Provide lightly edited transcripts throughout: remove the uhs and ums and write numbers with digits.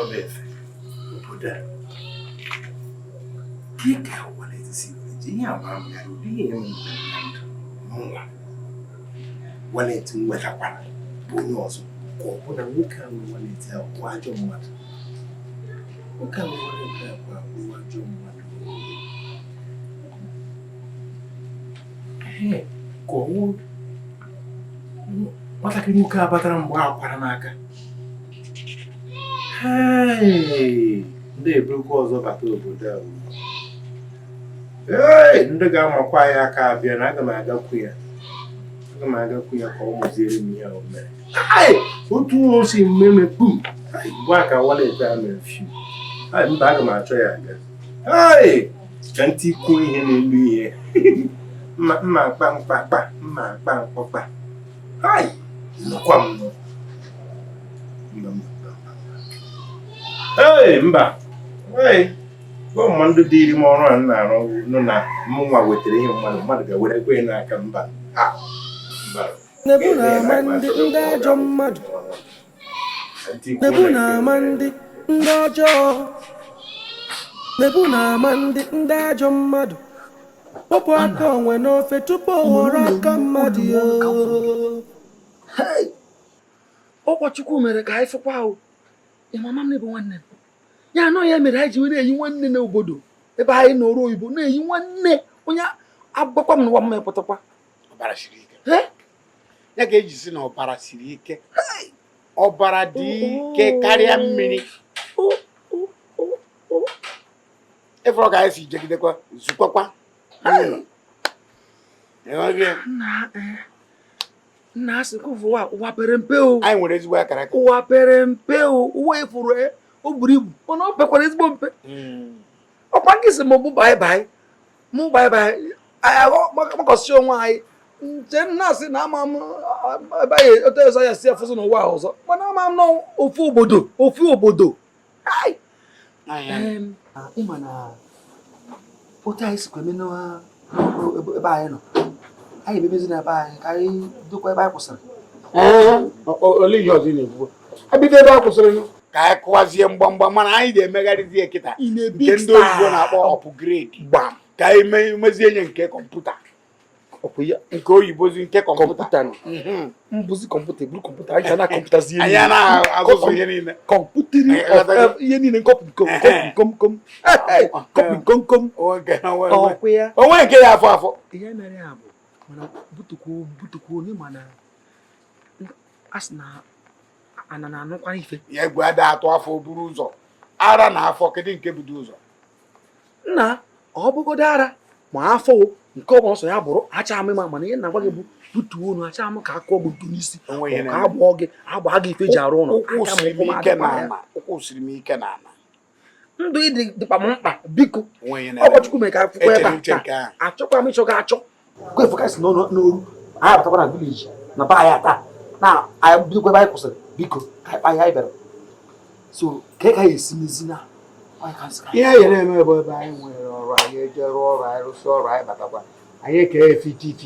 Maba efe obodo a ka wallet si were jee ihe agba m gara ụdị ihe m na ndụ mụnwa wallet m nwetakwara bụ onye ọzọ ka ọ bụ na nwoke a nwe wallet ahụ bụ ajọ mmadụ. Nwoke a nwe wallet ahụ bụ ajọ mmadụ. Ee, ka ọ wụ nwatakịrị nwoke a batara mgbe a kwara n'aka. Hey, ndị eburukwa ọzọ bata obodo a. Ee, ndị ga-amakwa ya aka abịa na aga m agakwu ya. Aga m agakwu ya ka ọ mụziere m ihe o mere. Otu o si mmemme kpum mgbe a ka wallet a mere fiu. Mba, aga m achọ ya aga. Ka ntị kwuo ihe n'elu ihe. Mma mma mkpa mkpa kpa mma mkpa mkpọkpa. Nọkwa m nọ. Mba, mba, mba. Ee, mba. Ee, gwa ndị dịịrị m ọrụ a m na-arụ nụ na mụnwa wetara ihe mmadụ mmadụ ga-were kwe n'aka mba. Ha, mba. Nebu na-ama ndị ndị ajọ mmadụ. Nebu na-ama ndị ndị ọjọọ. Nebu na-ama ndị ndị ajọ mmadụ. Wepụ aka onwe n'ofe tupu ọ ghọrọ aka mmadụ yo. Ọkwa Chukwu mere ka anyị fụkwa ahụ. Ya mama m na-ebu nwanne m. Ya anọ ya mere anyị ji were eyi nwanne n'obodo ebe anyị nọrọ oyibo na-eyi nwanne onye agbakwa m n'ụwa m epụtakwa. Ọbara siri ike. Ya ga-eji si na ọbara siri ike. Ọbara dị ike karịa mmiri. Ịfọrọ ka anyị si jegidekwa zukwakwa. Nna asị ka ụwa ụwa pere mpe o. Anyị nwere ezigbo akara aka. Ụwa pere mpe o. Ụwa ifuru o buru ibu mana o pekwara ezigbo mpe. Ọkwa nke si m bụ bye bye. Mụ bye bye. Anyị makọsị onwe anyị. Nche nna asị na ama m ebe anyị otu ọzọ ya si afụzi n'ụwa ọzọ mana ama m n'ofu obodo ofu obodo. Ịma na otu anyị sikwa eme n'ebe anyị nọ anyị emebezi n'ebe anyị ka anyị dokwa ebe anyị kwụsịrị. Olee ihe ọzọ ị na-ekwu? Ebido ebe a kwụsịrị ka anyị kụwazie mgbamgba mana anyị ga-emegharịzi kịta nke ndị oyibo na-akpọ upgrade gbam ka anyị mezie nye nke kọmputa nke oyibozi nke kọmputa mbụzi kọmputa eburu kọmputa anyị na-akọmpụtazi ihe anyị na-azụzụ ihe niile kọmpụtiri ihe niile nkọpụ kom kom kọpụ kom kom onwe nke ya afọ afọ ihe mere ya bụ mana butukwuo butukwuo onye mana a sị na ana na-anụkwa ife ya egwu ada atụ afọ buru ụzọ ara na afọ kedu nke budo ụzọ nna ọ bụgodo ara ma afọ nke ọ bụla ọsọ ya bụrụ acha m ma mana ihe na-agwa gị bụ butuo onu acha m ka akụọ gị ntu n'isi ka agbọọ gị agba gị ife ji arụ ụlọ ụkwụ siri m ike n'ala ndụ ịdị dịkwa m mkpa biko ọkwa Chukwu mere ka akwụkwọ ebe a taa achọkwa m ịchọ gị achọ kwa efu ka si n'oru anyị abatakwa na village na be anyị taa na anyị bidokwa ebe anyị kwụsịrị biko ka anyị kpaa ihe anyị bịara so ka ị gaghị esi mezi na ihe anyị na-eme bụ ebe anyị nwere ọrụ anyị eje rụọ ọrụ anyị rụsị ọrụ anyị batakwa anyị ekee 50-50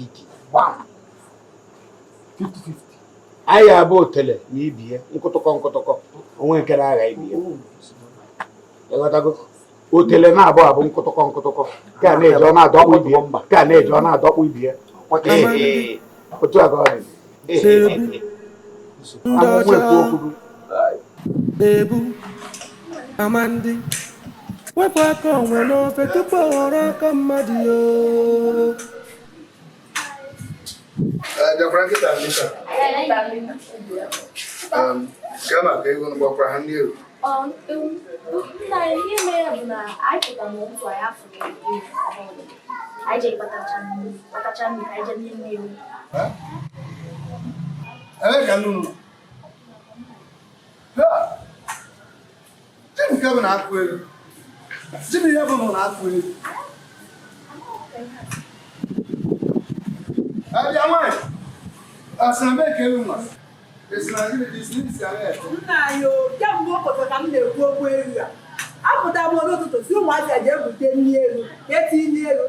gbam 50-50 anyị abụ otele na ibie nkụtụkọ nkụtụkọ onwe nke na-agha ibie ịghọtago otele na-abụ abụ nkụtụkọ nkụtụkọ ka na-eji ọ na-adọkpụ ibie ka na-eji ọ na-adọkpụ ibie otu a ka ọ dị ndị ọjọọ na-ebu ama ndị wepụ aka onwe n'ofe tupu ọ ghọrọ aka mmadụ yo. Bịakwara nkịta nleta. Gaa maka ego gbakwara ha ndị ewu. Nna ihe mere bụ na anyị pụtara n'ụtụtụ anyị afụrụ ewu anyị jee kpatacha nri kpatacha nri ka anyị jee nye nne ewu. Ebee ka nnụnụ nọ? Gịnị nke bụ na-akụ elu? Gịnị ihe bụ na na-akụ elu? Abịa nwaanyị, asị na mee ka elu nọ. Esi na gịnị ka isi n'isi ahụ efe? Nna anyị o, kemgbe ụtụtụ ka m na-ekwu okwu elu a. Apụta m n'ụtụtụ si ụmụazị a jee bute nri elu, eti nri elu.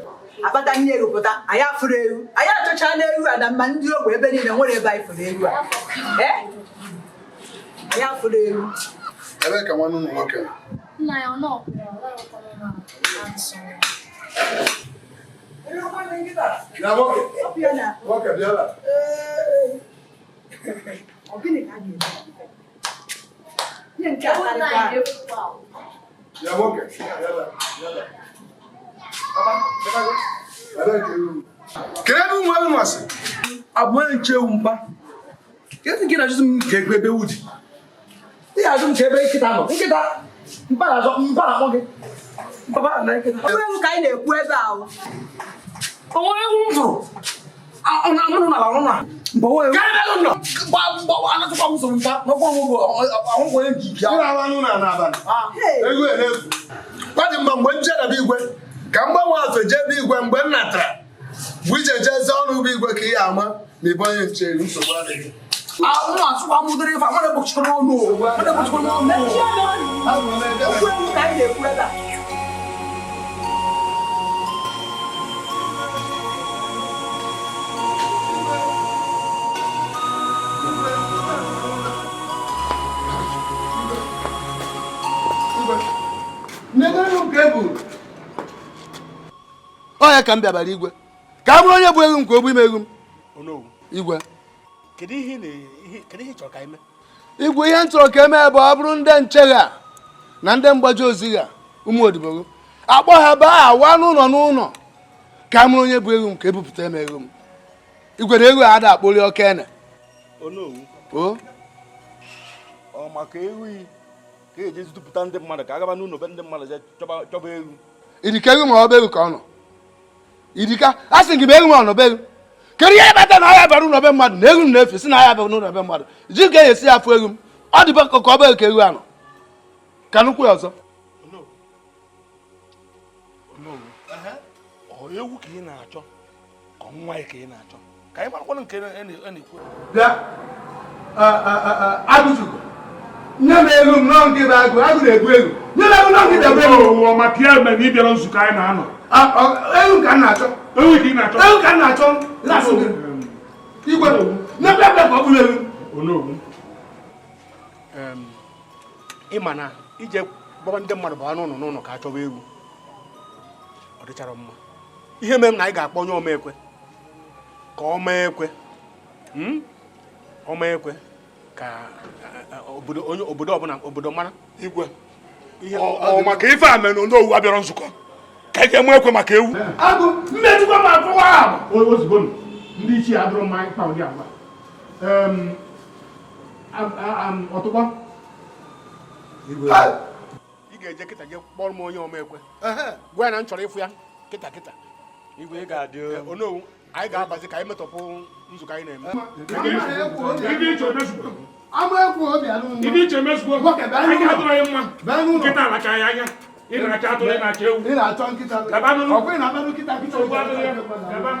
Akpata nri elu pụta, anyị afụrụ ewu. Anyị achọcha n'ewu a na mma ndị ogbe ebe niile nwere ebe anyị fụrụ ewu a. Ee? Anyị afụrụ ewu. Ebee ka nwanne ụlọ nwoke nọ? Nna ya ọ nọ na nsọ. Ya nwoke. Nwoke bịa ebe a. Ọ gịnị ka a ga-eme? Ihe nke a karịkwa. Ya nwoke. Bịa ebe a. Bịa ebe a. Papa, ebee ka ewu? Kedu ebe ụmụ ewu nọsị? Abụ onye nche ewu mpa. Kedu nke na-ajụzi m ka ekwe ebe ewu dị? Ị ga-ajụ m ka ebe nkịta nọ. Nkịta mpa na-azọ mpa na-akpọ gị. Papa na nkịta. Ọ bụrụ ewu ka anyị na-ekwu ebe a o. O nwere ewu m fụrụ. Ọ na-anụ n'ala ọrụ na. Mgbe o ewu. Karịa ebe nọ. Gba gba anatụkwa m nsogbu mpa. N'ọkwa ọgwụgwọ ahụgwọ onye nke ike. Ị na-arụ anụ na n'abalị. Ego na-efu. Ọ dị mma mgbe m jere be igwe ka m gbanwe afe jee be igwe mgbe m natara mgbe ije jee zaa ọnụ bụ igwe ka ị ama na ịbụ onye nche nsogbu adịghị. Ahụ na-asụkwa m ụdịrị ife a, mmadụ ekpochikwara ọnụ o. Mmadụ ekpochikwara ọnụ o. Okwu ewu ka anyị na-ekwu ebe a. Ọ ya ka m bịabara igwe ka a bụrụ onye bụ ewu m ka o bụ ime ewu m. Igwe. Kedu ihe ị chọrọ ka anyị mee? Igwe, ihe m chọrọ ka eme bụ ọ bụrụ ndị nche ha na ndị mgbaji ozi ha ụmụ odibo akpọ ha baa awa n'ụlọ n'ụlọ ka a mụrụ onye bụ ewu m ka ebupụta eme ewu m. Igwe na ewu a ada akpọli oke ene. Onowu. O? Ọ maka ewu ka eji zụpụta ndị mmadụ ka a gaba n'ụlọ be ndị mmadụ jee chọba ewu. Idika ewu ma ọ bụ ewu ka ọ nọ. Idika a sị gị ma ewu ma ọ nọ be ewu. Kedu ihe kpata na ahịa bara ụlọ be mmadụ na ewu m na-efe si na ahịa bara ụlọ be mmadụ ji ka esi afụ ewu m ọ dị ka ọ bụ ewu ka ewu anọ ka nnukwu ya ọzọ. Ọ ewu ka ị na-achọ ka nwa ya ka ị na-achọ ka anyị marakwanụ nke a na-ekwu. Bịa agụjugo nye m ewu m nọ nke bụ agụ agụ na-ebu ewu nye m ewu nọ nke na-ebu ewu. Ọ maka ya mere na ị bịara nzukọ anyị na-anọ. Ewu ka m na-achọ. Ewu ka ị na-achọ. Ewu ka m na-achọ. Igwe nye m ebe ka ọ bụrụ ewu. Onowu. Ị ma na ije gbaba ndị mmadụ baa n'ụlọ n'ụlọ ka a chọba ewu ọ dịchara mma. Ihe mere m na anyị ga-akpọ onye ọma ekwe ka ọma ekwe ọma ekwe ka obodo onye obodo ọbụla obodo mara. Igwe ọ maka ife a mere na Onowu abịara nzukọ ka ị ga-eme ekwe maka ewu. Agụ mmejikwa ma akụwa ahụ. Ozugbo ndị ichie adụrụ mma ịkpa ụdị agwa. Ọtụkpọ ị ga-eje kịta je kpọrọ m onye ọma ekwe gwa ya na m chọrọ ịfụ ya kịta kịta. Igwe ị ga-adị. Onowu anyị ga-abazi ka anyị metọpụ nzukọ anyị na-eme. Ibe iche emezugbo anyị ga-adụrụ anyị mma nkịta alaka anyị anya ị na-achọ atụrụ ị na-achọ ewu. Ị na-achọ nkịta. Gaba n'ụlọ. Ọkwa ị na-akparụ nkịta nkịta. Nsogbu adịghị ya. Gaba.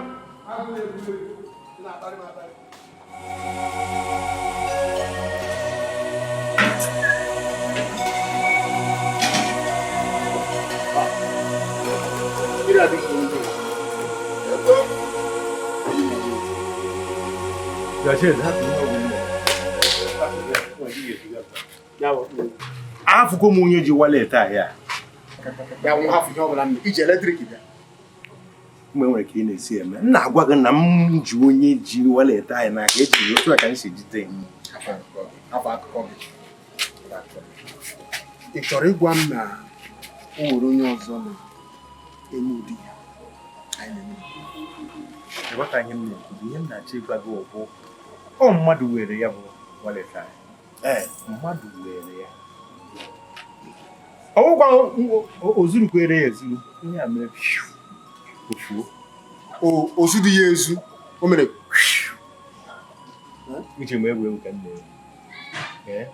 Afụgo m onye ji walet a ya. Iji eletrik bịa. Mgbe nwere ka ị na-esi eme m na-agwa gị na m ji onye ji walet anyị n'aka ejiri otu a ka m si jide ya. Afọ akụkọ gị. Ị chọrọ ịgwa m na o nwere onye ọzọ na-eme ụdị ya anyị na-eme? Aghọtaghị m na-ekwu bụ ihe m na-achọ ịgwa gị bụ ọ mmadụ were ya bụ walet anyị. Ee, mmadụ were ya. Ọgwụgwa ozurukwere ya ezuru ihe a mere ofuo. O zuru ya ezu o mere. Uche m egwu egwu ka m na-egwu.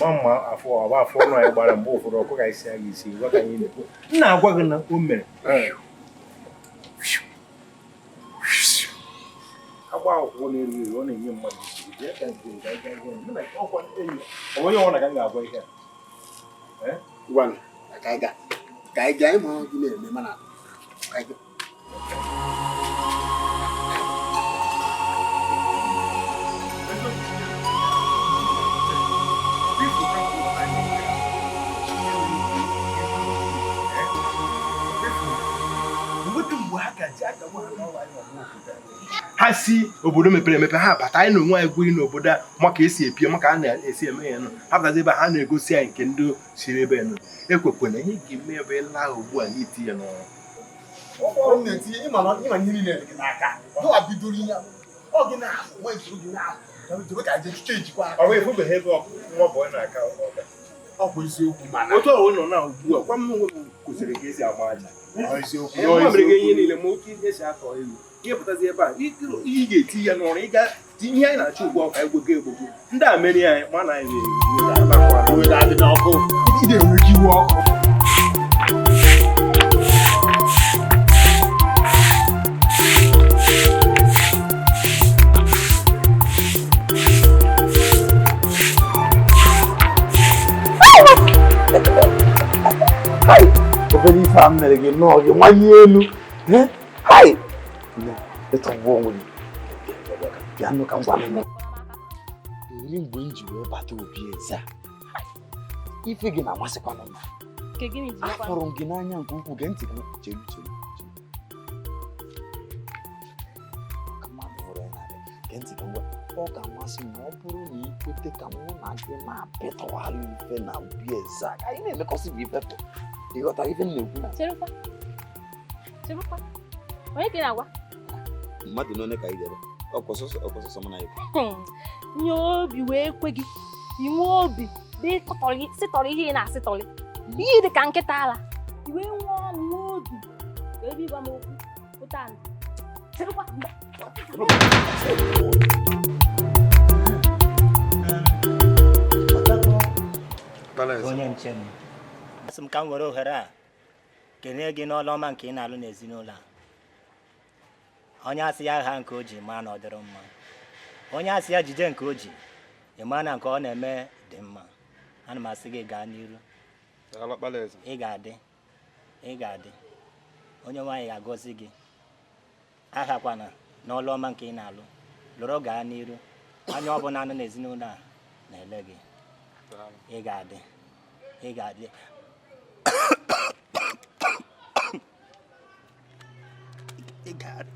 Ma mma afọ ọba afọ ọnụ anyị gbara mgbe ụfọdụ ọkụ ka isi aga isi gwa ka anyị na-ekwu. M na-agwa gị na o mere. Agba akwụkwọ na-eru eru ọ na-enye mmadụ nsogbu. Jee ka nke nke anyị gaa mụ na ọkwa enyi ọ onye ọbụla ka m ga-agwa ihe a. Gwanụ ka anyị gaa ka anyị gaa ịma gị na-eme mana ka anyị gaa. Ha si obodo mepere emepe ha bata anyị na onwe anyị gwuri n'obodo a maka esi epie maka a na-esi eme ya nọ ha batazi ebe ha na-egosi anyị nke ndị siri ebe nọ ekwekwana ihe ga-eme ebe laa ugbu a n'iti ya n'ọrụ. Ọ na-etinye ịma na ịma ihe niile dị gị n'aka. Gịwa bidoro ihe ọ gị na-ahụ nwa nsoro gị na-ahụ ka je ejikwa aka. Ọ wee fụbeghị ebe nwa bọyị na-aka ọga. Ọ bụ eziokwu mana otu ọwụ nọ na ugbu a gwa m onwe m kụziri ka esi agba aja. Eziokwu. Nwa mere gị ihe niile ma oke esi akọ elu. Ihe pụtazi ebe a ị ga-eti ya n'ọrụ ị ga ihe anyị na-achọ ugbu a ka egbogo egbogbo ndị a merie anyị ma na anyị na-ewe ị na-enwe iwe ọkụ. Obere ife a mere gị nnọọ gị nwanye elu. Hai! Ịtọgbu onwe gị. Bịa nụ ka m gwa gị. Eri mgbe m ji wee bata obi eze a, ife gị na-amasịkwanụ m. Afụrụ m gị n'anya nke ukwuu. Gee ntị gị cheru cheru. Ka mmadụ hụrụ ya n'anya. Gee ntị ka m gwa. Ọ ga-amasị m ma ọ bụrụ na ị kwete ka mụ na gị na-apịtọgharị ife na obi eze a. Ka anyị na-emekọsị bụ ife pụ. Ị ghọtara ife m na-ekwu na? Cherukwa. Cherukwa. Onye ka ị na-agwa? Mmadụ n'one ka ị ga-ebe. Ọkwọsọsọ mụ na ya. Nye obi wee kwe gị. Inwe obi dị sịtọrọ ihe ị na-asịtọrị. Ihe dị ka nkịta ala. I wee nwee ọnụ nwee obi. Wee bịa ịgwa m okwu. Pụta nụ. Cherukwa. Onye nche m. Asị m ka m were ohere a kelee gị n'ọlụ ọma nke ị na-alụ n'ezinụlọ a. Onye asị ya ha nke o ji maa na ọ dịrị mma. Onye asị ya jide nke o ji ị maa na nke ọ na-eme dị mma. Ana m asị gị gaa n'iru. Ị ga-adị. Ị ga-adị. Onye nwaanyị ga-agọzi gị. Ahakwana n'ọlụ ọma nke ị na-alụ. Lụrụ gaa n'iru. Anya ọbụla nọ n'ezinụlọ a na-ele gị. Ị ga-adị. Ị ga-adị.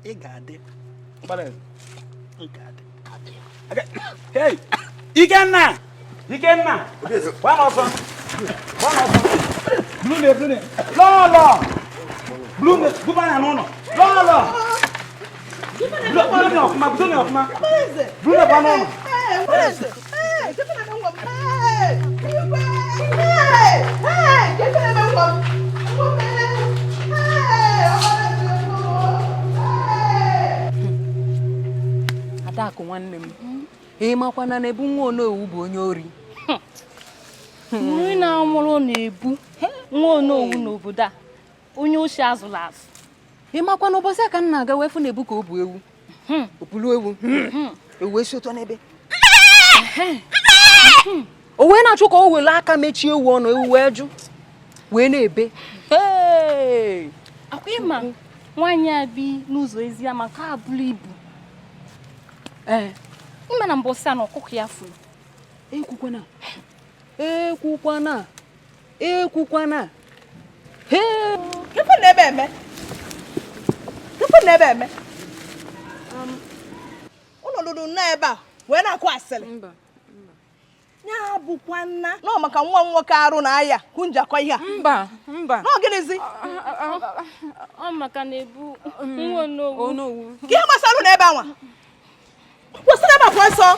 Ị ga-adị. Ị ga-adị. Hey! Ikenna! Ikenna! Gba n'ọsọ! Gba n'ọsọ! Blune, blune! Lọlọ! Blune, buba ya n'ụlọ! Lọlọ! Blune ọfụma, blune ọfụma! Blune gba n'ụlọ! Adakụ nwanne m, ị makwana na ebu nwa Onowu bụ onye ori. Nri na-amụrụ na-ebu nwa Onowu n'obodo a, onye oshi azụrụ azụ. Ị makwana ụbọchị a ka m na-aga wee fụ na ebu ka o bu ewu. O bulu ewu. Ewu esi ụtọ n'ebe. O wee na-achụ ka o were aka mechie ewu ọnụ, ewu wee jụ wee na-ebe. Akwa ịma nwaanyị a bi n'ụzọ ezi ama ka abụrụ ibu. Ee, ịma na mbọsị a na ọkụkọ ya furu. Ekwukwana. Ekwukwana. Ekwukwana. Hee! Kefu na ebe eme? Kefu na ebe eme? Ụnụ lụrụ nnọọ ebe a wee na-akụ asịrị. Mba. Ya bụkwa nna nọ maka nwa m nwoke arụ na aya kunjakọ ihe a. Mba, mba. Nọ gịnịzi? Ọ maka na ebu nwa Onowu. Onowu. Ka ihe gbasara ụnụ ebe anwa? Kwụsịrị ebe a pụọ ọsọ.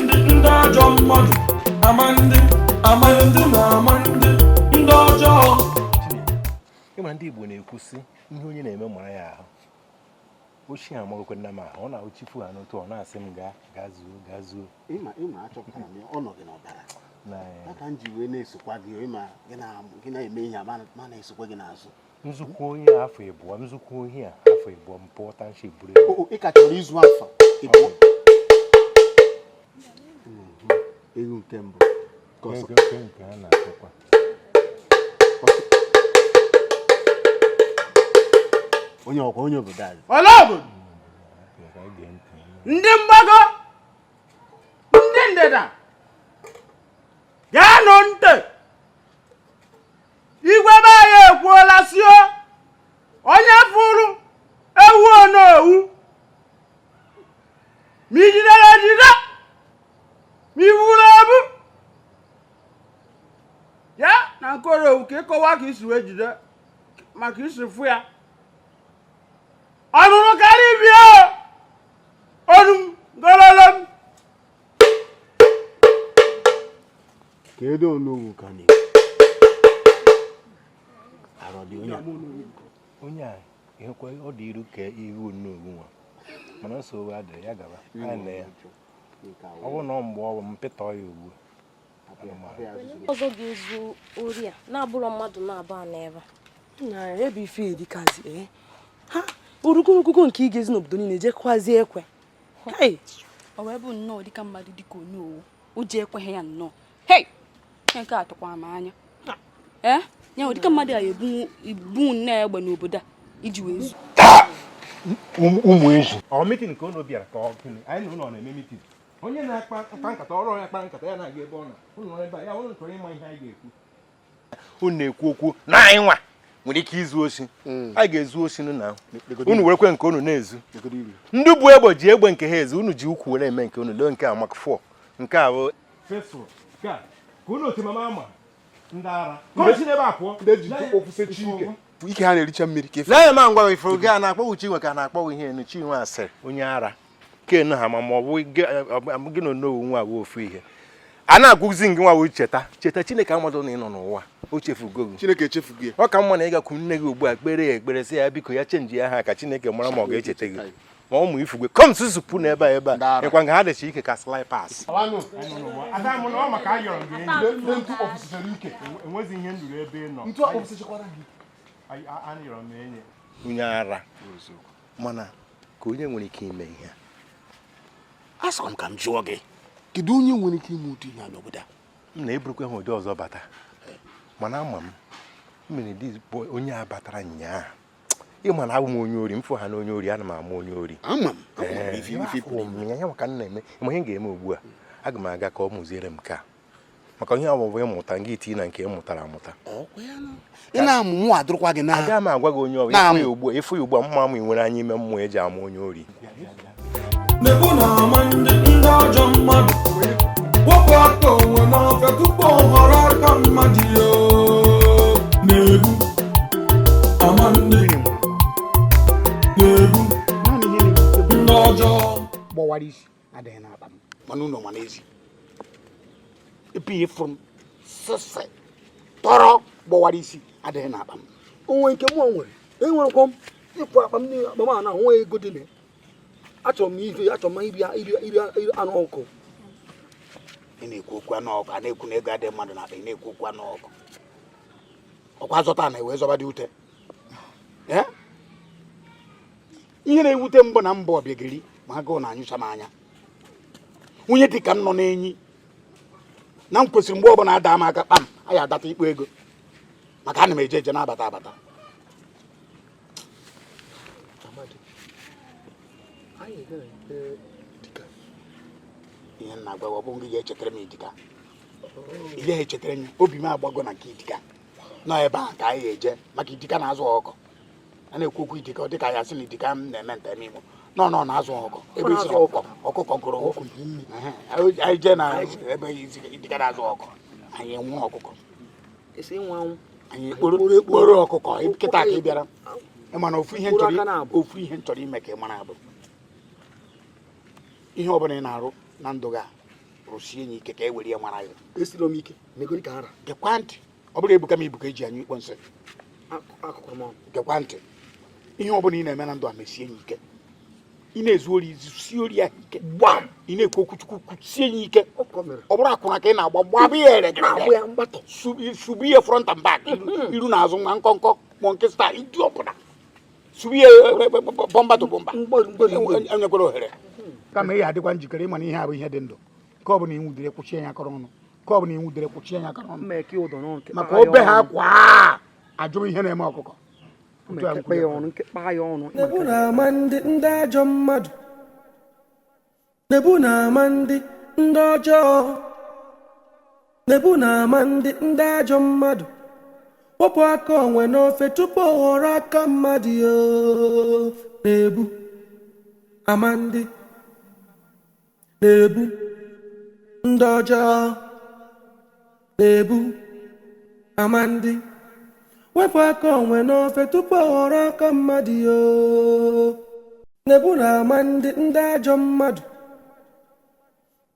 Ndị ajọ mmadụ, amandị, amandị na amandị, ndị ọjọọ. Ịma ndị Igbo na-ekwusị ihe onye na-eme mara ya ahụ. Ochie amagokwe nna m ahụ, ọ na-awụchifu ha n'otu ọ na-asị m gaa gaa zuo gaa zuo. Ịma achọpụtara m ya, ọ nọ gị n'ọbara. Ya ka m ji wee na-esokwa gị, ịma gị na-eme ihe a ma na-esokwa gị n'azụ. Nzukọ onye afọ ịbụọ, nzukọ ohi a afọ ịbụọ m pụọ township buru ebu. Ị ka chọrọ izu afọ ịbụọ. Ewu nke mbụ. Nke a na-akpọkwa. Onye ọkwa onye obodo anyị. Ọla obodo! Ndị mgbago! Ndị ndịda! Gaanụ ntị! Igwe be anyị ekwuola sio! Onye Nkoro ka ịkọwa ka isi wee jide maka isi fụ ya. Ọnụnụ karịa ibie onu m gololo m. Kedu onowu ka na arọ dị onye a? Onye a ihekwa ọ dị iru ka ihu onowu nwa mana nsogbu adịrị ya gaba anyị na ya ọ bụrụ na ọ mgbe ọ bụ mpịtọ ya ugbu ọzọ ga-ezu ori a na-abụrọ mmadụ na-abụ a n'ebe na ebe ife erikazi ha urugurugugu nke igezi n'obodo niile jekwazie ekwe. Hey! Ọ wee bụ nnọọ dịka mmadụ dịka onowu ụjọ ekweghị ya nnọọ. Hey! Nke a tụkwara m anya. Ya dịka mmadụ a ebu nnọọ egbe n'obodo a iji wee zu. Ụmụ ezi. Ọ mitin ka unu bịara ka ọ gịnị? Anyị na ụlọ na-eme mitin. Onye na-akpa nkata ọrụ ya kpara nkata ya na-aga ebe ọ nọ. Unu nọ ebe a ya unu chọrọ ịma ihe anyị ga-ekwu. Unu na-ekwu okwu na anyị nwa nwere ike izu osi. Anyị ga-ezu osi na unu werekwe nke unu na-ezu. Ndị bụ egbe ji egbe nke ha ezu, unu ji ukwu were eme nke unu loo nke a maka 4 nke a bụ fesụl nke a ka unu otu mama ama ndị ara. Ka n'ebe a pụọ. Ndị ji ofusechi ike. Ike ha na-ericha mmiri ka efe. Lee ma ngwa ifuru gị a na-akpọghị Chinwe ka a na-akpọghị ihe enu Chinwe asịrị onye ara kenu ha ma ọ bụ gị na onowu nwa bụ ofu ihe. A na-agwụzi gị nwa wee cheta cheta Chineke amadụ na ị nọ n'ụwa o chefugo gị. Chineke echefugo ya. Ọ ka mma na ịgakwu nne gị ugbu a kpere ya ekpere sị ya biko ya chenji ya ha ka Chineke mara ma ọ ga-echeta gị. Ma ụmụ ifugwe kom susupu n'ebe a ebe a ịkwa nga ha dịcha ike ka slippers. Enwezi ihe nduru ebe ị nọ. Onye ara mana ka onye nwere ike ime ihe a sịkwa m ka m jụọ gị kedu onye nwere ike ime ụdị ihe a n'obodo a? M na-eburukwa ha ụdị ọzọ bata mana ama m mere dị onye a batara nyaa ịma na abụ m onye ori m fụ ha na onye ori ana m ama onye ori ama m ya maka m na-eme ma ihe m ga-eme ugbu a aga m aga ka ọ mụziere m nke a maka ihe ọbụbụ ịmụta nga itinye na nke ị mụtara amụta ị na-amụ mụ adụrụkwa gị na aga m agwa gị onye ọbụla ịfụ ya ugbu a mma m nwere anya ime mmụọ eji ama onye ori. Nebu na-ama ndị ajọ mmadụ wepụ aka onwe n'ofe tupu ọ ghọrọ aka mmadụ ya. Na-ebu ama ndị na-ebu ndị ọjọọ gbọwara isi adịghị n'akpa m mana ụlọ mana ezi epi ịfụrụ m sịsị tọrọ gbọwara isi adịghị n'akpa m. Onwe nke mụ nwere enwerekwa m ịfụ akpa m niile akpa m a na onwe ego dị na achọrọ m ife achọrọ m iri anụ ọkụ. Ị na-ekwu okwu anụ ọkụ a na-ekwu na ego adịghị mmadụ n'akpa ị na-ekwu okwu anụ ọkụ ọkwa zọta na ewe zọba dị ute. Ihe na-ewute mbụ na mbụ ọbịageri ma agụụ na-anyụcha m anya nwunye dị ka m nọ n'enyi na m kwesịrị mgbe ọbụla ada m aka kpam anyị adata ikpo ego maka ana m eje eje na-abata abata. Ihe nna gwa ọ bụ gị ga-echetara m idika ị gaghị echetara m obi m agbago na nke idika nọ ebe a ka anyị ga-eje maka idika na-azụ ọkọ a na-ekwu okwu idika ọ dịka ya sị na idika m na-eme nta ime imo nọ nọ na-azụ ọkọ ebe isi ọkụkọ gụrụ anyị jee na ebe idika na-azụ ọkọ anyị enwe ọkụkọ anyị kporo ọkụkọ kịta ka ị bịara mana ofu ihe m chọrọ ime ka ị mara bụ ihe ọbụla ị na-arụ na ndụ gị a rụsie ya ike ka e were ya mara gị. Gekwa ntị ọ bụrụ ebuka m ibuka eji anyụ ikpo nsị. Gekwa ntị ihe ọbụla ị na-eme na ndụ a mesie ya ike. Ị na-ezu ori sie ori ahụ ike gbam ị na-ekwu okwu chukwu sie ya ike ọ bụrụ akwụna ka ị na-agba gbabụ ya ere subu ihe front and back iru na azụ nwa nkọnkọ monkey style ịdị ọbụla subu ihe bọmba to bọmba enyekwara ohere kama ị adịkwa njikere ịma na ihe a bụ ihe dị ndụ nke ọ bụla ịnwudere kwụchie ya akọrọ ọnụ nke ọ bụla ịnwudere kwụchie ya akọrọ ọnụ maka obe ha kwa ajụrụ ihe na-eme ọkụkọ. Nebu na-ama ndị ajọ mmadụ Nebu na-ama ndị ọjọọ Nebu na-ama ndị ajọ mmadụ wepụ aka onwe n'ofe tupu ọ ghọrọ aka mmadụ ya. Na-ebu ama ndị na-ebu ndị ọjọọ na-ebu Amandi, wepụ aka onwe n'ofe tupu ọ ghọrọ aka mmadụ yo. Nebu na ama ndị ajọ mmadụ.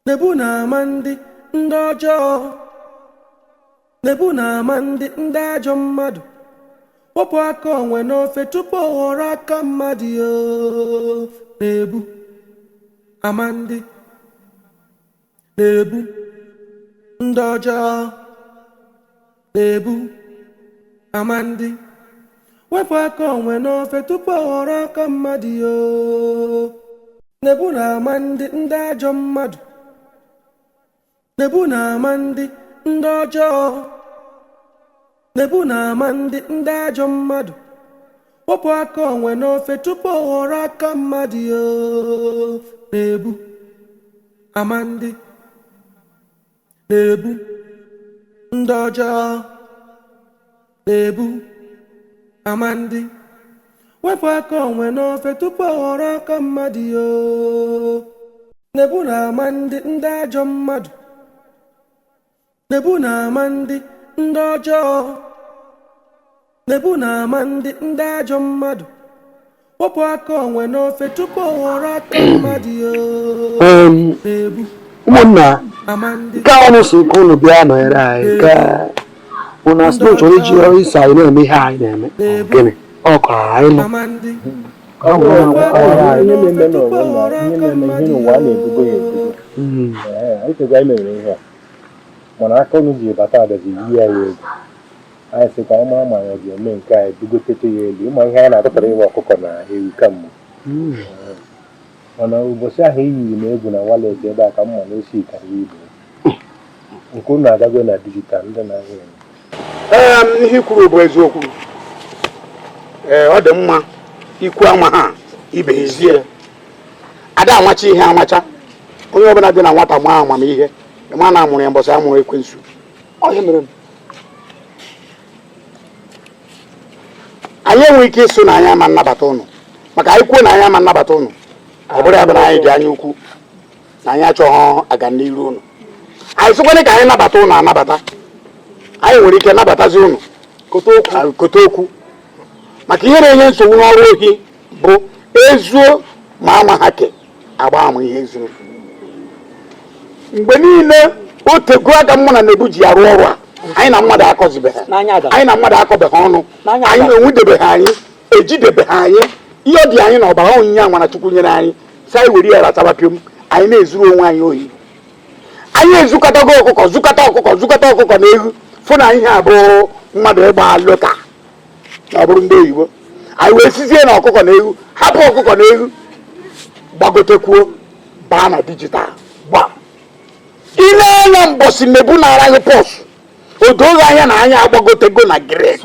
Nebu na ama ndị ọjọọ. Nebu na ama ndị ajọ mmadụ. Wepụ aka onwe n'ofe tupu ọ ghọrọ aka mmadụ yo. Nebu ama ndị. Nebu ndị ọjọọ. Nebu ama ndị. Wepụ aka onwe n'ofe tupu ọ ghọrọ aka mmadụ yo. Nebu na ama ndị ajọ mmadụ. Nebu na ama ndị ọjọọ. Nebu na ama ndị ajọ mmadụ. Wepụ aka onwe n'ofe tupu ọ ghọrọ aka mmadụ yo. Nebu ama ndị. Nebu ndị ọjọọ. Nebu ama ndị. Wepụ aka onwe n'ofe tupu ọ ghọrọ aka mmadụ yo. Nebu na ama ndị ajọ mmadụ. Nebu na ama ndị ọjọọ. Nebu na ama ndị ajọ mmadụ. Wepụ aka onwe n'ofe tupu ọ ghọrọ aka mmadụ yo. Nebu ụmụnna ama ndị. Nke a ọnụ si nke unu bịa nọnyere anyị ka unu asị na chọrọ iji ọrụ iso anyị na-eme ihe anyị na-eme. Gịnị ọ kọrọ anyị nụ? Ama ndị. Ihe na-eme n'ụwa ihe na-eme ihe n'ụwa a na-ebugo ya ebugo. Anyị anyị mere ihe a mana aka unu ji bata adazi yi ya egwu. Anyị sị ka anyị mara ma anyị ga-eme nke a ebugotete ya elu ịma ihe anyị na-atụtara ịwa ọkụkọ na ewu kamgbe. Mana ụbọchị ahụ e yiri m egwu na walet ebe a ka m ma na osi karịrị ibu nke unu agago na dijital ndị na-ahịa eme. Ee, ihe i kwuru bụ eziokwu. Ee, ọ dị mma ikwu ama ha ibe ezie ada amacha ihe amacha onye ọbụla dị na nwata maa amamihe ma na amụrụ ya mbọsị amụrụ ekwensu. Ọ ihe mere anyị enweghị ike ịsụ na anyị ama nnabata ụnụ maka anyị kwuo na anyị ama nnabata ụnụ ọ bụrụ ya bụ na anyị dị anya ukwu na anyị achọghị aga n'iru ụnụ. Anyị sịkwana ka anyị nabata ụnụ anabata, anyị nwere ike nabatazi ụnụ kote okwu maka ihe na-enye nsogbu n'ọrụ ohi bụ ezuo ma ama ha ke agba ama ihe zuru. Mgbe niile o tego aka mụ na Nebu ji arụ ọrụ a, anyị na mmadụ akọzibeghị, anyị na mmadụ akọbeghị ọnụ, anyị enwudebeghị, anyị ejidebeghị anyị. Ihe ọ dị anyị na ọbara onyinye amara Chukwu nyere anyị si anyị were ya rataba pịom, anyị na-ezuru onwe anyị ohi. Anyị ezukọtago ọkụkọ zukọta ọkụkọ zukọta ọkụkọ na ewu fụ na ihe abụọ mmadụ ịgba loka na ọ bụrụ ndị oyibo. Anyị wee sizie na ọkụkọ na ewu hapụ ọkụkọ na ewu gbagotekwuo baa na dijital. Gba ile anya mbọsị Nebu na-ara gị pọsụ o doghị anya na anya agbagotego na grade.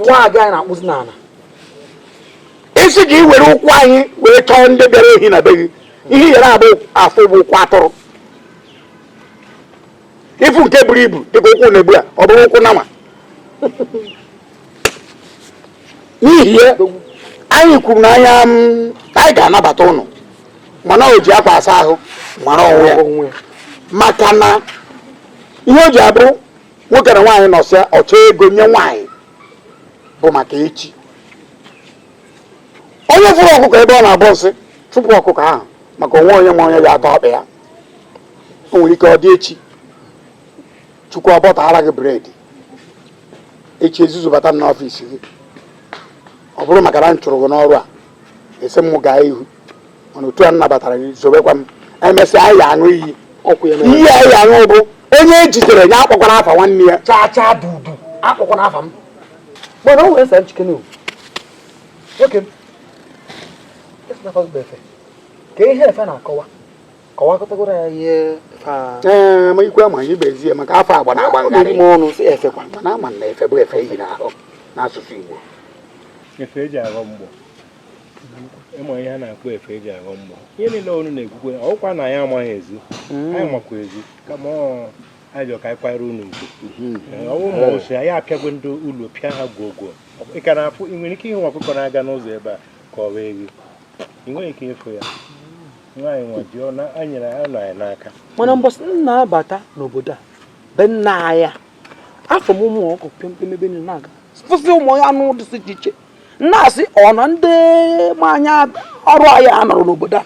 Isi ka ị were ụkwụ anyị wee chọọ ndị bịara ohi na be gị, ihe yara abụ afọ bụ ụkwụ atụrụ. Ifu nke buru ibu dịka ụkwụ na-ebu a ọ bụrụ ụkwụ nama. N'ihi ya anyị kwuru na anya anyị ga-anabata ụnụ mana o ji akwa asa ahụ mara onwe ya maka na ihe o ji abụ nwoke na nwaanyị nọsịa ọchọ ego nye nwaanyị bụ maka echi. Onye fụrụ ọkụkọ ebe ọ na-abọ nsị chụpụ ọkụkọ ahụ maka onwe onye ma onye ga-ata ọkpa ya. O nwere ike ọ dị echi Chukwu ọbọtara gị bred echi ezuzu bata n'ọfịs gị ọ bụrụ maka na m chụrụ gị n'ọrụ a esi m gaa ihu mana otu a nabatara gị zobekwa m emesịa anyị aṅụ iyi iyi anyị aṅụ bụ onye ejidere ya akpọkwara afa nwanne ya chaa chaa dudu akpọkwara afa m mana o nwere nsa nchikene o nwoke m ka ihe efe na-akọwa kọwakọtagoro ya ihe ee ma ikwe ama anyị bụ ezie maka afọ agba na-agba ngarị m ọnụ si efekwa mana ama na efe bụ efe iyi n'ahụ n'asụsụ Igbo. Efe eji aghọ mgbọ ịma ihe a na-akpọ efe eji aghọ mgbọ ihe niile unu na-ekwukwe ọkwa na anyị amaghị ezi anyị makwa ezi kama anyị ka anyị kwanyere unu ugwu ọwụ ma ose anyị apịago ndị ụlọ pịa ha gwogwo ị ka na-afụ ị nwere ike ịhụ ọkụkọ na-aga n'ụzọ ebe a ka ọ bụ ewu ị nweghị ike ịfụ ya nwaanyị nwa ji ọ anyere ha nọ anyị n'aka. Mana mbọsị m na-abata n'obodo a be nna anyị Afọ m ụmụ ọkụ pịmpịm ebe niile na-aga. Fụsị ụmụ ya anụ dị iche iche. Na-asị ọ na ndị ma anya ọrụ anyị a nọrọ n'obodo a.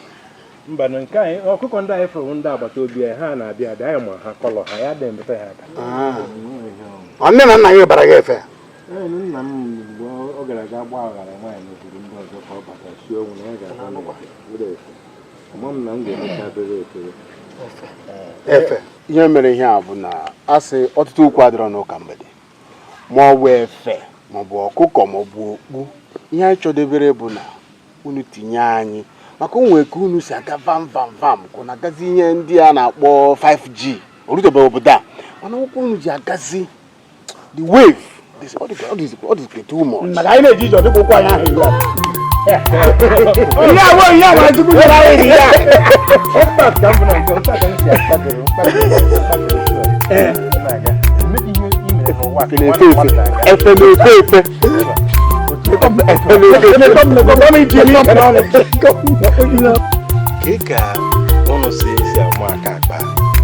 Mba na nke anyị ọkụkọ ndị anyị fụrụ ndị agbata obi anyị ha na-abịa abịa anyị ma ha kọlọ ha ya dị mbeta ha aka. Ọ nne na nna gị bara gị efe? Nna m mgbe ọ gara aga gba aghara nwaanyị n'obodo ndị ọzọ ka ọ bata sie ọnwụ na ya ga-aga n'efe efe. Ama m na m ga-emecha bere efere. Efe ihe mere ihe a bụ na asị ọtụtụ okwu adịrọ n'ụka mgbede ma ọ bụ efe ma ọ bụ ọkụkọ ma ọ bụ okpu ihe anyị chọdebere bụ na unu tinye anyị maka onwe ka unu si aga vam vam vam ka ọ na-agazi ihe ndị a na-akpọ 5G o rutebeghị obodo a mana ụkwụ unu ji agazi the wave this all this all this too much. Maka anyị na-eji ije ọdịkwa ụkwụ anyị ahụ iri a. Ihe awọ ihe awọ Chukwu nyere anyị iri ya. Ka m bụ na nke otu a ka m si akpadoro na-aga. Emeghị ihe i mere n'ụwa ka Efe efe na-efe efe. Ka ka ụnụ si esi ama aka akpa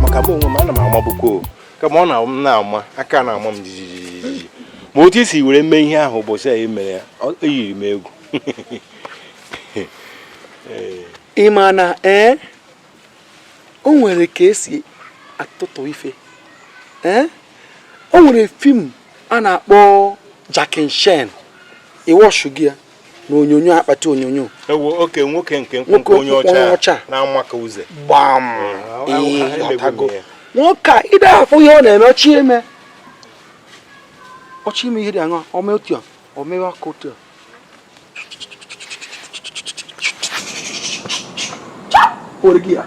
maka mụ onwe m ana m amabukwa kama ọ na m na-ama aka na-ama m jijiji ma otu isi were mee ihe ahụ ụbọchị a e mere ya eyiri m egwu. Ị ma na ee o nwere ka esi atụtụ ife ee o nwere fim a na-akpọ Jackie Chan ịwọshu gị ya na onyonyo akpati onyonyo ewo oke nwoke nke mkpụmkpụ onye ọcha na-ama ka uze gbam ịghọtago nwoke a ide afọ ihe ọ na-eme ọchị ime ọchị ime ihe dị aṅa ome otu a omewe aka otu a were gị ya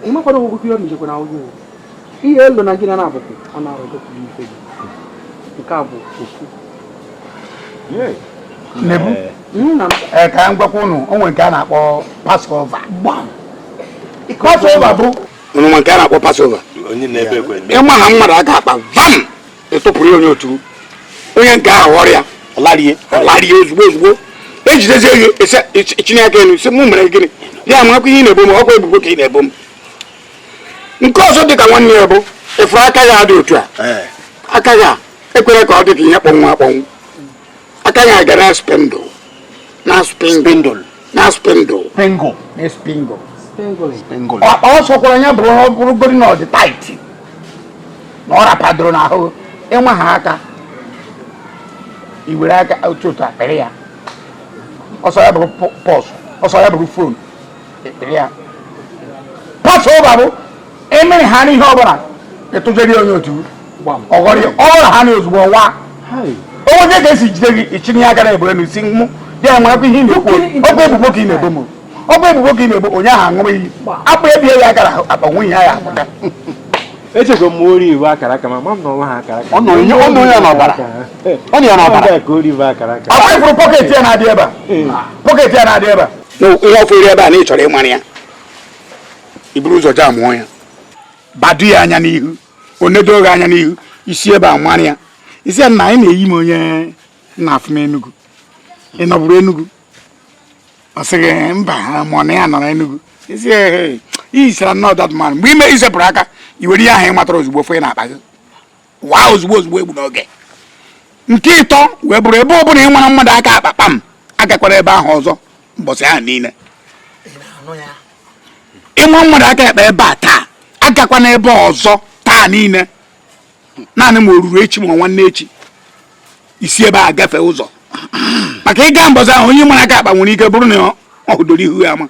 ịmakwara ogwugwu ihe ọ mejekwa na ahụ ihe elu na gị na na-abụkwu ọ na-arọgọpụ ife gị nke a bụ ofu. Nebu ka m gwakwa unu o nwere nke a na-akpọ Passover. Passover bụ unu nke a na-akpọ Passover. Ịma na mmadụ aka akpa vam ịtụpụrụ ya onye otu onye nke ahụ ọrịa ọ larie ozugbo ozugbo ejidezie gị Chineke elu sị mụ mere gịnị ya marakwa ihe ị na-ebo m ọkwa ebubo ka ị na-ebo m. Nke ọzọ dị ka nwanne ya bụ ịfụrụ aka ya dị otu a aka ya ekwere ka ọ dị ka ihe kpọnwụ akpọnwụ aka ya ga na spindle na spindle na spindle spingle na spingle spingle ọ sọkwara ya bụrụ ọ bụrụgodi na ọ dị tight na ọ rapadoro n'ahụ ịnwa ha aka i were aka otu otu akpịrị ya ọsọ ya bụrụ pọs ọsọ ya bụrụ fon ekpere ya Passover bụ emere ha n'ihe ọbụla ịtụjere onye otu ọghọrị ọghọrọ ha na ozugbo ọwa onye ka esi jide gị itinye aka na ebere n'isi mụ ya nwerekwa ihe ị na-ekwu ọkwa ebubo ka ị na-ebo m ọkwa ebubo ka ị na-ebo onye ahụ aṅụrụ iyi akpa ebie ya akara akpa nwunye ya akpata. Echekwa m ori iwu akara aka ma m na ọnwa ha akara aka ọ nọ ya n'ọbara ọ nọ ya n'ọbara ka ori iwu akara aka akwa ifuru pọketi ya na-adị ebe a pọketi ya na-adị ebe a ihe ọfụ iri ebe a na ị chọrọ ịmara ya i buru ụzọ jee mụọ ya badu ya anya n'ihu onedo gị anya n'ihu isi ebe a mara ya isi ya na anyị na-eyi m onye na-afụ m Enugu ị nọbụrụ Enugu ọ sịghị mba ma ọ na ya nọrọ Enugu isi iyisara nnọọ that man mgbe ime isepụrụ aka i were ihe ahụ ị matara ozugbo fụ ị na-akpa gị waa ozugbo ozugbo egbu n'oge. Nke ịtọ wee bụrụ ebe ọ bụla ị mara mmadụ aka akpa kpam agakwara ebe ahụ ọzọ mbọsị ahụ niile ịma mmadụ aka ekpe ebe a taa agakwa n'ebe ọzọ taa niile naanị ma o ruru echi ma nwanne echi isi ebe a gafee ụzọ maka ịga mbọsị ahụ onye mara aka akpa nwere ike bụrụ na ọ hụdoro ihu ya ama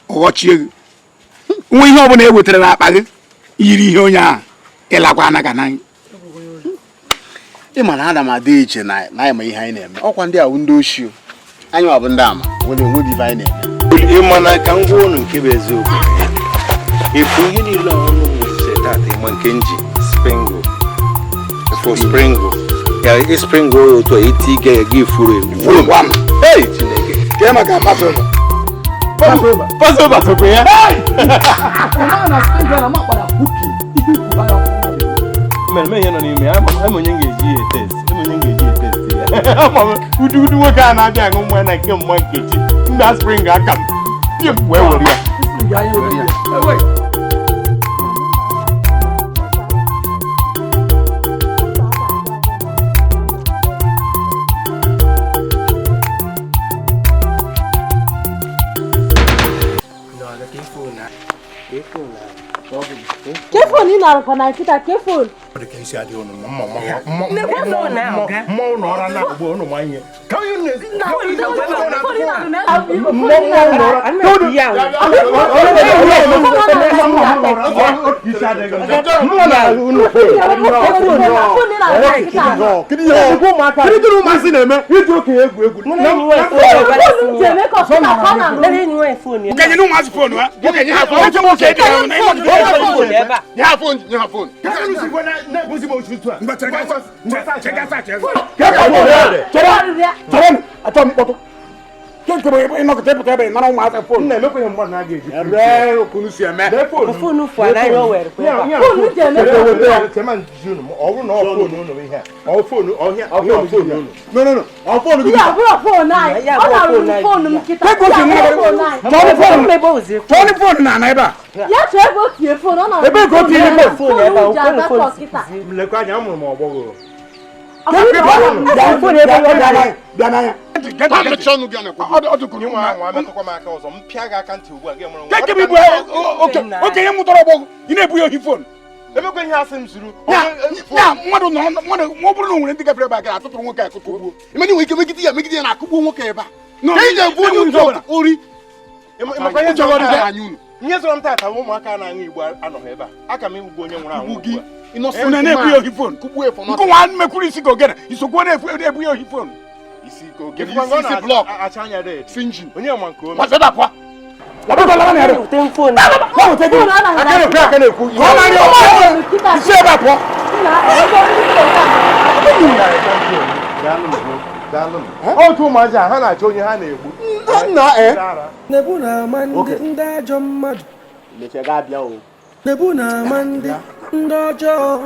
ọ ghọchie gị nwa ihe ọbụla e wetara n'akpa gị yiri ihe onye ahụ ịlakwa anaga n'anya. Ị ma na ana m adị iche na anyị ma ihe anyị na-eme ọkwa ndị awụ ndị ochie anyị ma bụ ndị ama nwere onwe ife anyị na-eme. Ị ma na ka m gwa unu nke bụ eziokwu efu ihe niile ọnụ nwụsịrị tata ịma nke nji springle for springle ya springle otu a iti ige ya gị furu ewu. Hey Chineke kee maka Passover Passover sokwe ya mere ihe nọ n'ime ya ama onye ga-eji ya etest ya ama udu udu nwoke a na-abịa aṅụ mmanya na nke mma Nkechi ndị a spring aka m wee were ya. narụkwa na nkịta ke phone. Ọ dị ka isi adịghị unu mma mmọnwụ na ọra na-agba unu ma ihe. Ka onye na-ezi ụmụazị na-eme iji okenye egwu egwu Okenye na ụmụazị phone ha okenye ha phone oche nwoke dị nye ha phone nye ha phone achọ m mkpọtụ nke bụ ịnọkọta ịpụta ebe nara ụmụazị phone na-emekwa mmadụ na ga-eji ebe okunu si eme Phone fụ anaghị o were kwa ebe a. Phone ji eme ọ bụrụ na ọ phone unu ihe a ọ phone ọhịa ọhịa phone unu no no no ọ phone gị Ya bụrụ phone anyị. Ọ narụrụ phone m kịta. Take off Ya your bụrụ phone anyị. Chọọ phone na ana ebe a Ya chọọ ebe o tinye phone, ọ narụrụ Ebe ka o tinye phone. phone ebe a, Phone ji o kwere agatọ phone kịta. lekwa anya amụrụ m ọgbọghọ bịa n'anya metụkwa m aka ọzọ m pịa gị aka ntị ugbu a gị mụrụ nwa. Keke m ibu okenye mụtara ọgbọgwụ ị na-ebu ya ohi phone emekwa ihe asị m zuru ya mmadụ nọ mmadụ ma ọ bụrụ na o nwere ndị gafere ebe a gara atụtụrụ nwoke a kụkpụgbuo imena nwere ike megide ya megide ya na akụgbuo nwoke ebe a No, ka ị ga-ebu onye enweghị ụtọ ọbụla. ori Ịmakwa ihe Ụjọ zọrọ m ọdịda tata? anyị unu Ihe zọrọ m tata bụ ụmụaka na-aṅụ igbo anọghị ebe a aka m igbu onye nwụrụ anwụ Kụgbuo gị ugbu a. innocent Unu na-ebu ya ohi phone kụgbuo ya for nothing. nkụnwa mekwuru isi ka ogene isokwu na-ebu ya ohi phone isi ka ogene Ịfụkwa nga ọ isi isi blọk na-acha anya red si njin onye ma nke o mere. Gbasa ebe a pụọ labakwa laba na ere Wute phone. Ha wute gị Phone ọ narụrụ aka na-ekwu aka na-ekwu ka ọ na-arịọ kịta. isi ebe a pụọ Daalụnụ, daalụnụ. Otu ụmụazị a ha na-achọ onye ha na-egbu nna e Nebu na-ama ndị ndị ajọ mmadụ. Nebu na-ama ndị ndị ọjọọ.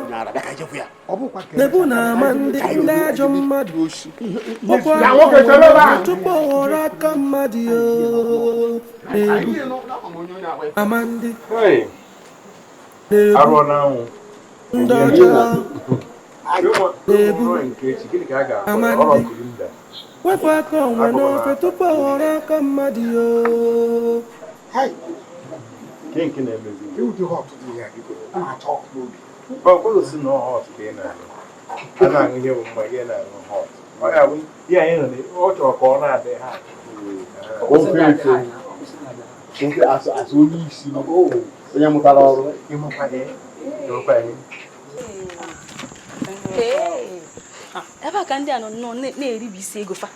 Nebu na-ama ndị ndị ajọ mmadụ. Wepụ Ya aka nwoke chere ebe a. tupu ọ ghọrọ aka mmadụ yo. Nebu ama ndị Hey, nebu arụọ n'anwụ. ndị ọjọọ. Nebu nke echi gịnị ka a ga-akpọ ya? Ọrọ kurinda. Wepụ aka onwe n'ofe tupu ọ ghọrọ aka mmadụ yo. Nke nke na-emezi. ụdị hot dị ihe a biko ọ na-acha ọkụ n'obi Ọ kwụsị na ọ hot ka ị na-aṅụ. A na-aṅụ ihe bụ mma gị na-aṅụ hot. Ọ ya bụ ihe anyị nọ na- ọ chọrọ ka ọ na-adị hot. Ofe efe ofe asụ asụ onye isi onye mụtara ọrụ Ịmakwa ihe? Ịmakwa ihe? Ebe a ka ndị a nọ nnọọ na-eribi isi ego fa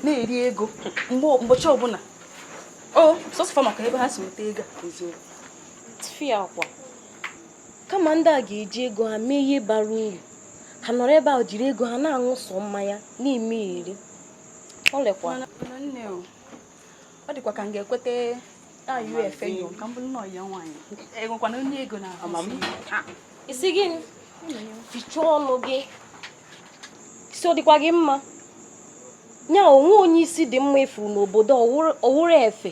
na-eri ego mgbe ụbọchị ọbụla o sọsọ fa maka ebe ha si nweta ego a eziokwu Tụfịa akwa. Kama ndị a ga-eji ego ha mee ihe bara uru ha nọrọ ebe a jiri ego ha na-aṅụ sọ mmanya na-eme eri ọ lekwa Mana nne o, ọ dịkwa ka m ga-ekweta ayụ efe yo ka m bụrụ nọọ ya nwaanyị enwekwana onye ego na isi gịnị fichaa ọnụ gị isi ọ dịkwa gị mma nya onwe onye isi dị mma efuru n'obodo ọwụrụ efe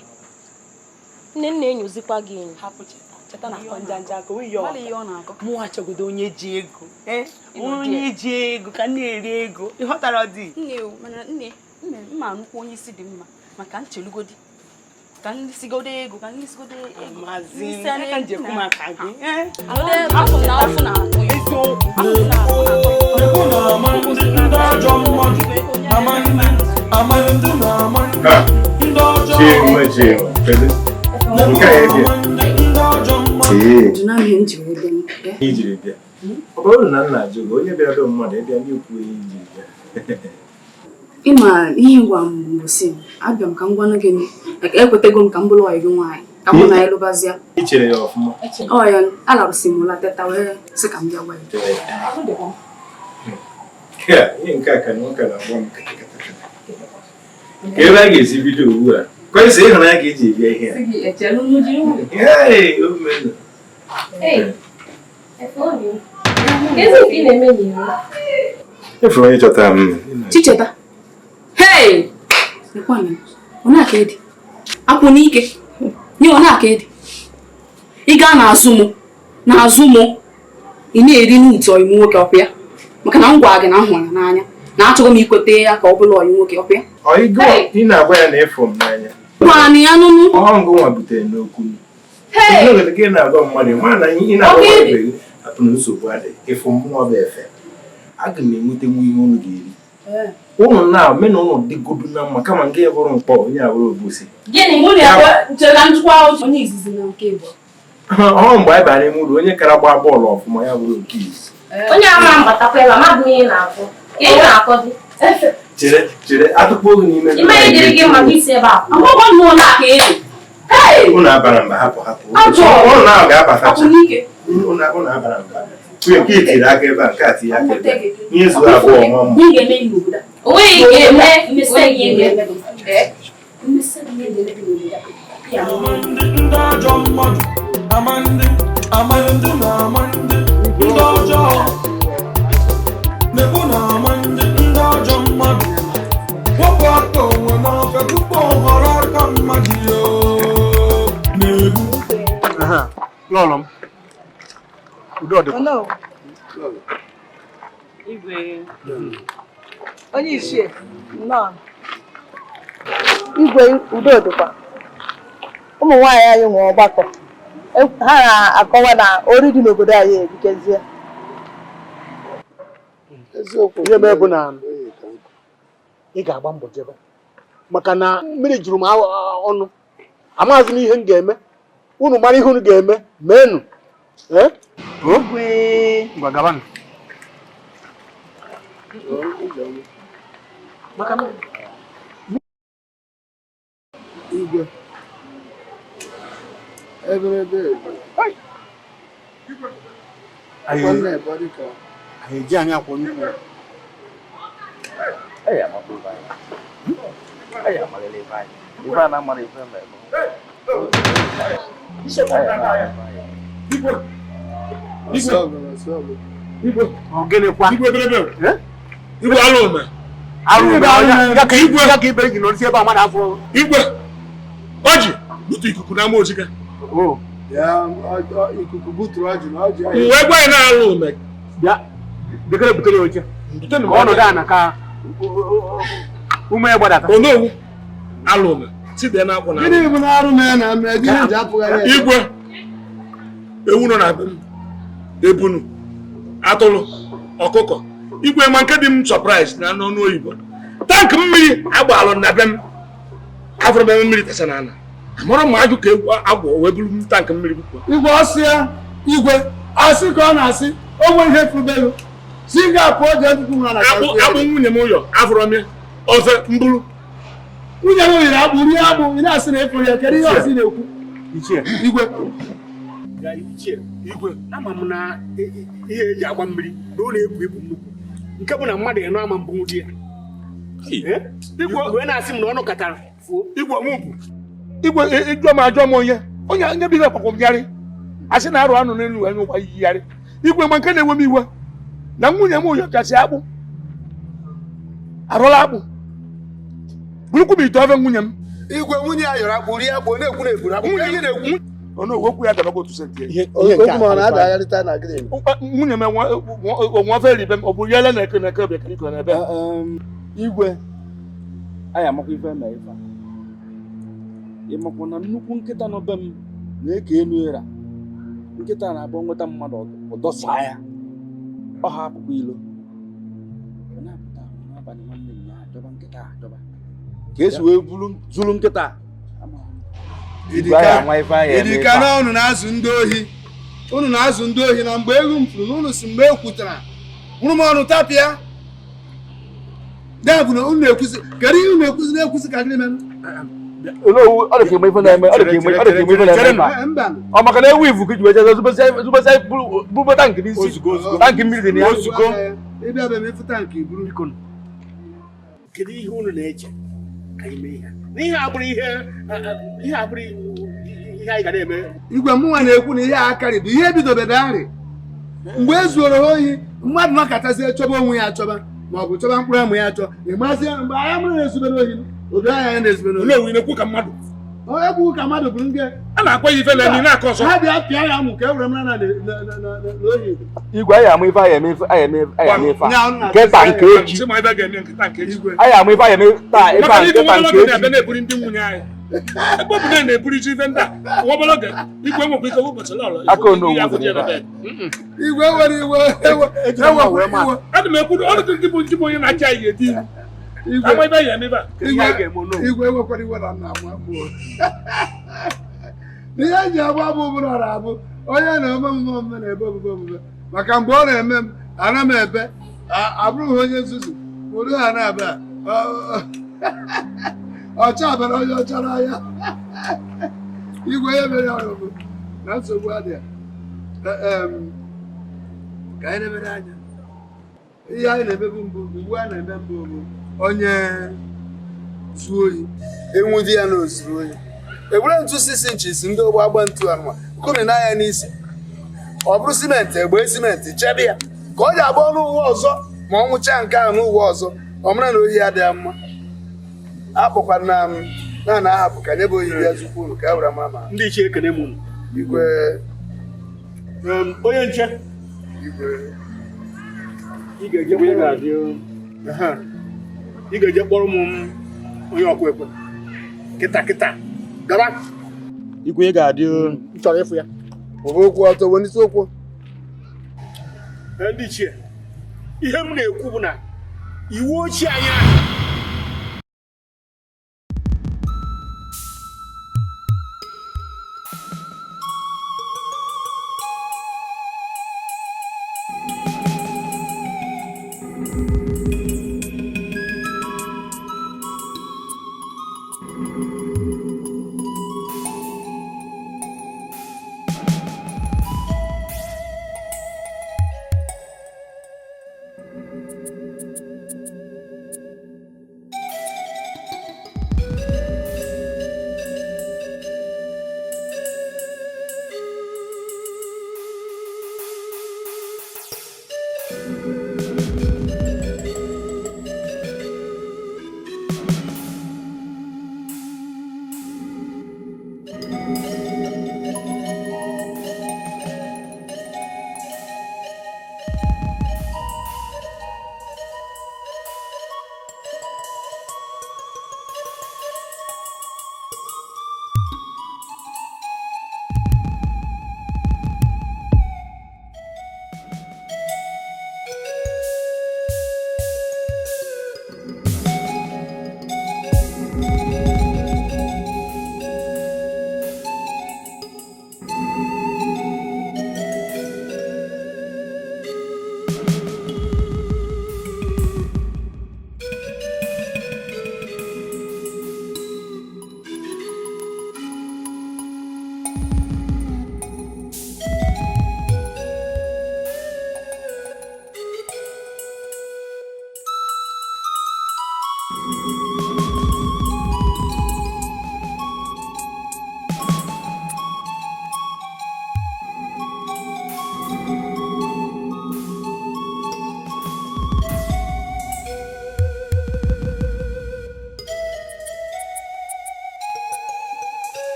nne nna enyozikwa gị enyo hapụ cheta Cheta na akọ njanja ka oyi Mara ihe ọ na-akọ mụ achọgodo onye ji ego onye ji ego ka m na-eri ego ịghọtara di nne o mana nne nne mma anụkwu onye isi dị mma maka nchelugodi ka ndị sigodo ego ka ndị sigodo ego mazi Ndị si a aka nji ekwu na- maka gị Afụ na afụ na-atụ ya. Afụ na afụ Nebu na-ama ndị ndị ajọ mmadụ. Ama ndị ama ndị na-ama ndị ọjọọ. Chinwe, Chinwe, kedu? Nke a ebia. Ndị ajọ mmadụ. Ee. Jụ na ihe m ji wee bịa eh? Ihe ijiri bịa. Ọ bụrụ na nna ajụ gị, onye bịara be mmadụ ịbịa ndị ikwu ihe ijiri bịa. Ịma ihe ngwa m bụ si abịa m ka m gwanụ gị ekwetego m ka m bụrụ ọyị gị nwaanyị ka mụ na ya lụbazịa I chere ya ọfụma. ọ ya alarụsị m ụla teta wee sị ka m bịa gwa ya Nke a, ihe nke a ka nwoke na-agba m kịtịkịtị. Ka ebe a ga-esi bido ugbu a. Kwesị ịhụnanya ka iji bịa ihe a. Hey, omenụ. Efuru onye chọtara m. Chicheta hei lekwanụ ọ na-aka ede akwụ n'ike nye ọ na-aka ede ị gaa n'azụ mụ n'azụ mụ ị na-eri n'utu ọyị m nwoke ọkwa ya maka na m gwa gị na m hụrụ ya n'anya na achọghị m ikwete ya ka ọ bụrụ ọyị nwoke ọkwa ya Ọ ịgụ ị na-agwa ya na ịfụ m n'anya. Gwara ya nụnụ Ọ ngụ nwa butere n'okwu m. Ihe na-agwa mmadụ ma na ị na-agwa mmadụ hapụ na nsogbu adị ịfụ mmụọ bụ efe aga m enwetenwu ihe unu ga-eri ụnụ na mena ụnụ dịgodu na mma kama nke bụrụ mkpọ onye abụrụ obusi ọ mgbe anyị bara ime ụlọ onye kara gbaa bọọlụ ọfụma ya bụrụ nke izi chere chere atụkpọ oge n'ime ụnụ abara mba hapụ hapụ ụnụ ahụ ga-abatacha ụnụ abara mba nwunye nke itiri aka ebe a nke a tinye aka ebe a n'izu abụọ nwa mmụ Ndị ajọ mmadụ amandị amandị na amandị ndị ọjọọ na-ekwu na amandị ndị ajọ mmadụ wepụ aka onwe n'ofe tupu ọ ghọrọ aka mmadụ ya na-egbu. Lọlọ m. Udo ọ dịkwa. Igwe. Onye ichie, nnọọ. Igwe udo dịkwa. Ụmụ nwaanyị anyị nwe ọgbakọ. Ha na-akọwa na ori dị n'obodo anyị erikezie. Ihe mee bụ na ị ga-agba mbọ jebe maka na mmiri juru m ọnụ amaghịzi m ihe m ga-eme unu mara ihe unu ga-eme meenụ. Ngwa gabanụ. Igwe. Eberebe Anyị eji anyị akwụ nnukwu. Igwe alụ Alụ ya ka igwe ya ka ibe ji nọrọ ebe a mmadụ afọ. Igwe ọjị butu ikuku n'ama ojika. Ya ikuku buturu ọjị na ọjị. Mgbe gwa anyị na-alụ ume. Bịa bekere butere oche. Ka ọnọdụ a na ka ume gbadata. Onowu alụ ume site n'akwụ na. Gịnị bụ na arụ mee na mere gịnị ji apụghị ya? Igwe ewu nọ na be m ebunu atụrụ ọkụkọ igwe ma nke dị m surprise na n'ọnụ oyibo tankị mmiri agbalụ na be m afọrọ m ebe mmiri tesa na ana amara m ajụ ka agwọ wee buru tankị mmiri bupụ. Igwe ọsị ya igwe asị ka ọ na-asị o nwere ihe fubelu si ga-apụ oge ntụtụ nwa na akpụ nwunye m ụyọ afọrọ m ya ofe mburu nwunye m yiri akpụ rie akpụ ị na-asị na ịfụrụ ya kedu ihe ọsị na-ekwu. Igwe igwe ama m na ihe eji agba mmiri na ọ na-ebu ibu nnukwu nke bụ na mmadụ ịnọ ama mbụ di ya igwe wee na-asị m na ọnụ katara fuo. Igwe m bụ igwe ịjụọ m ajụọ m onye onye onye bụ ihe kpakwamgharị asị na arụ anụ n'elu anya ụgba yigharị igwe ma nke na-enwe m iwe na nwunye m ụyọchasị akpụ arụla akpụ burukwu m ite ofe nwunye m. Igwe nwunye ya yọrọ akpụ rie akpụ na-ekwu na-eburu akpụ ihe na-ekwu. Ono okwu ya dabago otu senti. Nwunye m onwe ofe eribe m ọ bụ yele na eke na eke bekere iko n'ebe. Igwe anyị amakwa ife na ife ị makwa na nnukwu nkịta nọ be m na-eke enu era nkịta na-abụ nweta mmadụ ọdọsa ya ọ ha apụkwa ilo ọ na-apụta n'abalị nwanne m ya adọba nkịta adọba ka esi wee zuru nkịta. Idika na unu na-azụ ndị ohi unu na-azụ ndị ohi na mgbe ego m furu na unu si mgbe e kwutara hụrụ m ọnụ tapịa ya bụ na unu na-ekwuzi kedu ihe unu na-ekwuzi na-ekwuzi ka gịnị mere? Ọ maka na ewu ivu ka iji wee jee zubesi bube tankị n'isi tankị mmiri dị na ya. Ịbịa be m ịfụ tankị buru. Kedu ihe unu na-eche ka anyị mee ihe n'ihe abụrụ ihe ihe abụrụ ihe anyị ga na-eme? Igwe mụnwa na-ekwu na ihe a karị bụ ihe bidobere arị mgbe e zuoro ha ohi mmadụ nọkọtazie chọba onwe ya achọba ma ọ bụ chọba mkpụrụ amụ ya achọ ịmazi mgbe anya mụrụ na-ezubere ohi obi anya ya na-ezubere ohi. Onowu na-ekwu ka mmadụ egwu ka mmadụ bụ ndị a na-akwa ya ife na emi na-akọ ọsọ ha bịa pịa ya amụ ka e were mara na ohi. Igwe anyị ama ife anyị eme ife anyị eme anyị eme ife nkịta nke echi anyị ama ife anyị eme taa ife nkịta nke echi. Ebe ọ bụ na ị na-eburu ji ife ndị a, nwa obere oge, igwe nwekwa ike ụbọchị lọlọ. Aka onowu dị ebe a. Igwe nwere iwe ewe. Ana m ekwu ọrụ gị bụ ndị bụ onye na-achị anyị ga-eti iwu. Ama ibe ya eme ebe a. Igwe nwekwara iwe na nna m abụọ. Ihe eji agba abụ bụrụ ọra abụ onye na-eme omume omume na-ebe omume omume maka mgbe ọ na-eme m ana m ebe abụrụghị onye nzuzu ụdị ha na-ebe ọcha abara onye ọcha n'anya. Igwe ya mere ọrụ bụ na nsogbu adịghị ka anyị na-emere anya ihe anyị na-emebu mbụ ugbu a na-eme mbụ bụ onye zuo ohi enwudi ya na ozuru ohi ewere ntu 6 inches ndị ogbo agba ntu anụma kụmi n'anya n'isi ọ bụrụ simenti egbe simenti chebe ya ka ọ ji agba ọnụ uwe ọzọ ma ọ nwụchaa nke ahụ n'uwe ọzọ ọ mara na ohi adịghị mma akpọkwa na na ahapụ ka nye bụ ohi bịa zukwu unu ka e were mara ma ndị ichie ekene m unu. Igwe onye nche igwe ị ga-eje kpọrọ m onye ọkụ ekwe kịta kịta gaba. Igwe ị ga-adị m chọrọ ịfụ ya. Kwụba okwu ọtọ wenite okwu. Ndị ichie, ihe m na-ekwu bụ na iwu ochie anyị ahụ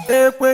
Ekwe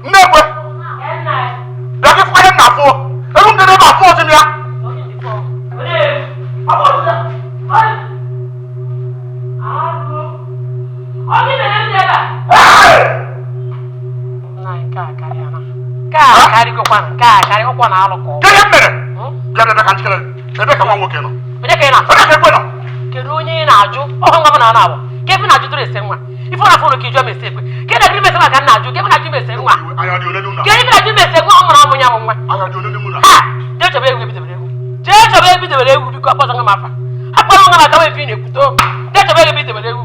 Nnekwe bịa gị fụkwa ihe m na-afụ elu m dị n'ebe afụ ọzọ m ya. Ihe m mere bịa bịa ka njikere ebe ka nwa nwoke nọ ebe ka ekwe nọ. Kedu onye ị na-ajụ ọhụ nwa m na na-abụ ka ebe na-ajụ dụrụ ese nwa ife ọ na-afụ ka ijụ m ese ekwe ka ị na-ajụ mese maka nna ajụ ka ebe na-ajụ mese nwa ka ebe na-ajụ mese nwa ọ mụrụ amụ ya bụ nwa ha jee chọba egwu ebidobere egwu jee chọba ebidobere egwu biko akpọzọ nwa m afa akpọrọ nwa m aka wee fi na-ekwuto jee chọba egwu ebidobere egwu.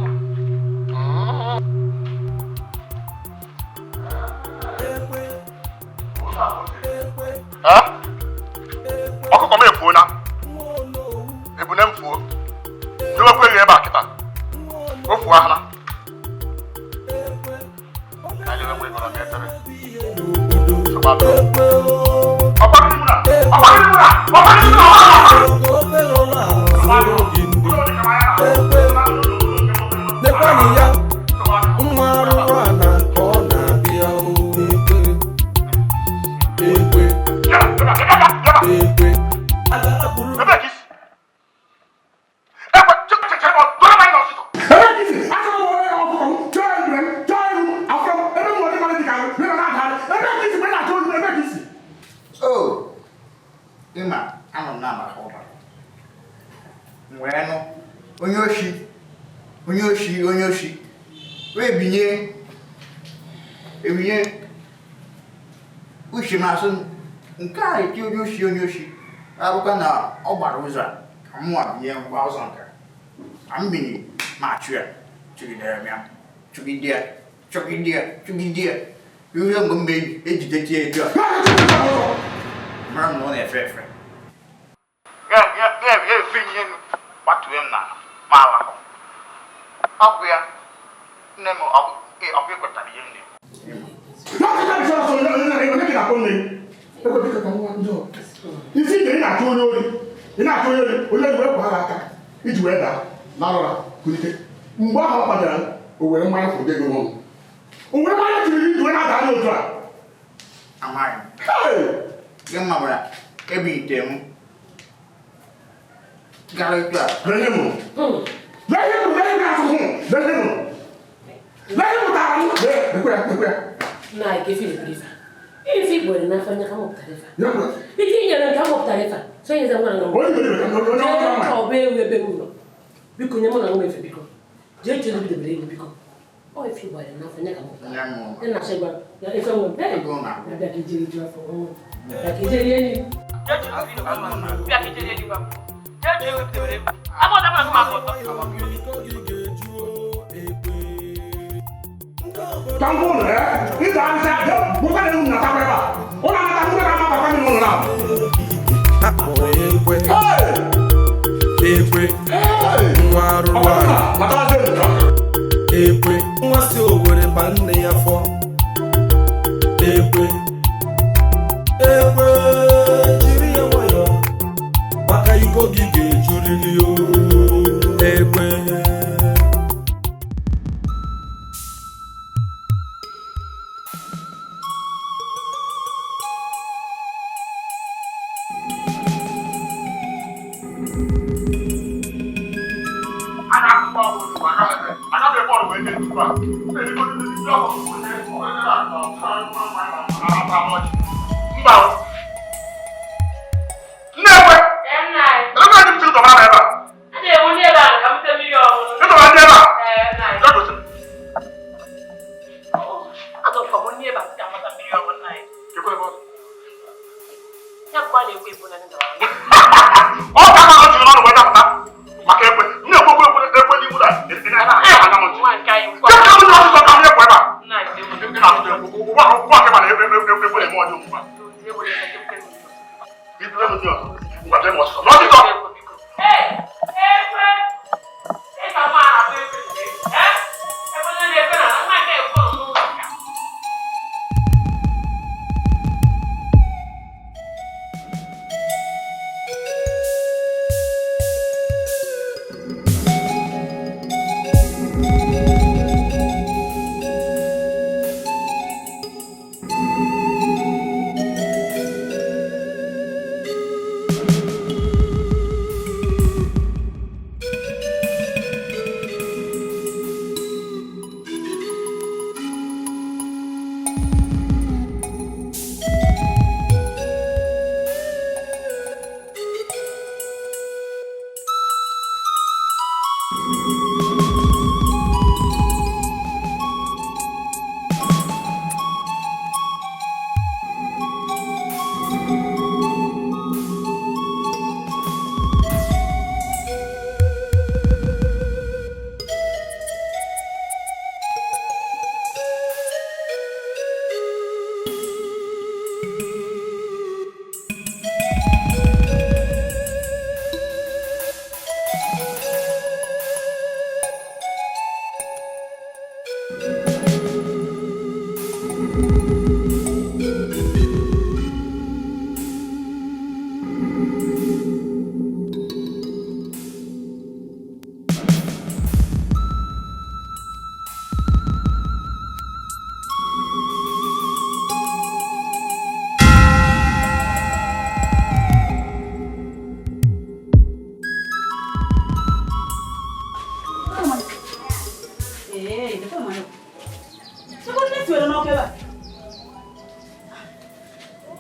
n'ọkụ ebe a?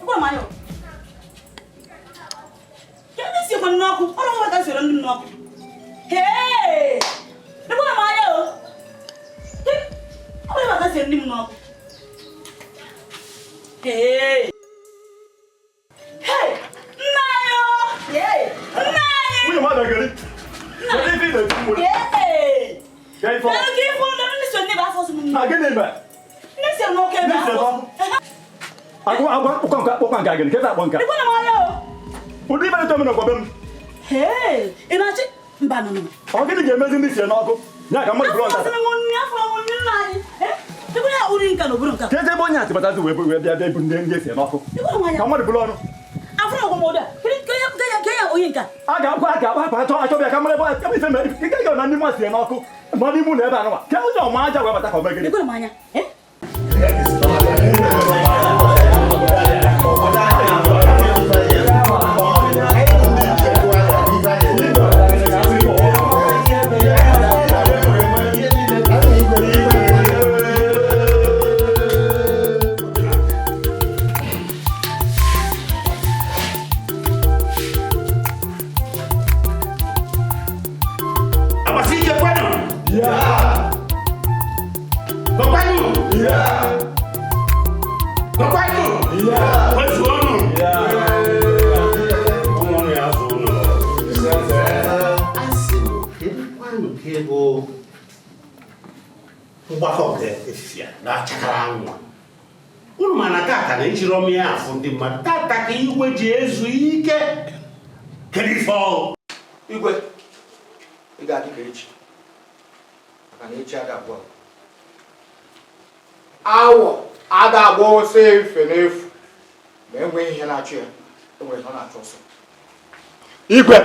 Gwa m anya. Ka ebe si ekwe n'ọkụ, ọrụ nwa ka soro ndị m n'ọkụ. Hee! Gwa m anya o. Ọ bụ ebe ka soro ndị m n'ọkụ. Hee! Hee! Nna anyị o! Hee! Nna anyị! Nwunye m adagịrị. Kedu ife ị na-ekwu nwere? Hee! Ka ife ọ? Kedu ka ife ụlọ ndị so ndị bụ afọ sọ m Na gịnị mere? Ndị si n'ọkụ ebe Ndị si afọ. n'ọkụ? Agwa agwa akpụkọ nke akpụkọ nke agịrị, kedu akpọ nke a? Gwa m anya o. Ụdị ife na-eto m n'ọkwa be m. Hee! Ị na-achị? Mba nọ nọ. Ọ gịnị ga-emezi ndị sie n'ọkụ? Ya ka mmadụ bụrụ Afọ ọtata. sị m nri afọ nri nna anyị. Dịkwa ya uri nka n'obodo nka. Kedu ebe onye atịbatazi wee wee bịa bịa ibu ndị ndị esie n'ọkụ? Dịkwa m anya. Ka mmadụ bụrụ ọnụ. Afọ na ọgwụm ụdị a. Kedu ka ya onye nka? A ga-akwa a ga-akpa akpa achọ achọ bịa ka mmadụ ebe ebe ife mere ị gaghị na ndị mmadụ sie n'ọkụ nọ n'ime ụlọ ebe a nụwa. Ka onye ọma aja wee bata ka ọ mee gịnị? Dịkwa m anya. Agbasi ike kwenu! Gọkwanụ! Gọkwanụ! Kwezuonụ! Ụmụ ọnụ ya azụ ụnụ. Asị m, kedụkwanụ nke bụ mgbakọ nke efifia na-achakara anwụ a? Unu ma na tata na ejiri ọmị ya afụ ndị mmadụ tata ka igwe ji ezu ike. Kedu ife ọ? Igwe, ị ga-adị ka echi maka na echi ada abụọ. Awọ ada agba ọsọ efe n'efu ma enweghị ihe na-achụ ya, enweghị ihe ọ na-achụ ọsọ. Igwe!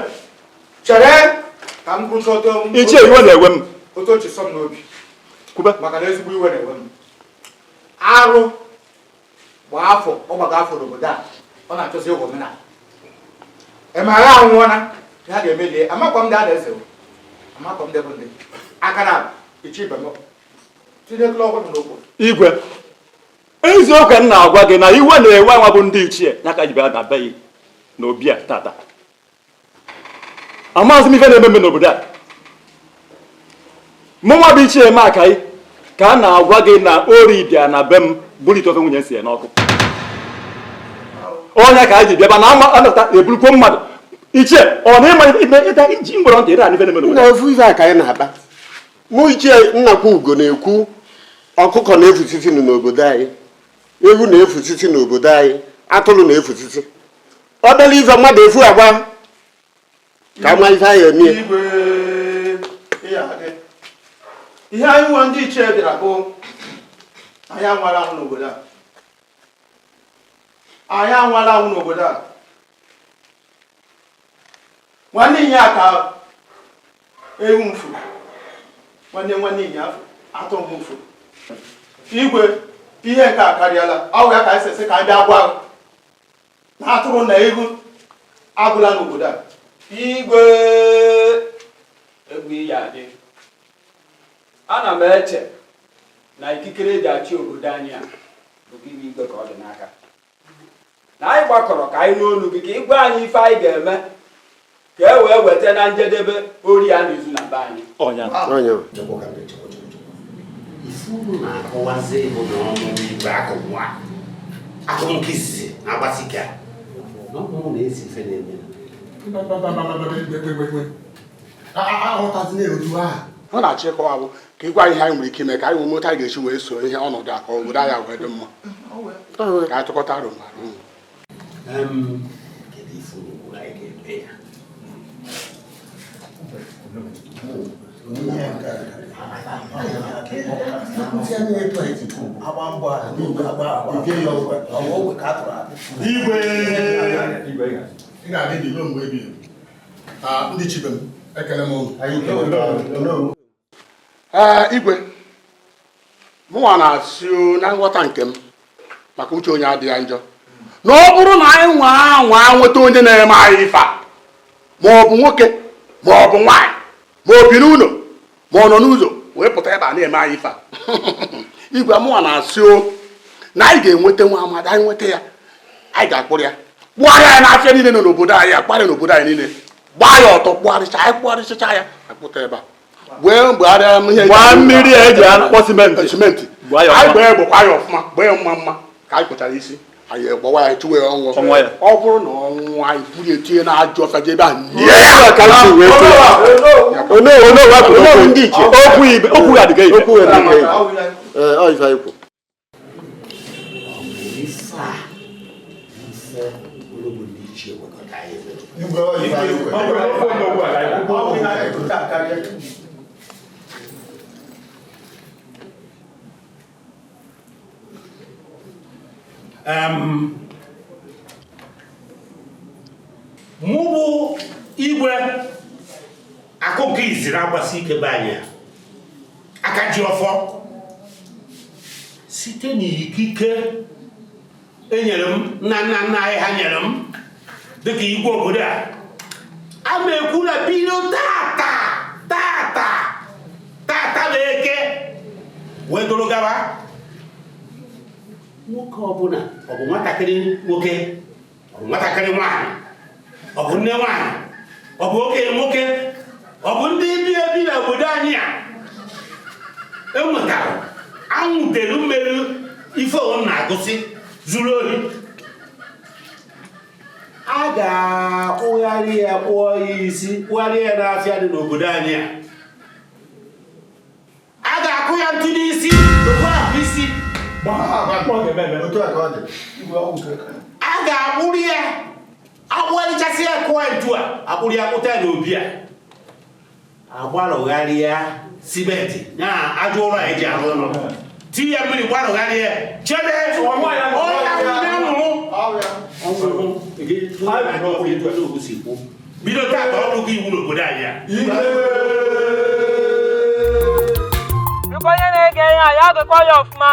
Chere ka m gụchaa otu m- Ichie, iwe na-ewe m. Otu o ji sọ m n'obi. Maka na ezigbo iwe na-ewe m. Arụ gbaa afọ, ọ gbaga afọ n'obodo a, ọ na-achọzi ịghọ omenala. Emegha anwụọna, ha ga-emelie. Amakwa m ndị a na-eze o. Amakwa m ndị bụ ndị. Aka na iche ibe m. Tinyekụla ọgwụ m n'okwu. Igwe, eziokwu m na-agwa gị na iwe na-ewe nwa bụ ndị ichie ya ka ji bịa na be gị na obi a tata. Amaghịzị m ife na-eme eme n'obodo a. Mụ nwa bụ ichie eme akaghị ka a na-agwa gị na ori bịa na be m buru ite ofe nwunye sie n'ọkụ. Onye ka anyị ji bịaba na ama anata eburukwo mmadụ. Ichie, ọ na ịma ife ịta iji mgbọrọ ntị ịra n'ife na-eme n'obodo Nna a? ofu ife a ka anyị na-akpa. Mụ ichie Nnakwu Ugo na-ekwu ọkụkọ na-efusisi n'obodo anyị, ewu na-efusisi n'obodo anyị, atụrụ na-efusisi. Obere ife mmadụ efu agba ka ama ife anyị eme. Igwe, ihe adị. Ihe anyị nwa ndị ichie bịara bụ anyị anwala anwụ n'obodo a. Anyị anwala anwụ n'obodo a. Nwanne ịnya ka ewu m furu. Nwanne nwanne ịnya atụrụ m furu. Igwe, ihe nke a karịala. Ọ bụ ya ka anyị sị ka anyị bịa gwa na atụrụ na ewu agwụla n'obodo a. Igwe, egwu iyi adị. Ana m eche na ikikere eji achị obodo anyị a bụ gị igwe ka ọ dị n'aka. Na anyị gbakọrọ ka anyị n'olu gị ka ị gwa anyị ife anyị ga-eme ka e wee weta na njedebe ori a na-ezu na be anyị. Ọnya. Ọnya. Ife unu na-akọwazi bụ na ọnụ igwe akụkụ a akụkụ nke izizi na-agbasi ike a na ọ bụrụ na ezi ife na-eme Aghọtazina otu ahụ. Ọ na-achọ ịkọwa bụ ka ịgwa ihe anyị nwere ike ime ka anyị nwee moto anyị ga-esi wee so ihe ọnọdụ a ka obodo anyị wee dị mma. Ka anyị tụkọta aro mara. Kedu ife unu kwuru anyị ga-eme ya? Igwe! Ị ga-adị ndụ ruo mgbe ebighị ebi. Ndị chibe m, ekele m unu. Ee, Igwe, mụnwa na-asị na nghọta nke m maka uche onye adịghị njọ na ọ bụrụ na anyị nwaa anwaa nweta onye na-eme anyị ife a, ma ọ bụ nwoke ma ọ bụ nwaanyị ma ọ bi n'ụlọ ma ọ nọ n'ụzọ wee pụta ebe a na-eme anyị ife a. Igwe, mụnwa na-asị o Na anyị ga-enweta nwa amadi, anyị nweta ya, anyị ga-akpụrụ ya kpụgharịa ya n'afịa niile nọ n'obodo anyị, akparị n'obodo anyị niile, gbaa ya ọtọ, kpụgharịcha anyị, kpụgharịchacha ya, akpụta ebe a wee mgbegharịa m ihe. Gbaa mmiri eji akpọ simenti. Simenti. Gbaa ya anyị ọfụma. gbaa ya, gbakwa ya ọfụma, gbaa ya mma mma ka anyị kpụchara isi anyị, gbawa ya, chụwa ya ọnwụ. Ọnwụ ya. Ọ bụrụ na ọnwụ, anyị buru ya tinye n'ajọ ọfịa, jee ebe ahụ nye. Otu a ka m si wee kwuo. Onowu kwuru okwu ndị ichie. Okwu ibe, okwu ya dịga ibe. Okwu ya dịga ibe. Ee, ọ ife anyị kwu. Ife a ife ologbo ndị ichie wekọta anyị mere. Mụ bụ igwe akụkọ iziri agbasi ike be anyị a, aka ji ọfọ site n'ikike enyere m, nna nna nna anyị ha nyere m dịka igwe obodo a, a ma ekwu na bido tata tata tata na eke wee doro gaba, nwoke ọbụla, ọ bụ nwatakịrị nwoke, ọ bụ nwatakịrị nwaanyị, ọ bụ nne nwaanyị, ọ bụ okenye nwoke, ọ bụ ndị bi ebi n'obodo anyị a enwetara anwụdere mmeri ife ọ na-agụsị zuru ohi, a ga-akpụgharị ya, kpụọ ya isi, kpụgharị ya n'afịa dị n'obodo anyị a, a ga-akụ ya ntụ n'isi, okpu ahụ isi a ga-akpụrụ ya, akpụgharịchasị ya, kụọ ya ntu a, akpụrụ ya, kpụta ya n'obi a, agbarụgharị ya simenti na aja ụlọ a eji arụ ụlọ, tinye ya mmiri, gbarụgharị ya, chebe ọya nwụrụ ọnwụrụ. Bido taa ka ọ bụrụ iwu n'obodo anyị a. Biko, onye na-ege ihe a, ya gekwa ya ọfụma.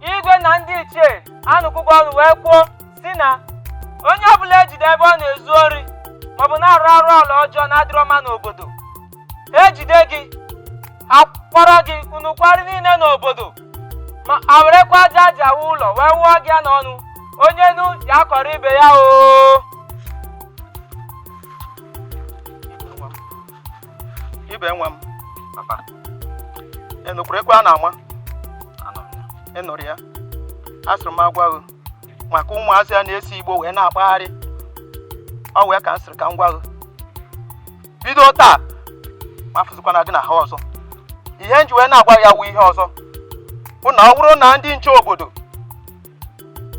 Igwe na ndị ichie anụkwụgwọ ọnụ wee kwuo si na onye ọbụla ejide ebe ọ na-ezu ori maọbụ na-arụ arụ ala ọjọọ na-adịrọ mma n'obodo, ejide gị, akpọrọ gị unu kwarị niile n'obodo, ma a werekwa aja aja awụ ụlọ wee wụọ gị ya n'ọnụ. Onye nu ya kọrọ ibe ya oo. Ibe nwa m, papa, ị nụkwara ekwe a na-ama? Ị nụrụ ya? Asịrị m agwa gị maka ụmụazị a na-esi igbo wee na-akpagharị ọ wee ka m sịrị ka m gwa gị, bido taa ma afụzikwana gị na ha ọzọ. Ihe m ji wee na-agwa ya wụ ihe ọzọ bụ na ọ bụrụ na ndị nche obodo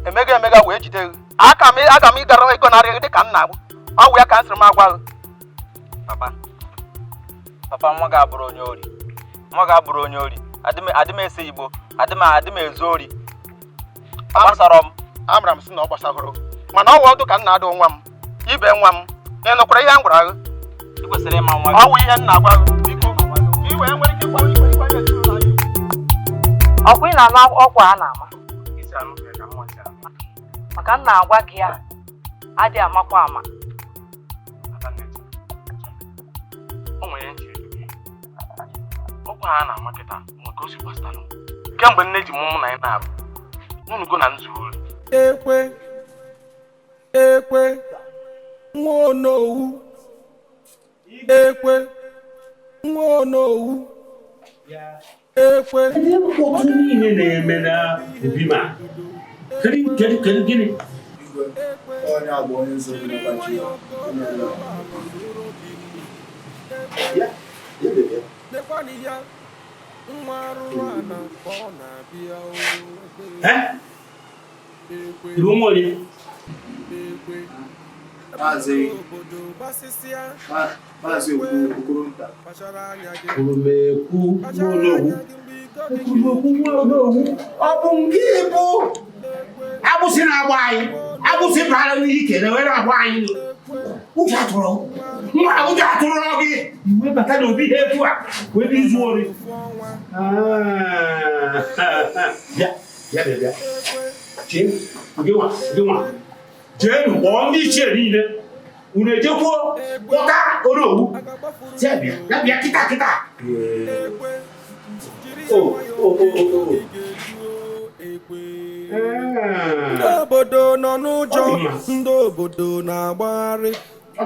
emega emega wee jide gị, aka m aga m ịgara ịgọnarị gị dịka nna gị. Ọ wụ ya ka m sịrị m agwa gị. Papa, papa, nwa ga-abụrụ onye ori, nwa ga-abụrụ onye ori. Adị m ese igbo, adị m ezu ori. Agbasara m, amara m sị na ọ gbasagoro, mana ọ wụ ọdụ ka m na-adụ nwa m. Ibe nwa m, ị nụkwara ihe m gwara gị? Ị kwesịrị ịma nwa gị. Ọ wụ ihe m na-agwa gị, biko, ka ị wee nwere ike ịkwara igwe ịkwanye ezinụlọ anyị. Ọkwa ị na-anụ ọkwa a na-ama maka m na-agwa gị ya adị amakwa ama. O nwere ntị ọkwa a na-ama kịta nwere ka o si gbasara m. Kemgbe nne ji mụ na anyị na-abụ n'unugo na nzu ori. Ekwe ekwe nwa onowu, ekwe nwa onowu, ekwe. Mkpọtụ niile na-eme na obi ma kedu kedu kedu gịnị? Onye a bụ onye nze n'ọba ji ya. Lekwanụ ya, nwa arụrụ ana ka ọ na-abịa o. Eh? Ị bụ nwa onye? Maazị Maazị Okoronta. Ekwurumekwu nwa Onowu. Ekwurumekwu nwa Onowu. Ọ bụ nke bụ agbụsị na-agba anyị, agbụsị bara n'ike na were agba anyị. Ụjọ atụrụ nwa, ụjọ atụrụ gị wee bata n'obi ha etu a wee bụ izu ori. Bịa, bịa, bịa, bịa. Jee, gị nwa, gị nwa. Jee nụ kpọọ ndị ichie niile. Unu ejekwuo kpọta Onowu. Sị ya bịa, ya bịa kịta kịta. O, o, o, o, o. Obodo nọ n'ụjọ, ndị obodo na-agbagharị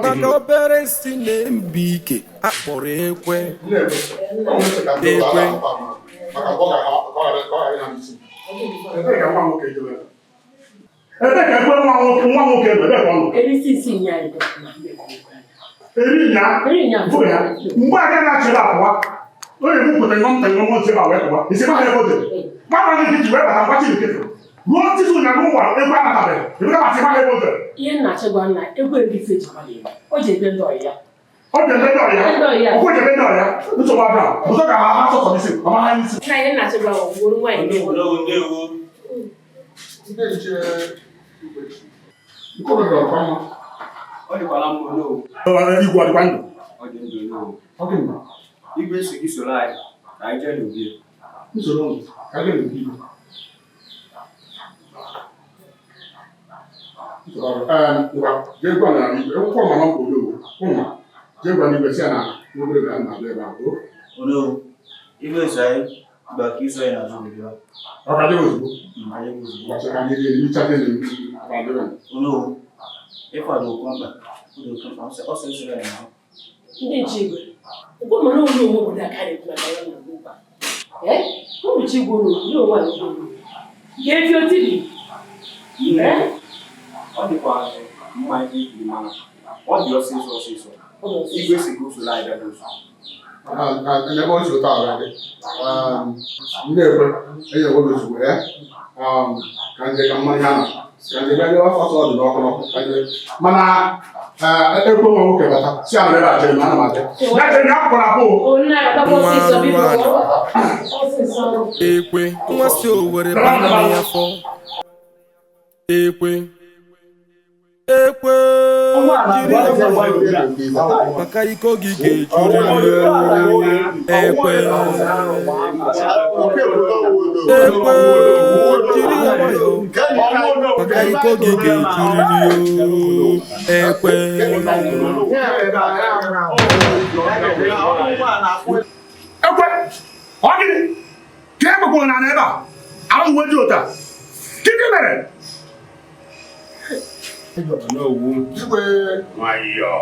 maka obere nsị na-ebi ike akpọrọ ekwe. Ekwe. Ebee ka ekwe nwa nwoke nọ? Ebee ka ọ nọ? Eri nya mgbe aga na-achịrị apụwa onye mụpụta ngọm tengọm otu ebe a wee pụwa isi ma ha ebe o jere gbara gị ji wee bata ngwa Chineke ruo titi ụnya n'ụwa egwu anatabeghị ebe na masị ma ha ebe o jere. Ihe nna achịgwa nna egwu erisi ejikwala ya o ji ebe ndị ọyị ya. Ọ ji ebe ndị ọyị ya, ọkwa ji ebe ndị ọyị ya, nsogbu abịa ụzọ ka ha ha sọsọ n'isi ọma ha isi. Na ihe nna achịgwa gwuru nwaanyị. Igwe ọ dịkwa ndụ? Igwe si gị soro anyị ka anyị jee n'obi. Nsoro ka anyị jee n'obi igwe. Jee gwa na igwe, akwụkwọ mama m bụ Onowu, ụma jee gwa n'igwe si ya na obere ga na-abịa ebe ahụ. Onowu, igwe si anyị gba ka iso anyị n'azụ obi. Ọ ka jee ozugbo? Gbasa ka anyị jee n'ichate na abadịrị. Onowu, ịkwado okwu mkpa, kwado okwu mkpa, ọsọ isoro anyị n'azụ. Ndị nche igwe, ụkwụ mana onye onwe obodo aka na-ekwu maka ya na ugbu a. Ee, ụmụchi igwe ụlọ ndị onwe anyị ụlọ. Ga-efi otibi. Ọ dịkwa mma ihe ikiri mana ọ dị ọsịsọ ọsịsọ. Igwe si ka usoro anyị bịa n'ụzọ. Ebe o si ụtọ ala dị. Ndị ekwe, enyi ekwe ozugbo ya. Ka nje ka mmanya nọ. Ka nje bịa ọsọ ọ dị n'ọkụ n'ọkụ. Ka nje. Mana ekwe nwa nwoke bata, si ala ebe a chere m ana m abịa. Ya chere ya pụrụ apụ. Ekwe nwa si Owere bana ya fọ. Ekwe. Ekwe jiri nwayọọ maka iko gị ga-ejurịrị. Ekwe. Ekwe jiri nwayọọ maka iko gị ga-ejurịrị. Ekwe. Ekwe, ọ gịnị? Ka e gbakwuru na ebe a, arụ uwe dị ụta. Gịnị mere? Nwayọọ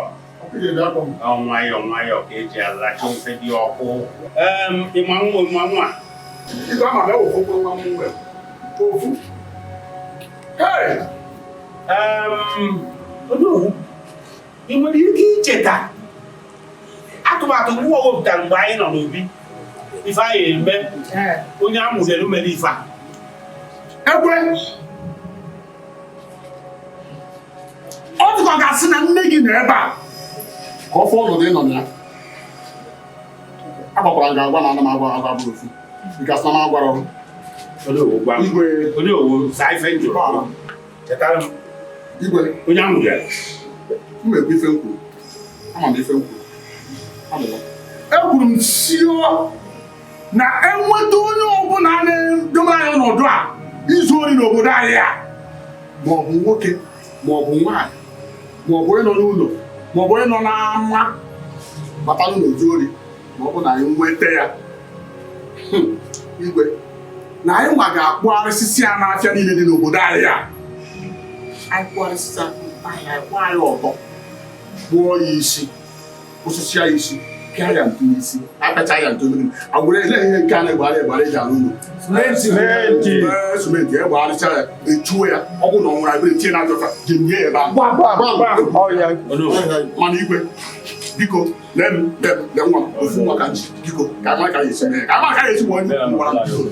nwayọọ nwayọọ ka eji alacha ofe dị ọkụ. Ịma nwa Igwe ama bịa ofu nwa m nwere. Ofu. Hey! Onowu, ị nwere ike icheta atụmatụ mgbe o wepụtara mgbe anyị nọ n'obi ife anyị eme onye a mụrụ mere ife a. Ekwe! Ọ dịkwa ga-asị na nne gị nọ ebe a ka ọ fụ ọnọdụ ị nọ na ya. Agbakwara m gị agwa na ana m agwa agwa bụrụ ofu. Because na m agwara ọrụ. Igwe Onowu, saa ife njụrụ. Chetara m. Igwe. Onye ahụ bịara. M na-ekwu ife m kwuru. Ama m ife m kwuru. Ekwuru m sio na enweta onye ọbụla na-edobe anyị ọnọdụ a izu ori n'obodo anyị a ma ọ bụ nwoke ma ọ bụ nwaanyị ma ọ bụ onye nọ n'ụlọ ma ọ bụ onye nọ n'ama batalụ n'ozu ori ma ọ bụ na anyị nweta ya. Igwe na anyị nwa ga-akpụgharịsịsị ya n'afịa niile dị n'obodo anyị a. Anyị kpụgharịsịsị anyị ọtọ kpụọ ya isi, osisi ya isi, pịa ya ntu n'isi, apịacha ya ntu n'isi. Agwụrụ ele ihe nke a na-egbagharị egbagharị eji alụ ụlọ. Simenti egbagharịcha ya, echuo ya, ọ bụ na ọ nwụrụ abịrị tinye n'ajọ ọfa, ji nye ya ebe ahụ. Mana igwe, biko, lee m, lee nwa m, ofu nwa ka m ji, biko, ka ama ka ya esi mee, ka ama ka ya esi gbuo onye gwara m biko,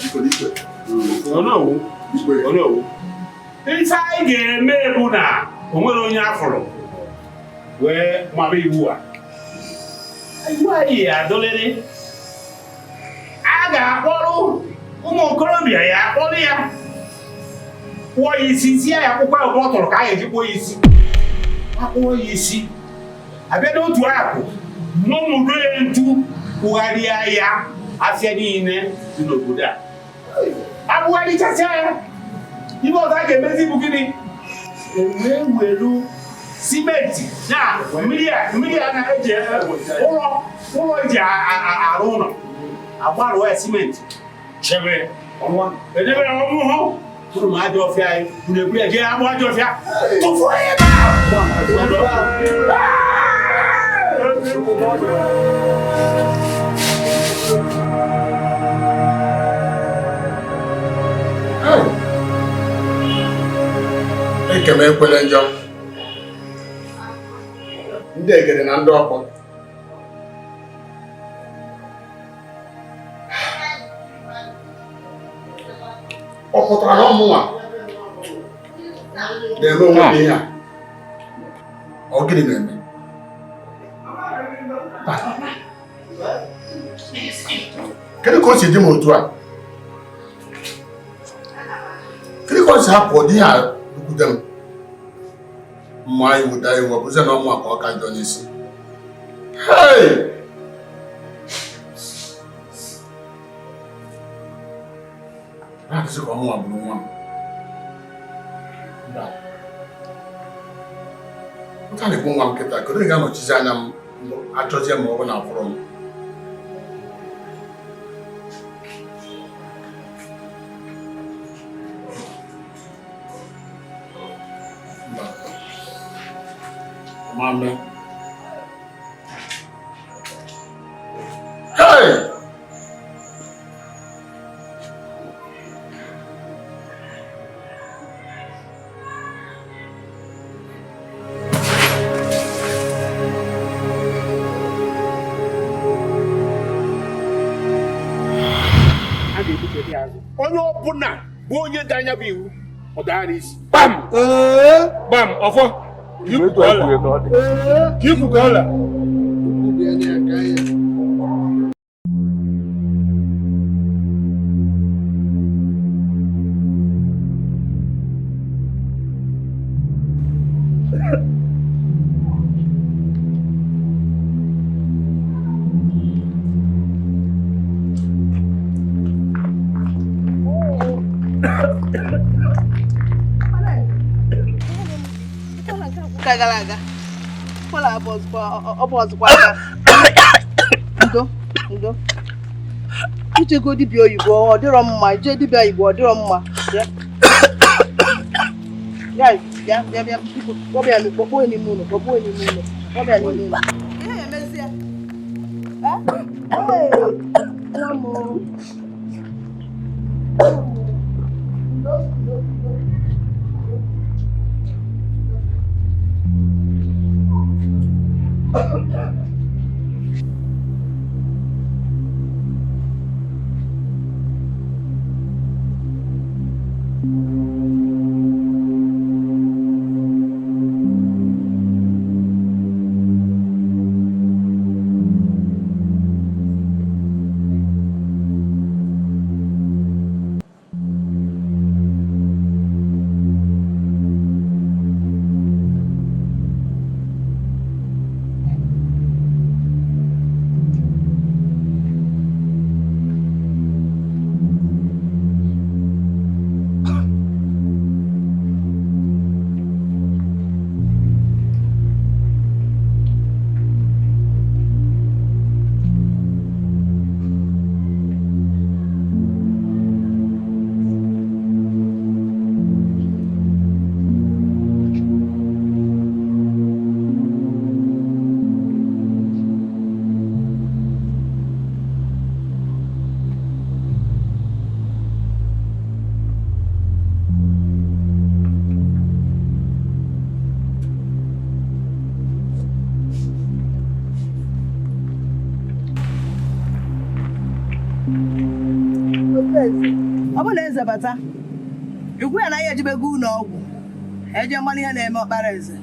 biko n'igwe. Onowu, Onowu, ife anyị ga-eme bụ na o nwere onye afụrụ wee maba iwu a. Iwu anyị adọlịrị. A ga-akpọrọ ụmụ okorobịa ya akpọrọ ya kpụọ ya isi, sie ya akwụkwọ ahụ ọ tọrọ ka a ga-eji kpụọ ya isi. Akpụọ ya isi, abịa n'otu akụ n'ụmụdo ya ntu kpụgharịa ya afịa niile dị n'obodo a. Akpụgharịchasịa ya, ibe ọzọ a ga-emezi bụ gịnị? Ewee welu simenti na mmiri a na-eji ụlọ eji arụ ụlọ agbarụọ ya simenti chebe edebe ya ọmụhụ Unu ma ajọ ọfịa anyị, unu eburu ya jee agbụ ajọ ọfịa. Tụfuo ya ebe ahụ. Eke m ekwele njọ. Ndị egede na ndị ọkpọ. Ọ pụtara na ọmụnwa na-eme onwe m ihe a. Ọ gịnị na-eme? Kedu ka o si dị m otu a? Kedu ka o si hapụ ụdị ihe a dukwute m? Mma iwu daa iwu, ọ bụzie na ọmụnwa ka ọ ka njọ n'isi. Hey! Na-adịzị ka ọmụnwa bụrụ nwa m. Mba. Nta na-ekwu nwa m kịta, kedu onye ga-anọchizi anya m achọzie ma ọ bụ na afụrụ m? Mba. Mame. Hey! Onye ọbụla bụ onye dị anya bụ iwu ọ daa n'isi. Gbam! Gbam! Ọfọ! Ka ikwu ka ọla! Gara aga ndo ndo ijego dibịa oyibo ọ dịrọ mma, ije dibịa oyibo ọ dịrọ mma. Bịa bịa bịa bịa biko kpọbịa kpọkpọ n'ime ụlọ, kpọkpọ n'ime ụlọ, kpọbịa n'ime ụlọ. Ihe emezie nwa m. Ọ bụla eze bata ikwu ya na ya ejibego ụlọ ọgwụ eje mmanụ ihe na-eme ọkpara eze.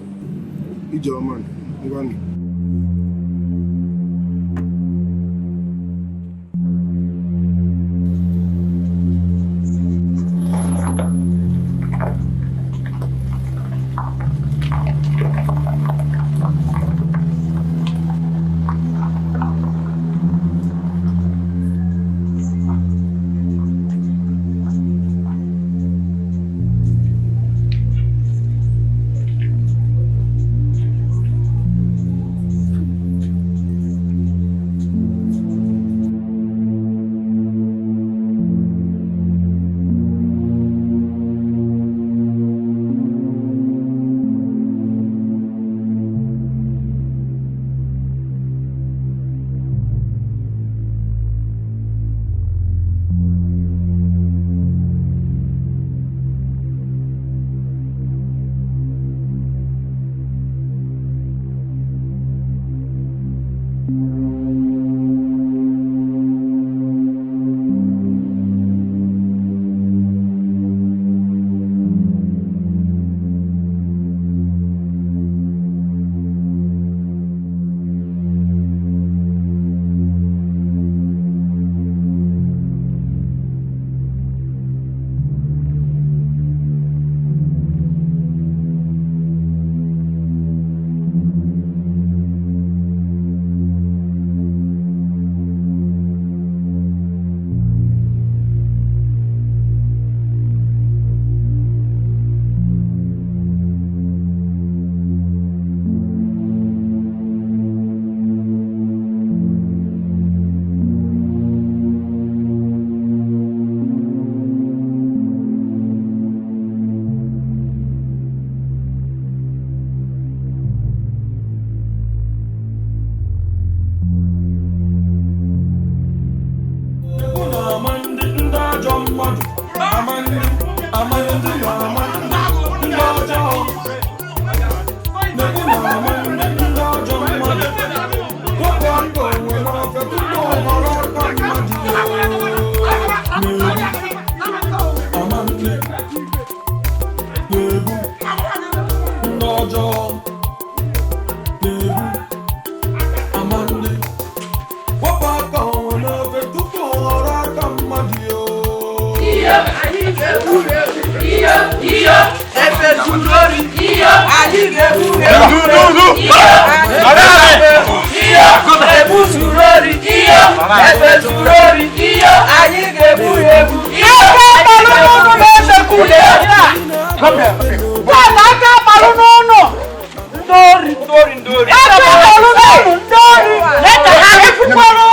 Ijeọma, ngwanụ. Efe zuru ori, anyị ga-egbu egbu. Ebu zuru ori, efe zuru ori, anyị ga-egbu egbu. Aka kpalụ n'ụnụ na-esekwu Aka kpalụ n'ụnụ. Ndị ori, ndị ori, ndị ori. Aka kpalụ n'ụnụ, ndị ori. Efukwalụ,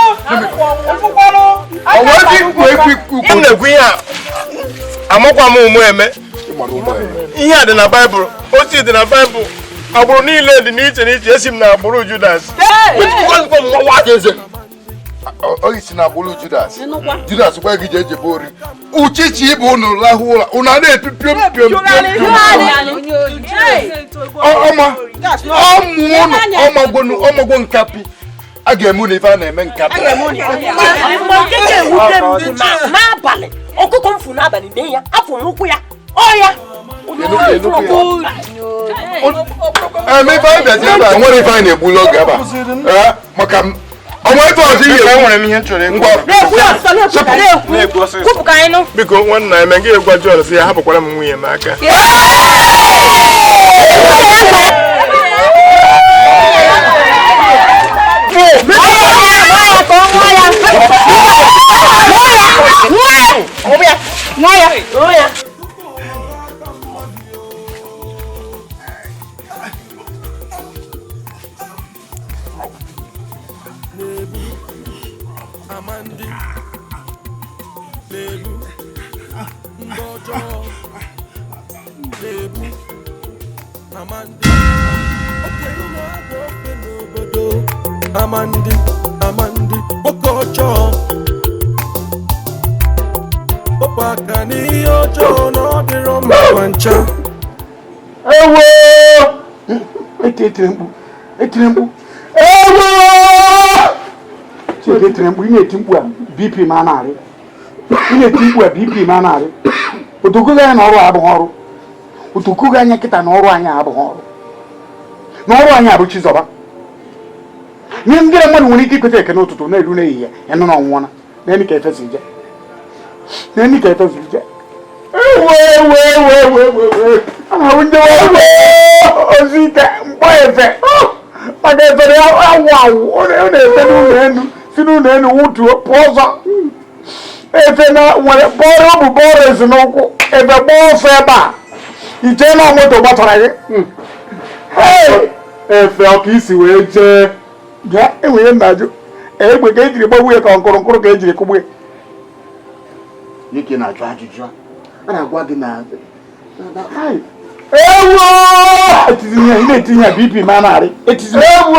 efukwalụ. M na-ekwu ihe a, amakwa m ụmụ eme. Ihe a dị na Baịbụl, otu dị na Baịbụl, agbụrụ niile dị n'iche n'iche, esi m na agbụrụ Judas. Oyi si na agbụrụ Judas. Judas gwa gị jee jebe ori. Uchichi ịbụ unu lahụ ụra, unu a na-epi piom piom piom. Ọma, ọmụ unu, ọmagwonu, ọmagwo nkapi. A ga-eme unu ife a na-eme nkapi. Ma nke ga-ewute m bụ na n'abalị, ọkụkọ m fụ n'abalị mee ya, afọ m ụkwụ ya, ọ ya. Eme ife anyị bịazi ebe a, nwere ife anyị na-egbu n'oge ebe a. Maka ọnwa ife ọzọ ihe enwere m ihe m chọrọ ịgwa. Biko nwanna eme gị gwa Jọn sị ya hapụkwara m nwunye m aka. Amandi, Amandi, nwoke ọjọọ. Wepụ aka n'ihe ọjọọ na ọ dịrọ mma ma ncha. Ewo! Etiri mkpu, etiri mkpu. Ewo! Chidi etiri mkpu, ị na-eti mkpu a BP ma na-arị. Ị na-eti mkpu a BP ma na-arị. Otokogo anya na ọrụ a abụghị ọrụ. Otokogo anya kịta na ọrụ anyị abụghị ọrụ. Na ọrụ anyị abụ Chizọba. Nye ndị mmadụ nwere ike ikweta eke n'ụtụtụ na-eru n'ehihie ịnụ na ọnwụọna n'elu ka efe si je n'elu ka efe si je. Ewo ewo ewo ewo ewo ewo ahụ ndị ewo ozi ike mkpọ efe maka efere awụ awụ ọ na-efe n'ụlọ elu si n'ụlọ elu wụtuo pụọ ọzọ efe na nwere bọọrọ ọ bụ bọọrọ ezi n'ụkwụ efe gbaa ọsọ ebe a iche na moto gbatara gị efe ọka isi wee jee. Bịa enwere nna ajụ egbe ka ejiri gbagbuo ya ka nkụrụ nkụrụ ka ejiri kụgbuo ya. Dike na-ajụ ajụjụ a na-agwa gị na ewo etizinye ị na-etinye ya BP ma na-arị etizinye ewo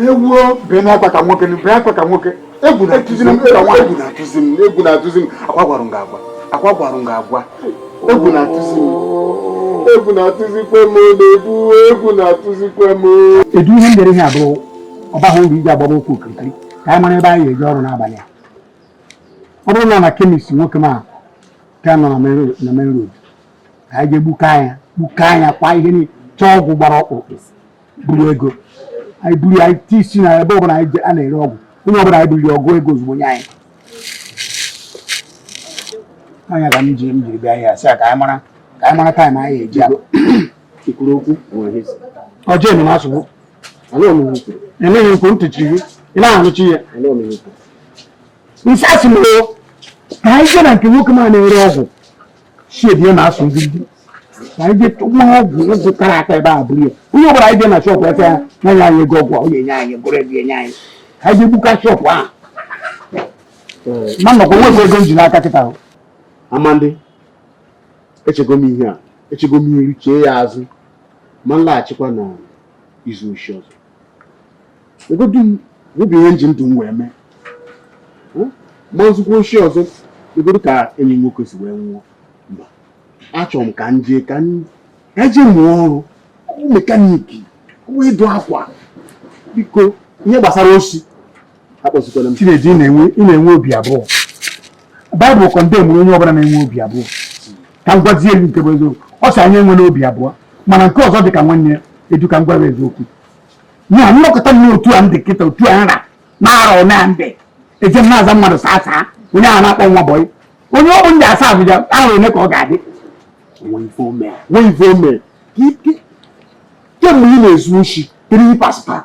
ewo bee n'akwa ka nwoke bee akwa ka nwoke egwu na-atụzi m egwu na-atụzi m egwu na-atụzi m akwa gwara m ga-agwa akwa gwara m ga-agwa egwu na-atụzi m egwu na-atụzikwa m na-ebu egwu na-atụzikwa m. Edu ihe ndere ihe abụrụ ọbaghị uru iji agbaba okwu okirikiri ka anyị mara ebe anyị ga-eje ọrụ n'abalị a. Ọ bụrụ na na kemist nwoke ma ka nọ na main road ka anyị jee gbukaa anya kwa ihe niile chọọ ọgwụ gbara ọkpụkpụ buru ego anyị buru anyị ti isi na ebe ọbụla anyị a na-ere ọgwụ onye ọbụla anyị buriri ọgụ ego ozugbo nye anyị. Anya ka m jiri bịa ya sị ka anyị mara ka anyị mara taịm anyị eji abụ. Ikwuru okwu ọjọọ eme na-asụgbu emeghị nkwu ntị chiri gị ị na-anụchi ya nsị asị m o ka anyị jee na nke nwoke ma na-ere ọgwụ shedi ya na-asụ ngidi ka anyị jee tụwa ọgwụ ọgwụ kara aka ebe a buru ya onye ọbụla anyị jee na shọpụ efe ya nye anyị ego ọgwụ ọ ga-enye anyị gụrụ ego enye anyị ka anyị jee gbuka shọpụ ahụ ma nnọkwa nwekwa ego m ji n'aka kịta ahụ. Amandi, echego m ihe a echego m iru chee ya azụ ma nlaghachikwa na izu oshi ọzọ ego dum bụ ihe nji ndụ m wee mee ma nzukọ oshi ọzọ egodu ka enyi nwoke si wee nwụọ mba achọrọ m ka m jee ka eje mụọ ọrụ ọ mekaniki ọ bụ ịdụ akwa biko ihe gbasara oshi akpọzikwala m. Chinedu ị na-enwe obi abụọ. Baịbụl kọndemụrụ onye ọbụla na-enwe obi abụọ ka m gwazie elu nke bụ eziokwu ọ sị anyị enwela obi abụọ mana nke ọzọ dị ka nwanne ya edu ka m gwara eziokwu ya nnọkọta m n'otu a ndị kịta otu a nra na-arọ na ndị eje m na-aza mmadụ saa saa onye ahụ na-akpọ nwa bọyị Onye ọ bụ ndị asa Abuja ahụ eme ka ọ ga-adị. Nwe ife o mere. Kemgbe ị na-ezu oshi, kedu ihe pasịta?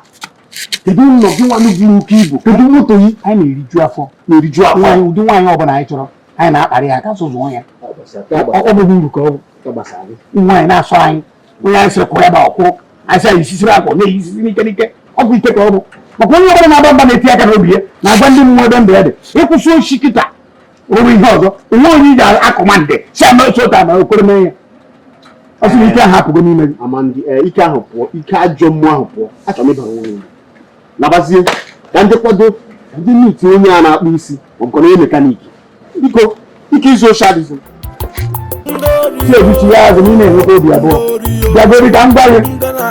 Kedu ụlọ gị nwanụ buru oke ibu? Kedu moto gị? Anyị na-eriju afọ. Na-eriju afọ. Nwaanyị ụdị nwaanyị ọbụla anyị chọrọ, anyị na-akparị ya aka zụzụọ ya. Ọ bụghị uru ka ọ bụ. Nwaanyị na-asọ anyị, onye anyị sịrị kwụrụ ebe a ọkwụrụ, anyị sị anyị isisiri akwa na-eyisisi n'ike n'ike, ọ bụ ike ka ọ bụ. Maka onye ọbụla na-agba mba na-eti aka n'obi ya na-agwa ndị mmụọ ebe ndụ ya dị, ịkwụsị oshi kịta rụrụ ihe ọzọ, onwe onye iji akọmandị si ama otu otu ama okwere mee ya. Ọ sị na ike ahụ apụgo n'ime gị. Amandị, ike ahụ pụọ, ike ajọ mmụọ ahụ pụọ. Achọrọ m ịbara onwe m. Nabazie, ka ndị kwado, ka ndị miti onye a na-akpụ isi, ọ bụkwa onye mekaniki. Biko, ike izu oshi adịghị. Si ebuchi ya azụ n'ime enweta obi abụọ. Bịagori ka m gwa gị,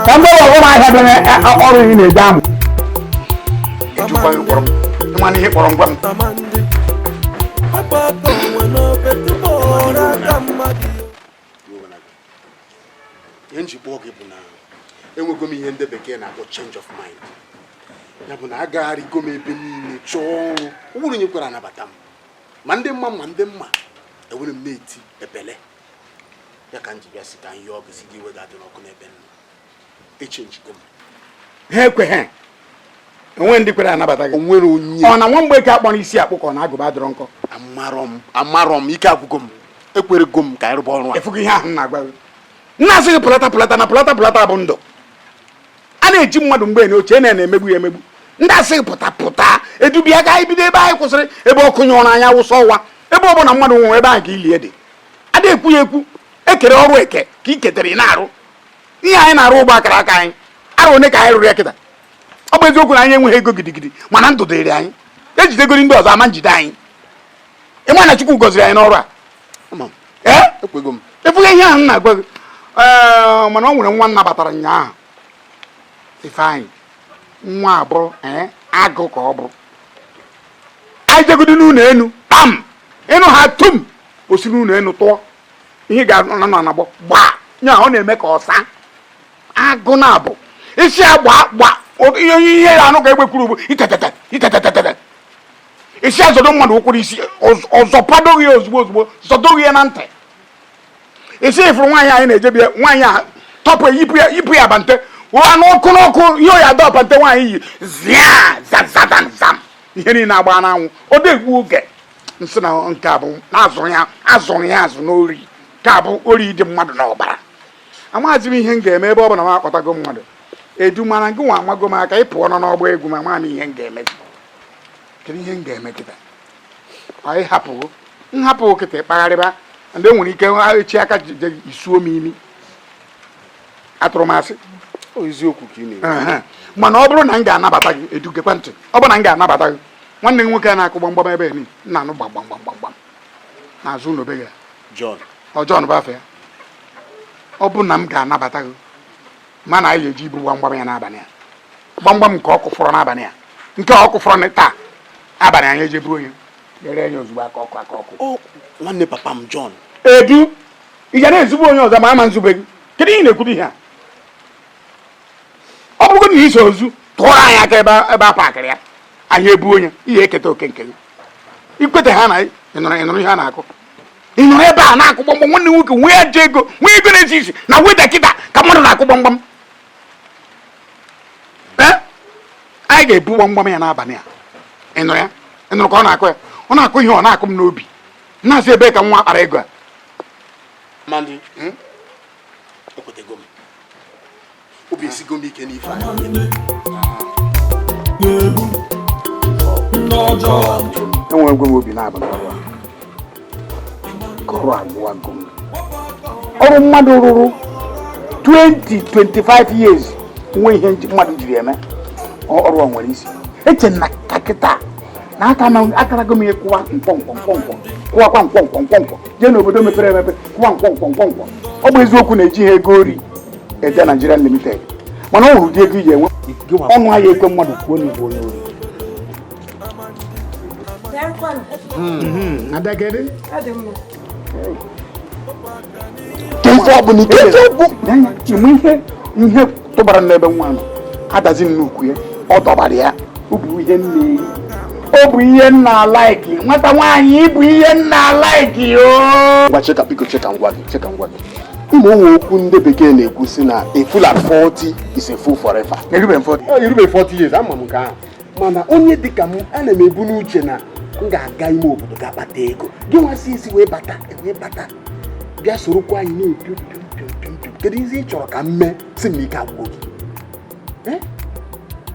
ka m gwa gị ọghọm ahịa dị ọrụ ị na-eje amụ. Ịma na ihe kpọrọ ngwa m. Ihe njikwa oge bụ na enwego m ihe ndị bekee na-akpọ change of mind. Ya bụ na agagharịgo m ebe niile chọọ ọrụ. Ụwụrụ onye kwere anabata m. Ma ndị mma ma ndị mma enwere m na-eti ebele. Ya ka m ji bịa sị ka m yọọ gị sị gị iwe ga-adị n'ọkụ n'ebe m nọ. Echenjigo m. Ha ekweghị. Onwe ndị kwere anabata gị. Onwere onye. Ọ na nwa mgbe ka akpọrọ isi akpụ ka ọ na-agụba adịrọ nkọ. Amarọ m ike agwụgo m. Ekwerego m ka anyị rụba ọrụ a. Efugo ihe ahụ m na-agwa gị. Nna asị gị pụlata pụlata na pụlata pụlata bụ ndụ. A na-eji mmadụ mgbe na ochie na-emegbu ya emegbu. Ndị asị gị pụta pụta edubia ka anyị bido ebe anyị kwụsịrị ebe ọkụ nyụrụ anya wụsọ ọwa ebe ọ bụla mmadụ nwụrụ ebe ahụ ka ilie dị. A na-ekwu ya ekwu ekere ọrụ eke ka ị ketere ị na-arụ. Ihe anyị na-arụ ụgbọ akara aka anyị arụ one ka anyị rụrụ ya kịta. Ọ bụ eziokwu na anyị enweghị ego gidigidi mana ndụ dịrị anyị. Ejidegori ndị ọzọ ama njide anyị. Ịma na Chukwu gọziri anyị n'ọrụ a. Ee? Ekwego m. Efughị ihe ahụ m na-agwa gị. Mana ọ nwere nwa nnabatara ụnyaahụ. Ifeanyị nwa abụọ agụ ka ọ bụ. Anyị jegodi n'ụlọ enu kpam ịnụ ha tum o si n'ụlọ enu tụọ ihe ga-anọ na anagbọ gbaa nya ọ na-eme ka ọsa agụ na abụ isi ya gbaa gbaa ihe ya anụ ka egbe kwuru bụ itetete itetetete isi azọdo mmadụ ụkwụrụ isi ọzọ padoghị ya ozugbo ozugbo zọdoghị ya na ntị isi ifuru nwaanyị anyị na-ejebi ya nwaanyị a tọpụ yipụ ya abante ụra n'ọkụ n'ọkụ ihe oyi ada ọpante nwaanyị yi zia zazadazam ihe niile agba n'anwụ ọ degbu oge nsị na nke a bụ na-azụrụ ya azụrụ ya azụ n'ori ka abụ ori dị mmadụ n'ọbara. Amaghịzi m ihe m ga-eme ebe ọ bụ na m akpọtago mmadụ edu mana gị nwa amago m aka ị pụọ nọ n'ọgba egwu ma ama m ihe m ga-eme. Kedu ihe m ga-eme kịta? Anyị hapụgo nhapụ kịta ịkpagharịba ndị nwere ike echi aka isuo m imi atụrụ m asị. Eziokwu ka ị na-ekwu. Mana ọ bụrụ na m ga-anabata gị edugekwa ntị ọ bụrụ na m ga-anabata gị nwanne gị nwoke a na-akụ gbamgbam ebe ni nna anụ gbam gbam gbam gbam n'azụ ụlọ be gị. John. Ọ John bụ afọ ya. Ọ bụ na m ga-anabata gị mana anyị ga-eji ibu gbamgbam ya n'abalị a. Gbamgbam nke ọkụ fọrọ n'abalị a nke ọkụ fọrọ taa abalị anyị eje buru onye lere ya ozugbo aka ọkụ aka ọkụ. Nwanne papa m John. Edu ị ga na-ezugbo onye ọzọ ma ama nzube gị. Kedu ihe ị na-ekwuru ihe a? Ọ bụrụ na iso ozu tụọrọ anyị aka ebe a pakịrị ya anyị ebu onye ihe eketa oke nke gị. Ikweta ha na ị nụrụ ihe a na-akụ. Ị nụrụ ebe a na-akụ gbamgbam nwanne nwoke nwee ajọ ego nwee ego na-esi isi na weda kịta ka mmadụ na-akụ gbamgbam. Ee anyị ga-ebu gbamgbam ya n'abalị a. Ị nụrụ ya? Ị nụrụ ka ọ na-akụ ya? Ọ na-akụ ihe ọ na-akụ m n'obi. Na-asị ebe ka nwa akpara ego a. Amandị, ekwetego m. Obi esigo m ike n'ife a. Enwego m obi na-aba n'ọrụ a. Ka ọrụ agwụwago m. Ọrụ mmadụ rụrụ 20-25 years nwe ihe mmadụ jiri eme ọrụ a nwere isi. Eche na kakịta na akarago m ihe kwụwa nkwọnkwọ nkwọnkwọ kwụwakwa nkwọnkwọ nkwọnkwọ jee n'obodo mepere emepe kwụwa nkwọnkwọ nkwọnkwọ. Ọ bụ eziokwu na-eji ha ego ori eje Nigerian Limited mana ọ hụrụ ụdị ego iji enwe ọnụ ahịa ekwe mmadụ kwuo na igbo onye ori. Ihe tụbara n'ebe nwa nọ adazi nnukwu ya ọ dọbara ya ọ bụ ihe nne Ọ bụ ihe m na-alaiki. Nwata nwaanyị, ịbụ ihe m na-alaiki o. Ngwa, cheka, biko, cheka ngwa gị, cheka ngwa gị. Ụmụ onwe okwu ndị bekee na-ekwu sị na a fool at 40 is a fool forever. Erube m 40. Erube 40 years, ama m nke ahụ. Mana onye dịka m, ana m ebu n'uche na m ga-aga ime obodo ga kpata ego. Gị nwasị isi wee bata, wee bata bịa sorokwa anyị na-epiu piu piu piu piu. Kedu ihe ị chọrọ ka m mee si m na ike agwụgo gị?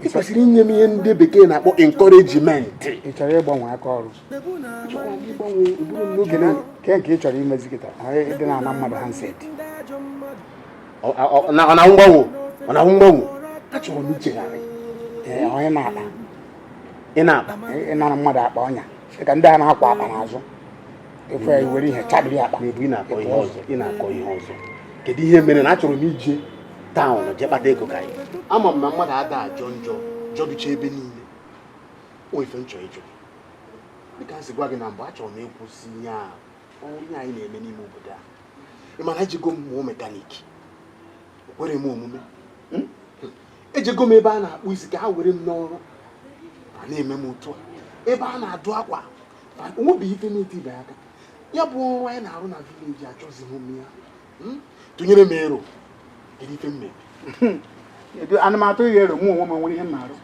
Ị kwesịrị inye m ihe ndị bekee na-akpọ encouragement. Ị chọrọ ịgbanwe aka ọrụ? N'oge na Ke nke ị chọrọ imezi kịta, ịdị na-ana mmadụ handset. Ọ na mgbanwe, ọ na mgbanwe. Achọrọ m ichegharị. Ee, onye na-akpa. Ị na-akpa? Ịnara mmadụ akpa ọnya. Dịka ndị a na-akwa akpa n'azụ. Efu ya iwere ihe chabiri akpa. Ị na-akọ ihe ọzọ, ị na-akọ ihe ọzọ. Kedu ihe mere na achọrọ m ije town jee kpata ego ka anyị? Ama m na mmadụ ada ajọ njọ jọducha ebe niile. O ife m chọrọ ịjụ gị. Dịka m si gwa gị na mbụ, achọrọ m ịkwụsị ihe a ọrụ anyị na-eme n'ime obodo a. Ị mana ejego m mụọ mechanic. O kwere m omume. Ejego m ebe a na-akpụ isi ka ha were m n'ọrụ. Ma na-eme m otu a. Ebe a na-adụ akwa, onwebeghị ife na-etibe aka. Ya bụ ọrụ anyị na-arụ na village achọzighị m ya. Tụnyere m ero. Kedu ife m mere? Edu ana m atụ ya ero, mụ onwe m nwere ihe m na-arụ.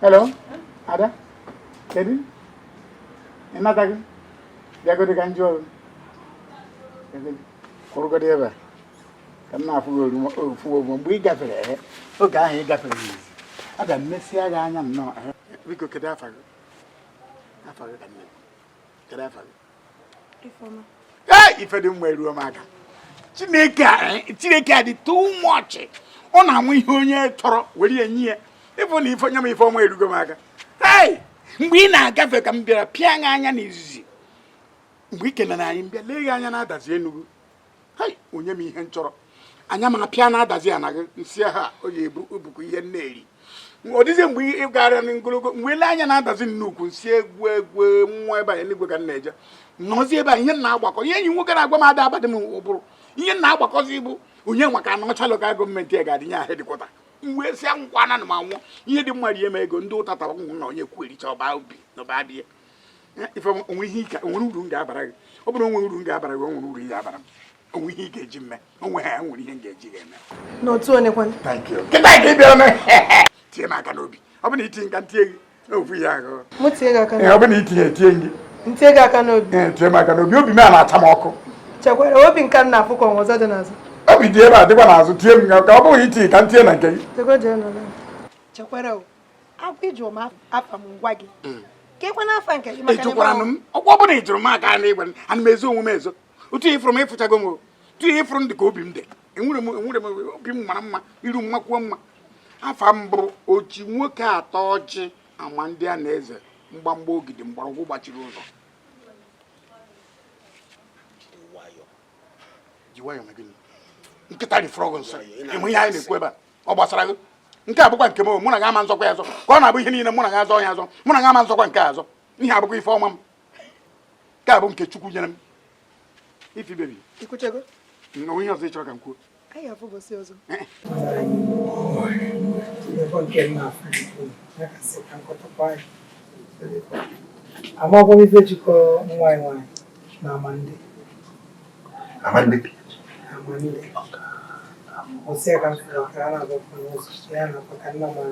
Hello, Ada. Kedu? Ị nataghị? Bịagodi ka m jụọ gị. Kwụrụgodi ebe a. Ka m na-afụ gị ofu ofu mgbe ị gafere, oge ahụ ị gafere n'ezi. Aga m mesịa gị anya nnọọ. Biko, kedu afa gị? Afa gị ka m na-ekwu. Kedu afa gị? Ifeọma. Ee, ife dị mma eruo m aka. Chineke a, Chineke a dị too much. Ọ na-anwụ ihe onye chọrọ were ya nye ya. Ịfụ na ife onye m ife ọma erugo m aka. Hey! Mgbe ị na-agafe ka m bịara pịa gị anya n'izizi. Mgbe ị kenere anyị, mbịa lee gị anya na-adazi Enugu. Hey! Onye m ihe m chọrọ. Anya m apịa na-adazi anaghị nsị ha o ji ebu ebukwa ihe m na-eri. Ọ dịzie mgbe ị gara n'ogologo mgbe ele anya na-adazi nnukwu nsị egwu egwu nwa ebe a eluigwe ka m na-eje. Nọzi ebe a ihe m na-agbakọ ihe enyi nwoke na-agwa m ada abadị m ụbụrụ. Ihe m na-agbakọzi bụ onye maka na ọcha local government ya ga-adịnye ahụ headquarter. Mgbe si anwụkwa na m anwụ ihe dị mma rie m ego ndị ụta tara nwụ na onye kwu ericha ọba ubi na ọba bie. Ife onwe ihe ike onwere uru m ga-abara gị. Ọ bụrụ onwe uru m ga-abara gị, o nwere uru ị ga-abara m. Onwe ihe ị ga-eji mme. Onwe ha nwere ihe m ga-eji ga-eme. N'otu onye kwanụ? Thank you. Kịta ka ị bịara na tie m aka n'obi. Ọ bụ na itinye nka ntie gị n'ofu ihe ahụ. Mụ tie gị aka Ee, ọ bụ na itinye etie gị. M tie gị aka n'obi. Ee, tie m aka n'obi. Obi m a na-acha m ọkụ. Chekwara obi nke m na-afụ ka ọnwa ọzọ dị n'azụ. Obi dị ebe a dịkwa n'azụ tie m ka ọ bụghị itinye ka m tie na nke gị. Chekwa jee nọ na. Chekwara o. Agwa ịjụ m afa m ngwa gị. Ka ekwe n'afa nke gị maka na Ejụkwara m. Ọkwa ọ bụla ị jụrụ m aka n'igwe, ana m ezo onwe m ezo. Otu ihe ịfụrụ m ịfụchago m o. Otu ihe ịfụrụ m dị ka obi m dị. Enwere m obi m mara mma, iru m makwuo mma. Afa m bụ oji nwoke atọ ọjị ama ndị a na-eze mgbamgba ogidi mgbọrọgwụ gbachiri ụzọ. Ji nwayọọ ma gịnị? Nkịta rifọrọ gị nsọ. Ịhụ ihe anyị na-ekwu ebe a? Ọ gbasara gị? Nke a bụkwa nke m, mụ na gị ama nzọkwa ya azọ. Ka ọ na-abụ ihe niile mụ na gị azọ ya azọ. Mụ na gị ama nzọkwa nke a azọ. Ihe abụkwa ife ọma m. Nke a bụ nke Chukwu nyere m. Ifi bebi. Ikwuchego? Onwe ihe ọzọ ị chọrọ ka m kwuo? Anyị afụ ụbọchị ọzọ. Amakwa m ife jikọ nwa anyị nwaanyị na Amande. Amande? Amande. Ọsị ya ka m fụrụ ka a na-agbakọ n'ụzọ ya na-akwa ka nna mara.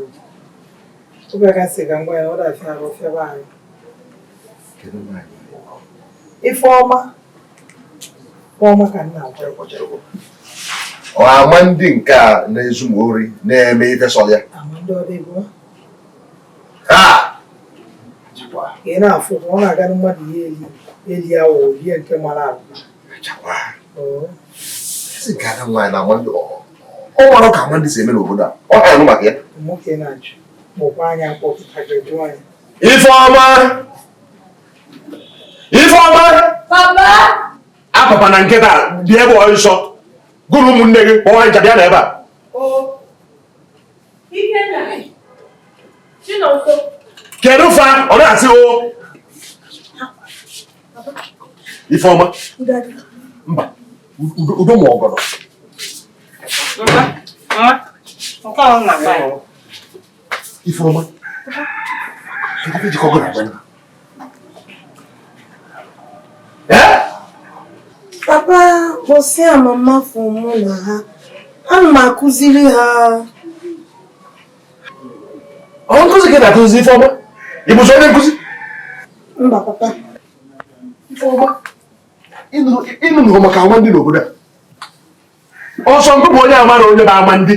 Oge aka sị ka m gwa ya na ọ dafịa arụ fịaba arụ. Ifeọma. Ifeọma ka nna agwa ya. Ọ Amande nke a na-ezu m ori na-eme ife sọrọ ya. Amande ọ dị bụ? Ha! Ka ị na-afụ ka ọ na-aga na mmadụ ihe eli eli awụ rie nke mara abụba. Ezi nke ada nwaanyị na Amande ọ mara ka Amande si eme n'obodo a. Ọ ka anụ maka ya. Nwoke na-achụ kpọkwa anya akpọpụta gị jụọ ya. Ifeọma! Ifeọma! Papa! Apapa na nkịta dị ebe ọsọ. Gụrụ ụmụnne gị kpọọ ncha bịa n'ebe a. O. Ikenna. Chinonso. Kedu fa ọ na-asị o? Ifeọma. Mba, udo ma ọgọdọ. Mma, nke ọ na-agba ya. Ifeọma, kedu ife jikọ gị na be nna? Papa, kwụsị a mama fụ mụ na ha. Ana m akụziri ha. Ọ nkụzi ka ị na-akụzi Ifeọma? Ị bụzi onye nkụzi? Mba, papa. Ifeọma, ịnụnụgo maka ama ndị n'obodo a? Ọsọ nkụ bụ onye ama na onye bụ ama ndị.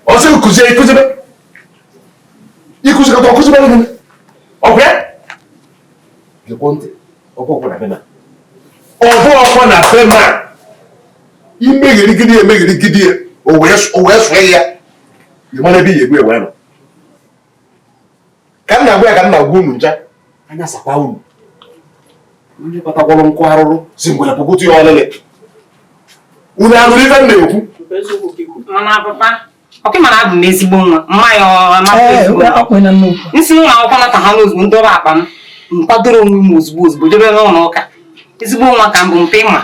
Ọsọ kụzie ịkụzibe. Ịkụzikọta ọkụzibere gị. Ọ bụ ya? Gekwa ntị, ọbụ ọkwọ na be ma. Ọbụ ọkwọ na be ma. Imegherigide ya emegherigide ya, o wee sụọ ya. Ị mara ebe ị ga-egbu ewe nọ. Ka m na-agwa ya ka m na-agwa unu ncha, anya sakwa unu. Onye kpatakwara nkụ arụrụ si mgbe pụpụtụ ya ọlịlị. Unu anụrụ ife m na-ekwu? Mana papa, ọkụ mana abụ m ezigbo nwa, mma ya ọ amapụ ezigbo nwa. Nsi ụlọ akwụkwọ nata ha n'ozugbo ndọrọ akpa m, m kwadoro onwe m ozugbo ozugbo jebe n'ụlọ ụka. Ezigbo nwa ka m bụ mpe ịma.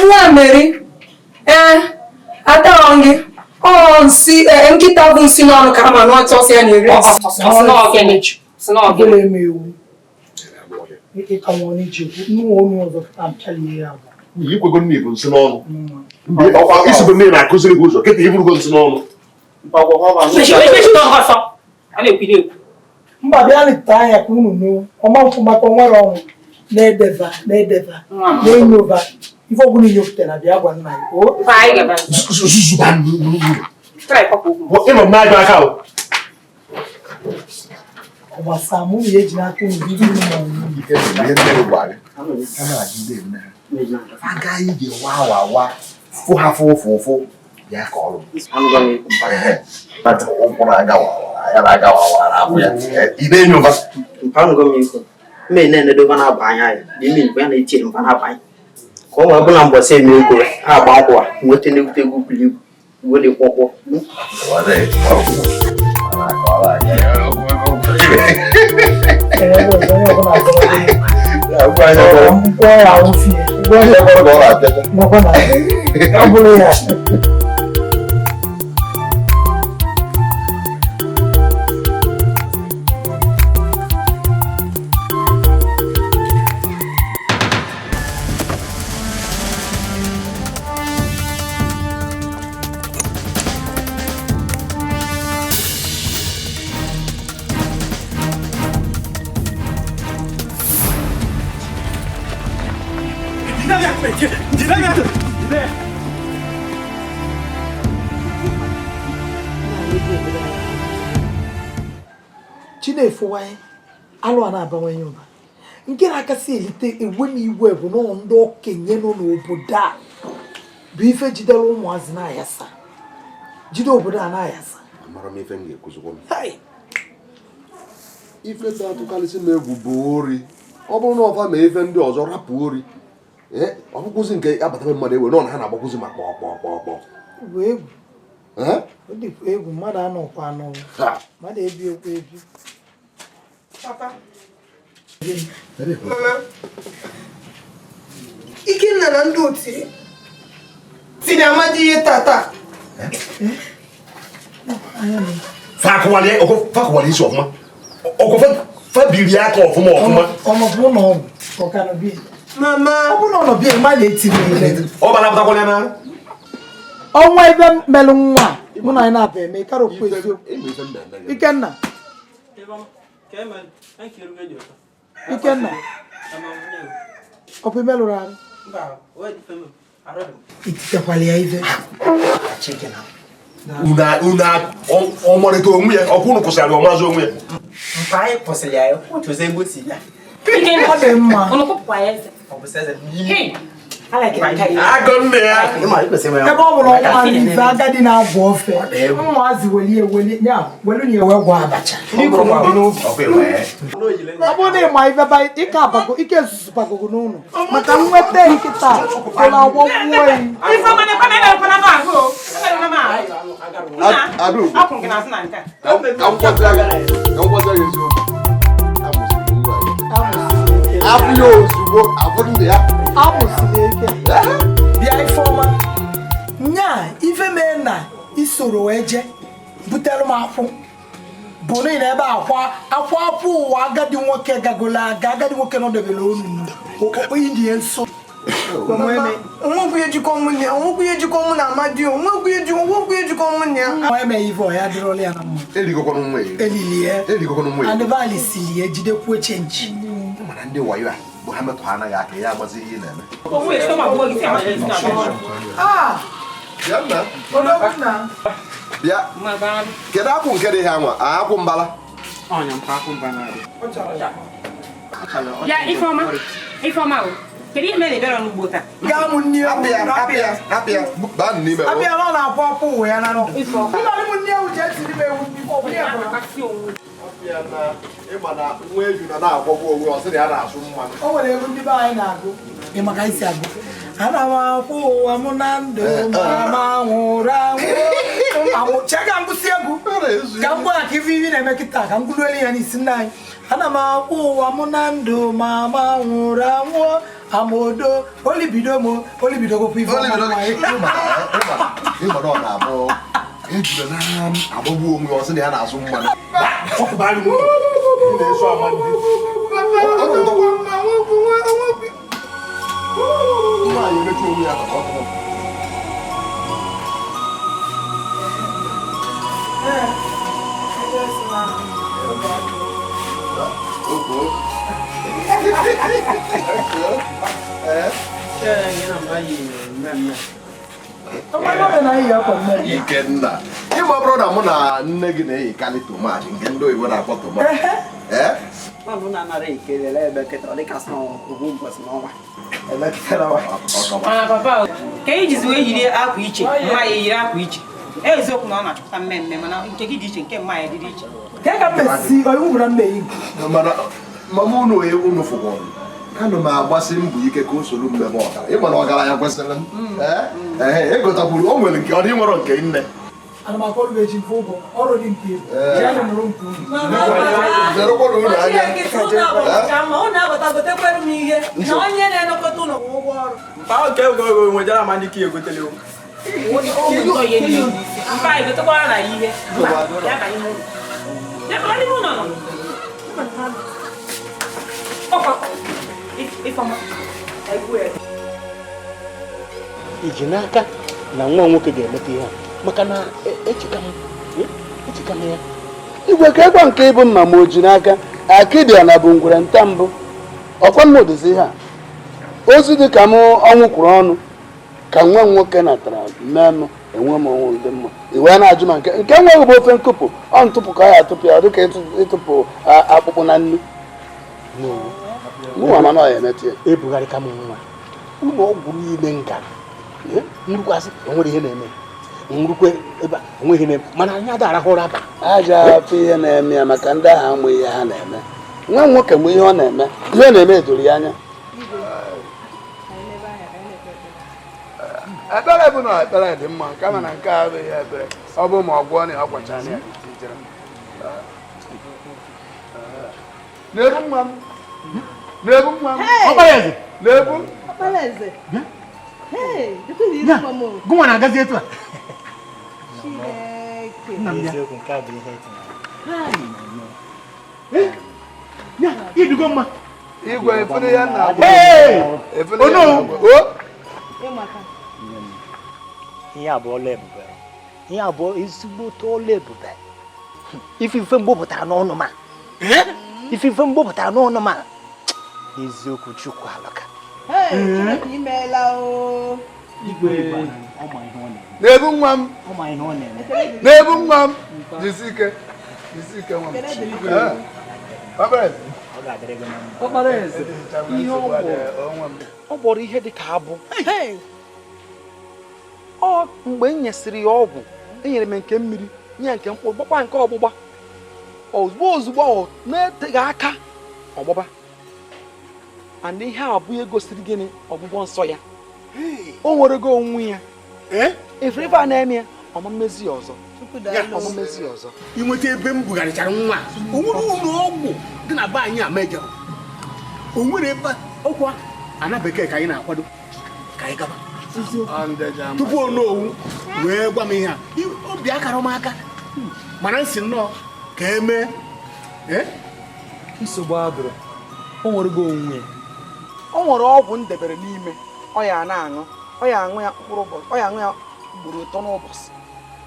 Nwa Mary, ee, adaghị gị. Ọ nsị nkịta bụ nsị n'ọnụ ka ama na ọtọ ọsọ ya na-eri nsị. Ikwego nne bụ nsị n'ọnụ. Isi bụ nne na-akụziri gị ụzọ, kịta iburugo nsị n'ọnụ. Mba, bịa leta anya ka unu nụ ọma mfụ maka onwere ọnwụ na-edeva na-edeva na-enyova ife ọbụla inyopụtara bịa gwa nna ya. Ịnọ m n'ajọ aka o. Ọ gbasara mụ na ya eji n'aka unu bido unu ma ọnụ. Agaghị ije wa wa wa fụ ha fụ fụ fụ bịa ka ọrụ. Ụkwụ na-aga wa wa ya na-aga wa wa na-abụ ya. Ị na-enyo ba. Mme na-enedoba na-aba anya ya dị ime mgbe ya na-etinyere mba na-aba anya ka ọ wee bụ na mbọsị eme ego agba nkwụ a nweta nnukwu ego buru ibu uwe dị kpọkpọ. Chinefuwanye alụ a na-abawanye ụba nke na-akasị elite ewe m iwe bụ na ndị okenye nọ n'obodo a bụ ife jidere ụmụazị na-ayasa jide obodo a na-ayasa. Amara m ife m ga-ekuzikwa m. Ife na-atụkarịsị m egwu bụ ori. Ọ bụrụ na ọfa ma ife ndị ọzọ rapụ ori, ọ bụkwụzi nke abatara mmadụ ewe nọ na ha na-agbakwụzi ma kpọọ kpọọ kpọọ kpọọ. Bụ egwu. Ọ dịkwa egwu mmadụ anọkwa anọ. Mmadụ ebi okwu ebi. Papa. Mama. Ikenna na ndị otu tiri Amadi ihe tata. Fakụwara isi ọfụma. Ọkụ fabiri aka ọfụma ọfụma. Ọnọbụ na ọgwụ ọkanọbi. Mama. Ọ bụ na ọnọbi ma na-etiri ihe. Ọ bara apụtakwala ya n'ara. Ọnwa ebe melụ nwa mụ na anyị na-abịa eme kara okwu eziokwu. Ikenna. Ikenna. Ọ bụ imelụrụ arụ? Ititekwala ya ife. Unu ọmarịta onwe ya, ọkụ unu kwụsịrị ọmazị onwe ya. Mgbe anyị kwụsịrị ya, otu ego si ya. Ọ dị mma. Agụ nne ya. Ebe ọ bụrụ ọnwa ife agadi na-agwọ ofe, ụmụazị welie welie ya welu na ewe gwọ abacha. Ọ bụrụ na ịma ife ike abago ike ezuzu bagogo n'ụlọ maka nweta nkịta ụlọ agbọgbuo ya. Afụ ya ozugbo, afụ nne ya. Amụsiri ike. Bịa Ifeọma, nya ife mee na isoro wee jee Butere m akwụ bụ n'ihi na ebe akwa akwa akwụ ụwa agadi nwoke gagolo aga agadi nwoke nọdebere onu iyi nso. Onwekwu ejikọ mụ na ya, onwekwu ejikọ mụ na Amadi, onwekwu ejikọ, onwekwu ejikọ mụ na ya. Ọ emeghị ife ọ ya dịrọla ya na mma. Erigokwanụ nwa eri. Elilie. Erigokwanụ nwa eri. Anịbali sili ya jidekwuo chenji. Mana ndị wayo a bụ ha metụ ha anaghị aka ya agbazi ihe ị na-eme. Ah! Bịa nna. Odogwu nna. Bịa. Kedu akwụ nke dị ha nwa? Akwụ mbala. Ya Ifeọma, Ifeọma o, kedu ihe mere ị bịara n'ugbo taa? Gaa mụ nne ewu. Hapịa, hapịa, baa n'ime. Abịa na ọ na-akwụ akwụ ụwa ya na ndụ. Nna m nne ewu jee tiri m ewu ọ bụ ya bụ. Hapịa na ịma na nwa eju na na-akwọgbu onwe ọ sị na ya na-asụ mmanụ. O nwere egwu ndị be anyị na-agụ. Ị maka isi agụ. Ana m akwụ ụwa m na ndụ ma ma nwụrụ anwụ. Chee ka m gụsị egwu. Ka m gwa ka ife ibi na-eme kịta ka m gụluelu ya n'isi nna anyị. Ana m akwụ ụwa m na ndụ ma ma nwụrụ anwụ. Amodo olibido m olibidogokwa ife ọma anyị. Ịma na ọ na-abụ ejula na-agbagbu onwe ọ sị na ya na-asụ mmanụ. Ị na-eso ama ndị. Nwaanyị emechi onwe ya ka ọ tụrụ. Ikenna, ịma bụrụ na mụ na nne gị na-eyikarị tomaatị nke ndị oyibo na-akpọ tomaatị. Mana papa, ka i jizi wee yiri akwa iche, mma ya eyiri akwa iche. Eziokwu na ọ na-achọpụta mmemme mana nke gị dị iche nke mma ya dị iche. Mama unu unu fụkwara ana m agbasi mbọ ike ka o soro mmemme ọkara ịma na ọgaranya kwesịrị m ee egotakwuru o nwere nke ọ dị nwere nke nne Iji n'aka na nwa nwoke ga-emeta ihe a maka na echeka m ya. Igwe ka ekwa nke ịbụ mma ma o ji n'aka akịdịa na bụ ngwere nta mbụ ọkwa m dozi ihe a ozi dị ka m ọnwụ kwuru ọnụ ka nwa m nwoke natara mee m enwe m ọnwụ dị mma i wee na-ajụ ma nke nweghị bụ ofe nkụpụ ọ ntụpụ ka ọ ya atụpụ ya ọ dịka ịtụpụ akpụkpụ na nnu. Ebugharịka m nwa ụlọ ọgwụ niile nga nrukwasị onwere ihe na-eme nrukwe ebe onwe ihe na-eme mana anyị ada arahụ ụra abalị. Aja afọ ihe na-eme ya maka ndị ahụ amụ ihe ha na-eme. Nwa nwoke mụ ihe ọ na-eme ihe ọ na-eme edoro ya anya. Ekpere bụ na ekpere dị mma kama na nke a abụghị ekpere ọ bụ ma ọ gwọọ na ọ gwachara ya. N'ebu nwa m. N'ebu nwa m. Ọkparaeze. N'ebu. Ọkparaeze. Hey, dịkwa na iru nwa m o. Gụnwa na-agazi etu a. Chineke. Nna m bịa. Eziokwu nke a bụ ihe ịtụnanya. Ya, idugo mma. Igwe efere ya na. Hey! Efere ya na. O. Ịmaka. Ihe a bụ ọlụ ebube. Ihe a bụ ezigbote ọlụ ebube. Ife ife mgbopụtara n'ọnụ ma. Ife ife mgbopụtara n'ọnụ ma. N'eziokwu Chukwu alaka. Hey, Chineke imeela o. Igwe ọ ma ihe ọ na-eme. N'ebu nwa m. Ọ ma ihe ọ na-eme. N'ebu nwa m. Jisi ike. Jisi ike nwa m. Ọkparaeze. Ọ ga-adịrị gị na mma. Ọkparaeze, ihe ọ gbọrọ ihe dị ka abụ. Ọ mgbe m nyesịrị ya ọgwụ, enyere m nke mmiri, nye nke mkpụrụ, gbakwa nke ọgbụgba. Ozugbo ozugbo ọ na-eteghị aka ọgbụgba. And ihe a bụ ihe gosiri gịnị ọgwụgwọ nsọ ya. O nwere go onwe ya. Efere a na-eme ya, ọma mmezi ya ọzọ. Ọma mmezi ya ọzọ. Inweta ebe m bugharịchara nwa o nwere ụlọ ọgwụ dị na be anyị a mejọrọ o nwere ebe ọkwa ana bekee ka anyị na-akwado ka anyị gaba tupu onowu wee gwa m ihe a obi akara m aka. Mana nsị nnọọ ka emee. Nsogbu adụrụ, o nwere gị onwe o nwere ọgwụ m debere n'ime ọ ya na-aṅụ, ọ ya aṅụ ya mkpụrụ ụbọchị, ọ ya aṅụ ya ugboro 3 n'ụbọchị.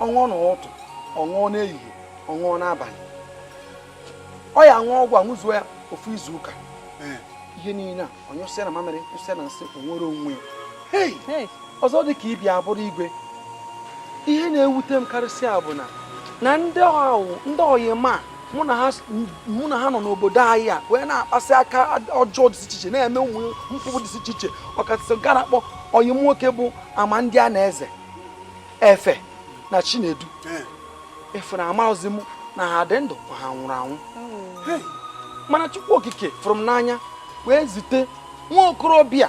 Ọ ṅụọ n'ụtụtụ, ọ ṅụọ n'ehihie, ọ ṅụọ n'abalị. Ọ ya aṅụ ọgwụ a ṅụzuo ya ofu izu ụka, ihe niile a ọ nyụsịa na mamịrị, nyụsịa na nsị, o nwere onwe ya. Ọzọ dị ka ịbịa abụrụ igwe, ihe na-ewute m karịsịa bụ na ndị ọyị ma mụ na ha nọ n'obodo anyị a wee na-akpasị aka ọjọọ dị iche iche, na-eme ụmụ mkpụrụ dị iche iche, ọkachasị nke a na-akpọ ọyị m nwoke bụ ama ndị a na-eze Efe na Chinedu. Efe na amaghịzi m na ha dị ndụ ma ha nwụrụ anwụ, mana Chukwu Okike fụrụ m n'anya wee zite nwa okorobịa,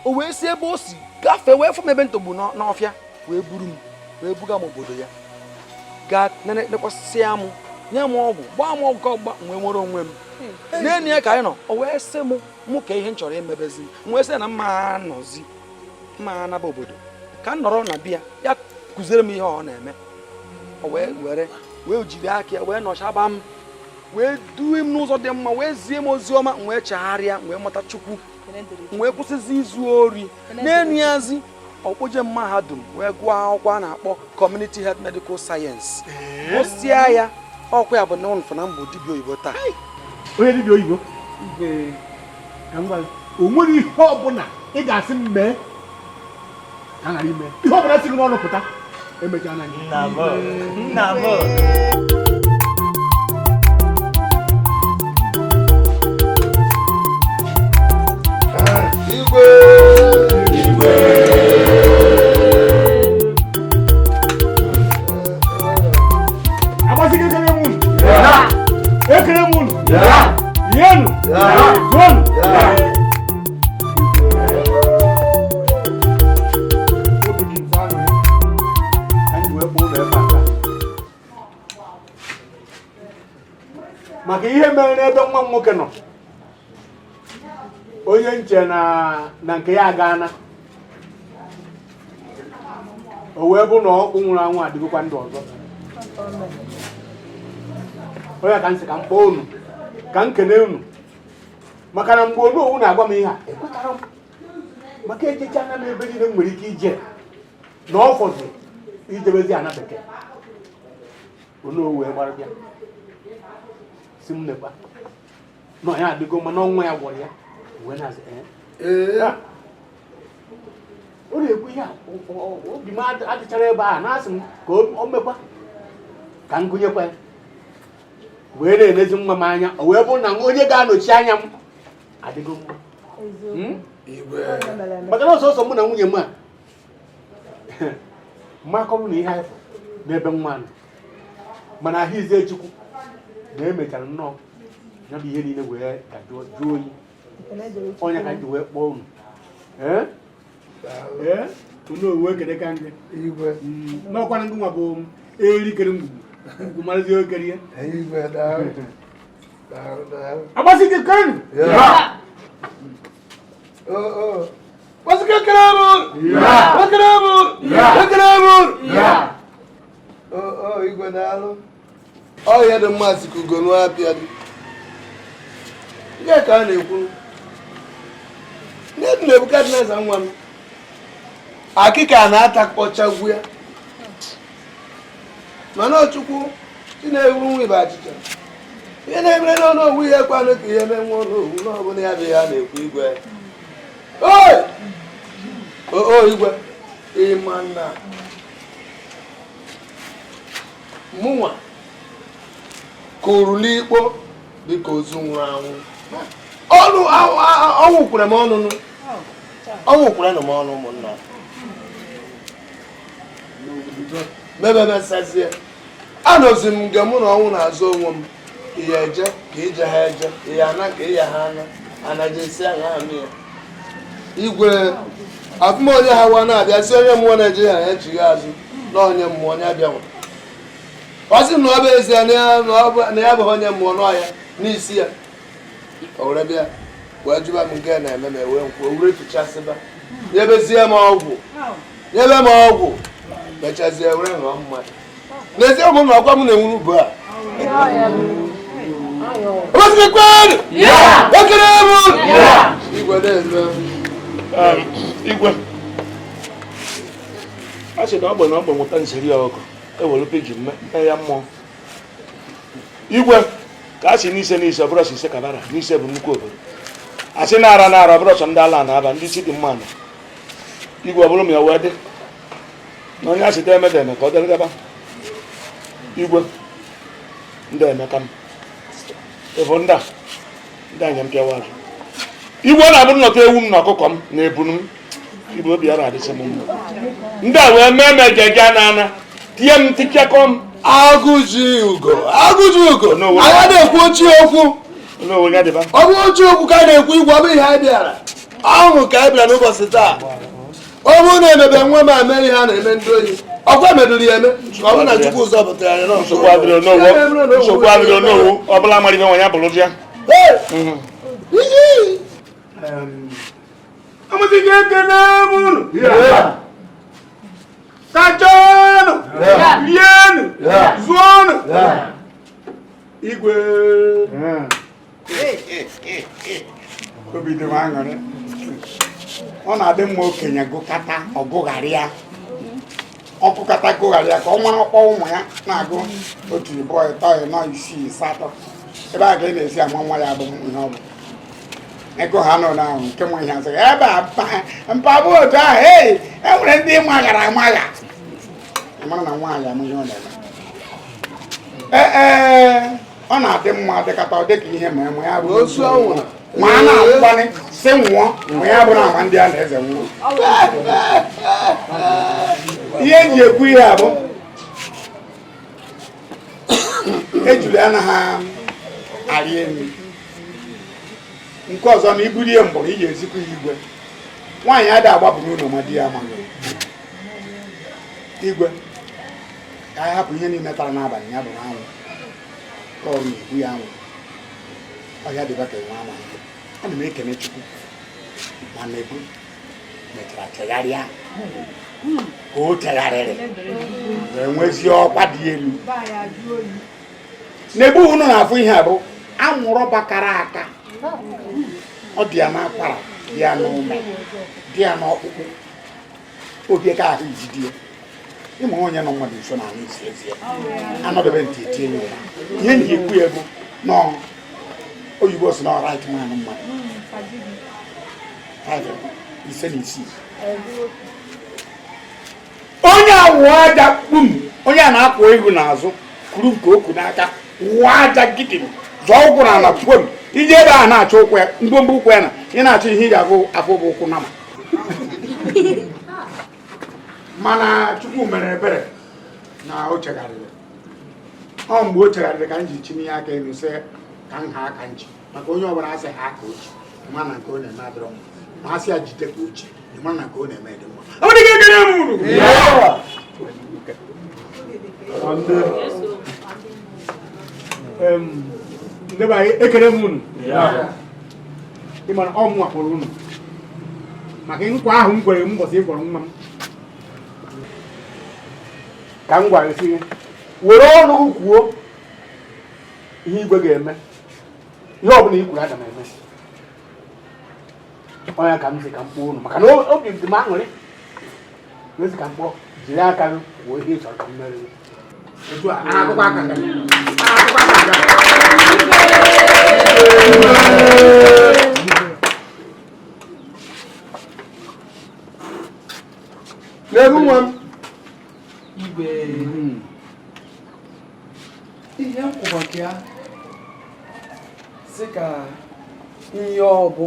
o wee si ebe o si gafee wee fụ m ebe ntogbu n'ọfịa, wee buru m wee buga m obodo ya, gaa nekwasịa m, nye m ọgwụ, gbaa m ọgwụ ka ọgba, wee nwere onwe m. N'elu ya ka anyị nọ, o wee sị m mụ ka ihe m chọrọ imebezi m, wee sị na mma nọzi mma anaba obodo ka m nọrọ na biya ya kụziere m ihe ọ na-eme. O wee were wee jiri aka ya wee nọchaba m, wee duwe m n'ụzọ dị mma, wee zie m ozi ọma, wee chegharịa, wee mata Chukwu, wee kwụsịzi izu ori. N'elu yazi ọkpọje mahadum wee gụọ akwụkwọ a na-akpọ Community Health Medical Science, gụsịa ya, ọkwa ya bụ na ụnụ na mbụ dibịa oyibo taa. Onye dibịa oyibo o nwere ihe ọbụla ị ga-asị m mee ka ghara ime ihe ọbụla si gị n'ọnụ pụta, emechaa na nna m. Igwe igwe agbasị gị ekele m unu, ekele m unu, yenu gonu. Maka ihe mere n'ebe nwa m nwoke nọ, onye nche na nke ya agaana, o wee bụ na ọkpụ nwụrụ anwụ adịgokwa ndụ ọzọ. Onye ka m sị ka m kpọọ unu ka m kene unu, maka na mgbe onowu na-agwa m ihe a ekwetara m, maka ejechana m ebe niile m nwere ike ije na ọ fọdụrụ ijebezi ana bekee. Onowu wee gbara bịa si m nekwa na ya adịgo mma na ọnwa ya gwọrọ ya, wee na-asị ọ na-ekwu ihe a obi m adịchara ebe a, na-asị m ka o mekwa ka m gụnyekwa ya, wee na-elezi nwa m anya, o wee bụrụ na onye ga-anọchi anya m adịgo mma. Maka na ọsọsọ mụ na nwunye m a mmakọrụ na ihe anyị fụrụ n'ebe nwa nọ, mana ahụ ize Chukwu na emechara nnọọ ya bụ ihe niile wee dajụọ jụọ oyi. Onye ka ji wee kpọọ unu. Unu owu ekele ka ndị n'ọkwa ngị nwa bụ erikere ngwugwu ngwugwu marazi okere ya. Agbasi ike kenu. Igwe daalụ. Ọhịa dị mma sị ka ugo nụọ apịa dị. Ihe ka a na-ekwu ndị Nebukadneza nwa m akịka na-ata kpọchagwu ya, mana Chukwu Chinewu nwa ibe achịcha ihe na-emere n'ọnụ owu ihe kwanụ ka ihe mee nwa ọnụ owu n'ọbụla ya bụ ihe a na-ekwu igwe. O igwe ịma na mụnwa kụrụ n'ikpo dịka ozu nwụrụ anwụ. Ọnụ ọnwụ kwere m ọnụ, ọnwụ kwere m ọnụ ụmụnna mebemesazie anọzi m nke mụ na ọnwụ na-azụ onwe m. Ihe eje ka ije ha eje, ihe ana ka ihe ha ana, anajesi aha amị ya. Igwe afụmonye ha wa na-abịa si onye mmụọ na-eje ya echighi azụ na onye mmụọ onye abịanwa. Ọ sị na ọ bụ ezie na ya bụ onye mmụọ n'ọhịa n'isi ya, o were bịa wee jụba m nke na-eme m, ewe nkwụ o were tụchasịba nyebezie m ọgwụ, nyebe m ọgwụ, mechazie were ṅụọ mmanya. N'ezie ụmụnna ọkwa m na-enwuru ugbu a. Amasị kwenu! Ekele m! Igwe na-eme. Igwe a sị na ogbe na ogbe nwụta nseri ọkụ ewere pijin mee ya mmụọ. Igwe ka a sị n'ise n'ise ọ bụrụ sọ ise kabara n'ise bụ nnukwu obodo. A sị na-ara na-ara ọ bụrụ sọ ndị ala na-aba ndị isi dị mma na igwe ọ bụrụ ma ya wee dị na onye a sị eme eme ka ọ dịrị gaba. Igwe ndị emeka m ịfụ ndị a ndị anya mpịawa azụ. Igwe ọ na-abụ nnọta ewu m na ọkụkọ m na ebunu m igwe obi ya na-adịsị m mma. Ndị a wee mee m ejeje na ana tie m tichakọ m. Agụji ugo, agụji ugo, anyị na-ekwu ochie okwu. Ọ bụ ochie okwu ka a na-ekwu igwe, ọ bụ ihe anyị bịara. Ọṅụ ka anyị bịara n'ụbọchị taa. Ọ bụrụ na emebe nwa m amere ihe a na-eme ndị oyi, ọkwa emebiri ya eme ka ọ bụrụ na Chukwu ụzọ pụtara anyị n'ọsọ. Nsogbu adịrị onowu, ọ bụla mara ibe nwa ya bụrụ ya. Amasị gị ekele m unu. Kachanụ, rienụ, zụọnụ. Igwe. Obi dị m aṅụrị. Ọ na-adị mma okenye gụkata ọ gụgharịa. Ọ gụkata gụgharịa ka ọ mara ọkpọ ụmụ ya na-agụ otu ịbụọ ịtọ ịnọ isii asatọ. Ebe a ka ị na-esi ama nwa ya bụ ihe ọ bụ. Ego ha nọ n'ahụ nke nwa ihe asịghị ebe a mpa bụ otu ahụ ei e nwere ndị maghara amagha. Ị mara na nwaanyị ama ihe ọ na-eme. Ee ọ na-adị mma dịkata ọ dịka ihe ma ma ya bụ ma a na-akwụkwanị sị nwụọ ma ya bụrụ ama ndị a na-eze nwụọ. Ihe eji ekwu ihe a bụ ejuli anaghị arị elu. Nke ọzọ na ibulie mgbọrọ iji ezikwa ya igwe. Nwaanyị adịghị agbapụ n'ụlọ ma di ya amaghị. Igwe ka anyị hapụ ihe niile tara n'abalị ya bụrụ anwụ ka ọrụ na-egbu ya anwụ ọhịa dịba ka enwe ama. Ana m ekene Chukwu ma na-ebu mechara chegharịa ka o chegharịrị wee nwezie ọkwa dị elu. Na-ebu unu na-afụ ihe a bụ anwụrụ bakara aka. Ọ dị ya n'akwara, dị ya n'ume, dị ya n'ọkpụkpụ. Obi ka ahụ ijide ya. Ịma onye nọ mmadụ nso na isi ezi ya. Anọdebe ntị etie ya ụra. Ihe m ji ekwu ya bụ nọọ oyibo si na right man mmadụ. 5 5 na 6. Onye awụ aja kpum, onye a na-akwụ ihu n'azụ kuru nke okwu n'aka wụọ aja gidim zọọ ụkwụ n'ala pụọ m ije ebe a na-achọ ụkwụ ya mgbomgbo ụkwụ ya na ị na-achọ ihe iji afụ afụ bụ ụkwụ nama. Mana Chukwu mere ebere na o chegharịrị. Ọ mgbe o chegharịrị ka m ji chinye aka elu sị ka m ha aka nchi maka onye ọbụla asị ha aka ochi ma na nke ọ na-eme adịrọ mma ma asị ya jide ka ochi ma na nke ọ na-eme dị mma. Ọ dị ekele m unu. Ndị be anyị ekele m unu. Ị mara ọ mụ akpọrọ unu maka nkwa ahụ m kwere m mbọsị ị kpọrọ nwa m ka m gwara sị gị were ọnụ gị kwuo ihe igwe ga-eme ihe ọ bụla i kwuru aga m eme. Onye ka m sị ka m kpọọ unu maka na obi dị m aṅụrị na-esi ka m kpọọ jiri aka gị kwuo ihe ị chọrọ ka m mere gị. Otu a na-akụkọ aka nga. Na-akụkọ aka nga. N'ebu nwa m. Igwe. Ihe m kwụbaka ya sị ka ihe ọ bụ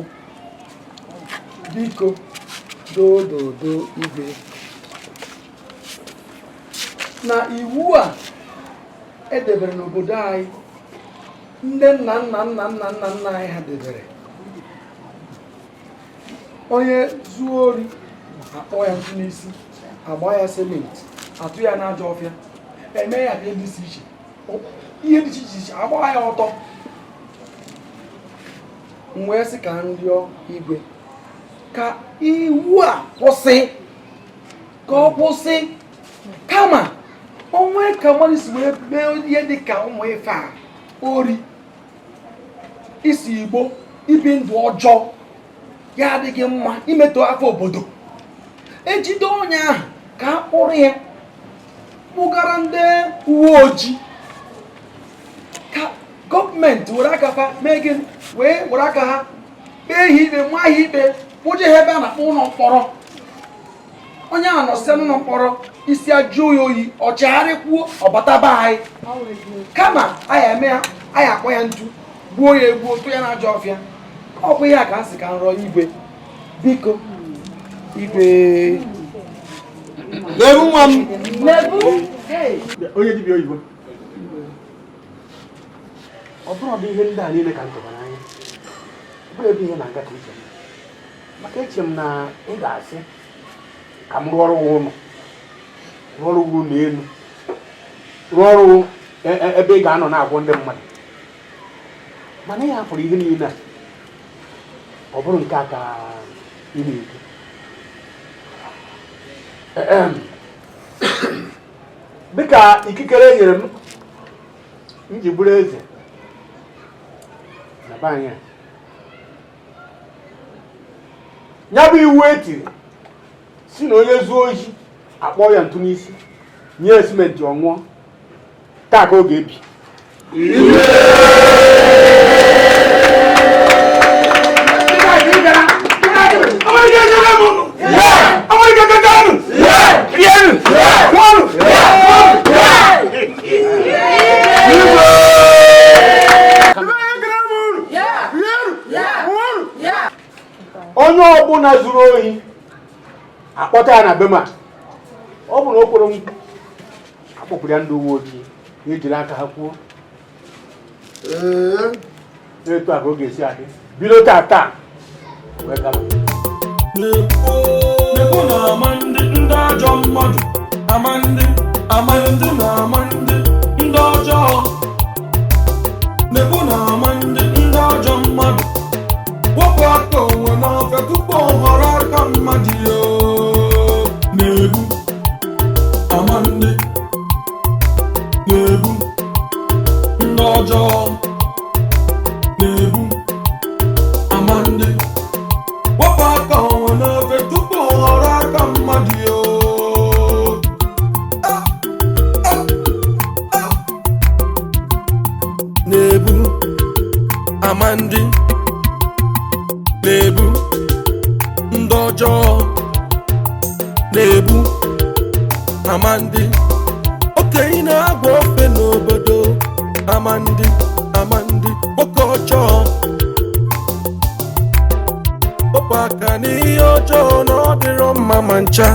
biko dododo igwe na iwu a edebere n'obodo anyị ndị nna nna nna nna nna nna anyị ha debere onye zuo ori akpọ ya ntụ n'isi agba ya sementi atụ ya n'ajọ ọfịa eme ya ka dị iche ihe dị iche iche agba ya ọtọ. M wee sị ka m rịọ igwe ka iwu a kwụsị, ka ọ kwụsị, kama Onwe ka mmadụ si wee mee ihe dị ka ụmụ ife a, ori, isi igbo, ibi ndụ ọjọọ ya adịghị mma, imetọ afọ obodo, ejide onye ahụ ka a kpụrụ ya kpụgara ndị uwe ojii, ka gọọmenti were aka fa mee gịnị, wee were aka ha kpee ha ikpe, maa ha ikpe, kpụje ha ebe a na-akpọ ụlọ mkpọrọ. Onye ahụ nọsịa n'ụlọ mkpọrọ, isi ajụ ya oyi, ọ chegharịkwuo, ọ bata be anyị. Kama anyị eme ya, anyị akpọ ya ntu, gbuo ya egbuo, tụ ya n'ajọ ọfịa. Ọ bụ ihe a ka m sị ka m rọọ igwe, biko igwe. Lebu nwa m. Onye dibịa oyibo, ọ bụrụ ọdụ ihe ndị a niile ka m tụbara anya, ọ bụrụ ebe ihe na-aga ka iche m, maka eche m na ị ga-asị ka m rụọrụ ụlọ, rụọrụ ụlọ elu, rụọrụ ebe ị ga-anọ na-agwọ ndị mmadụ. Mana ị hapụrụ ihe niile a, ọ bụrụ nke a ka ị na-ekwu. Dịka ikikere e nyere m m ji bụrụ eze na be anyị a, ya bụ iwu etiri si na onye zuo ohi akpọọ ya ntu n'isi, nye ya simenti ọ ṅụọ, taa ka ọ ga-ebi. Onye ọbụla zuru ohi akpọta ya na be m a, ọ bụ na o kwere m akpọpụrụ ya ndị uwe ojii ejiri aka ha kwuo. Etu a ka ọ ga-esi adị bido taa taa wee gaba. Na-ekwu na ama ndị ndị ajọ mmadụ, ama ndị ama ndị na ama ndị ndị ọjọọ. Na-ekwu na ama ndị ndị ajọ mmadụ, wepụ aka onwe n'ofe tupu ọ ghọrọ aka mmadụ ya. Na-egbu ama ndị, na-egbu ndị ọjọọ, na-egbu ama ndị, wepụ aka onwe n'ofe tupu ọ ghọrọ aka mmadụ ya. Na-ebu ama ndị, na-ebu ndị ọjọọ, na-ebu ama ndị okenye na-agwa ofe n'obodo, ama ndị ama ndị nwoke ọjọọ, wepụ aka n'ihe ọjọọ na ọ dịrọ mma ma ncha.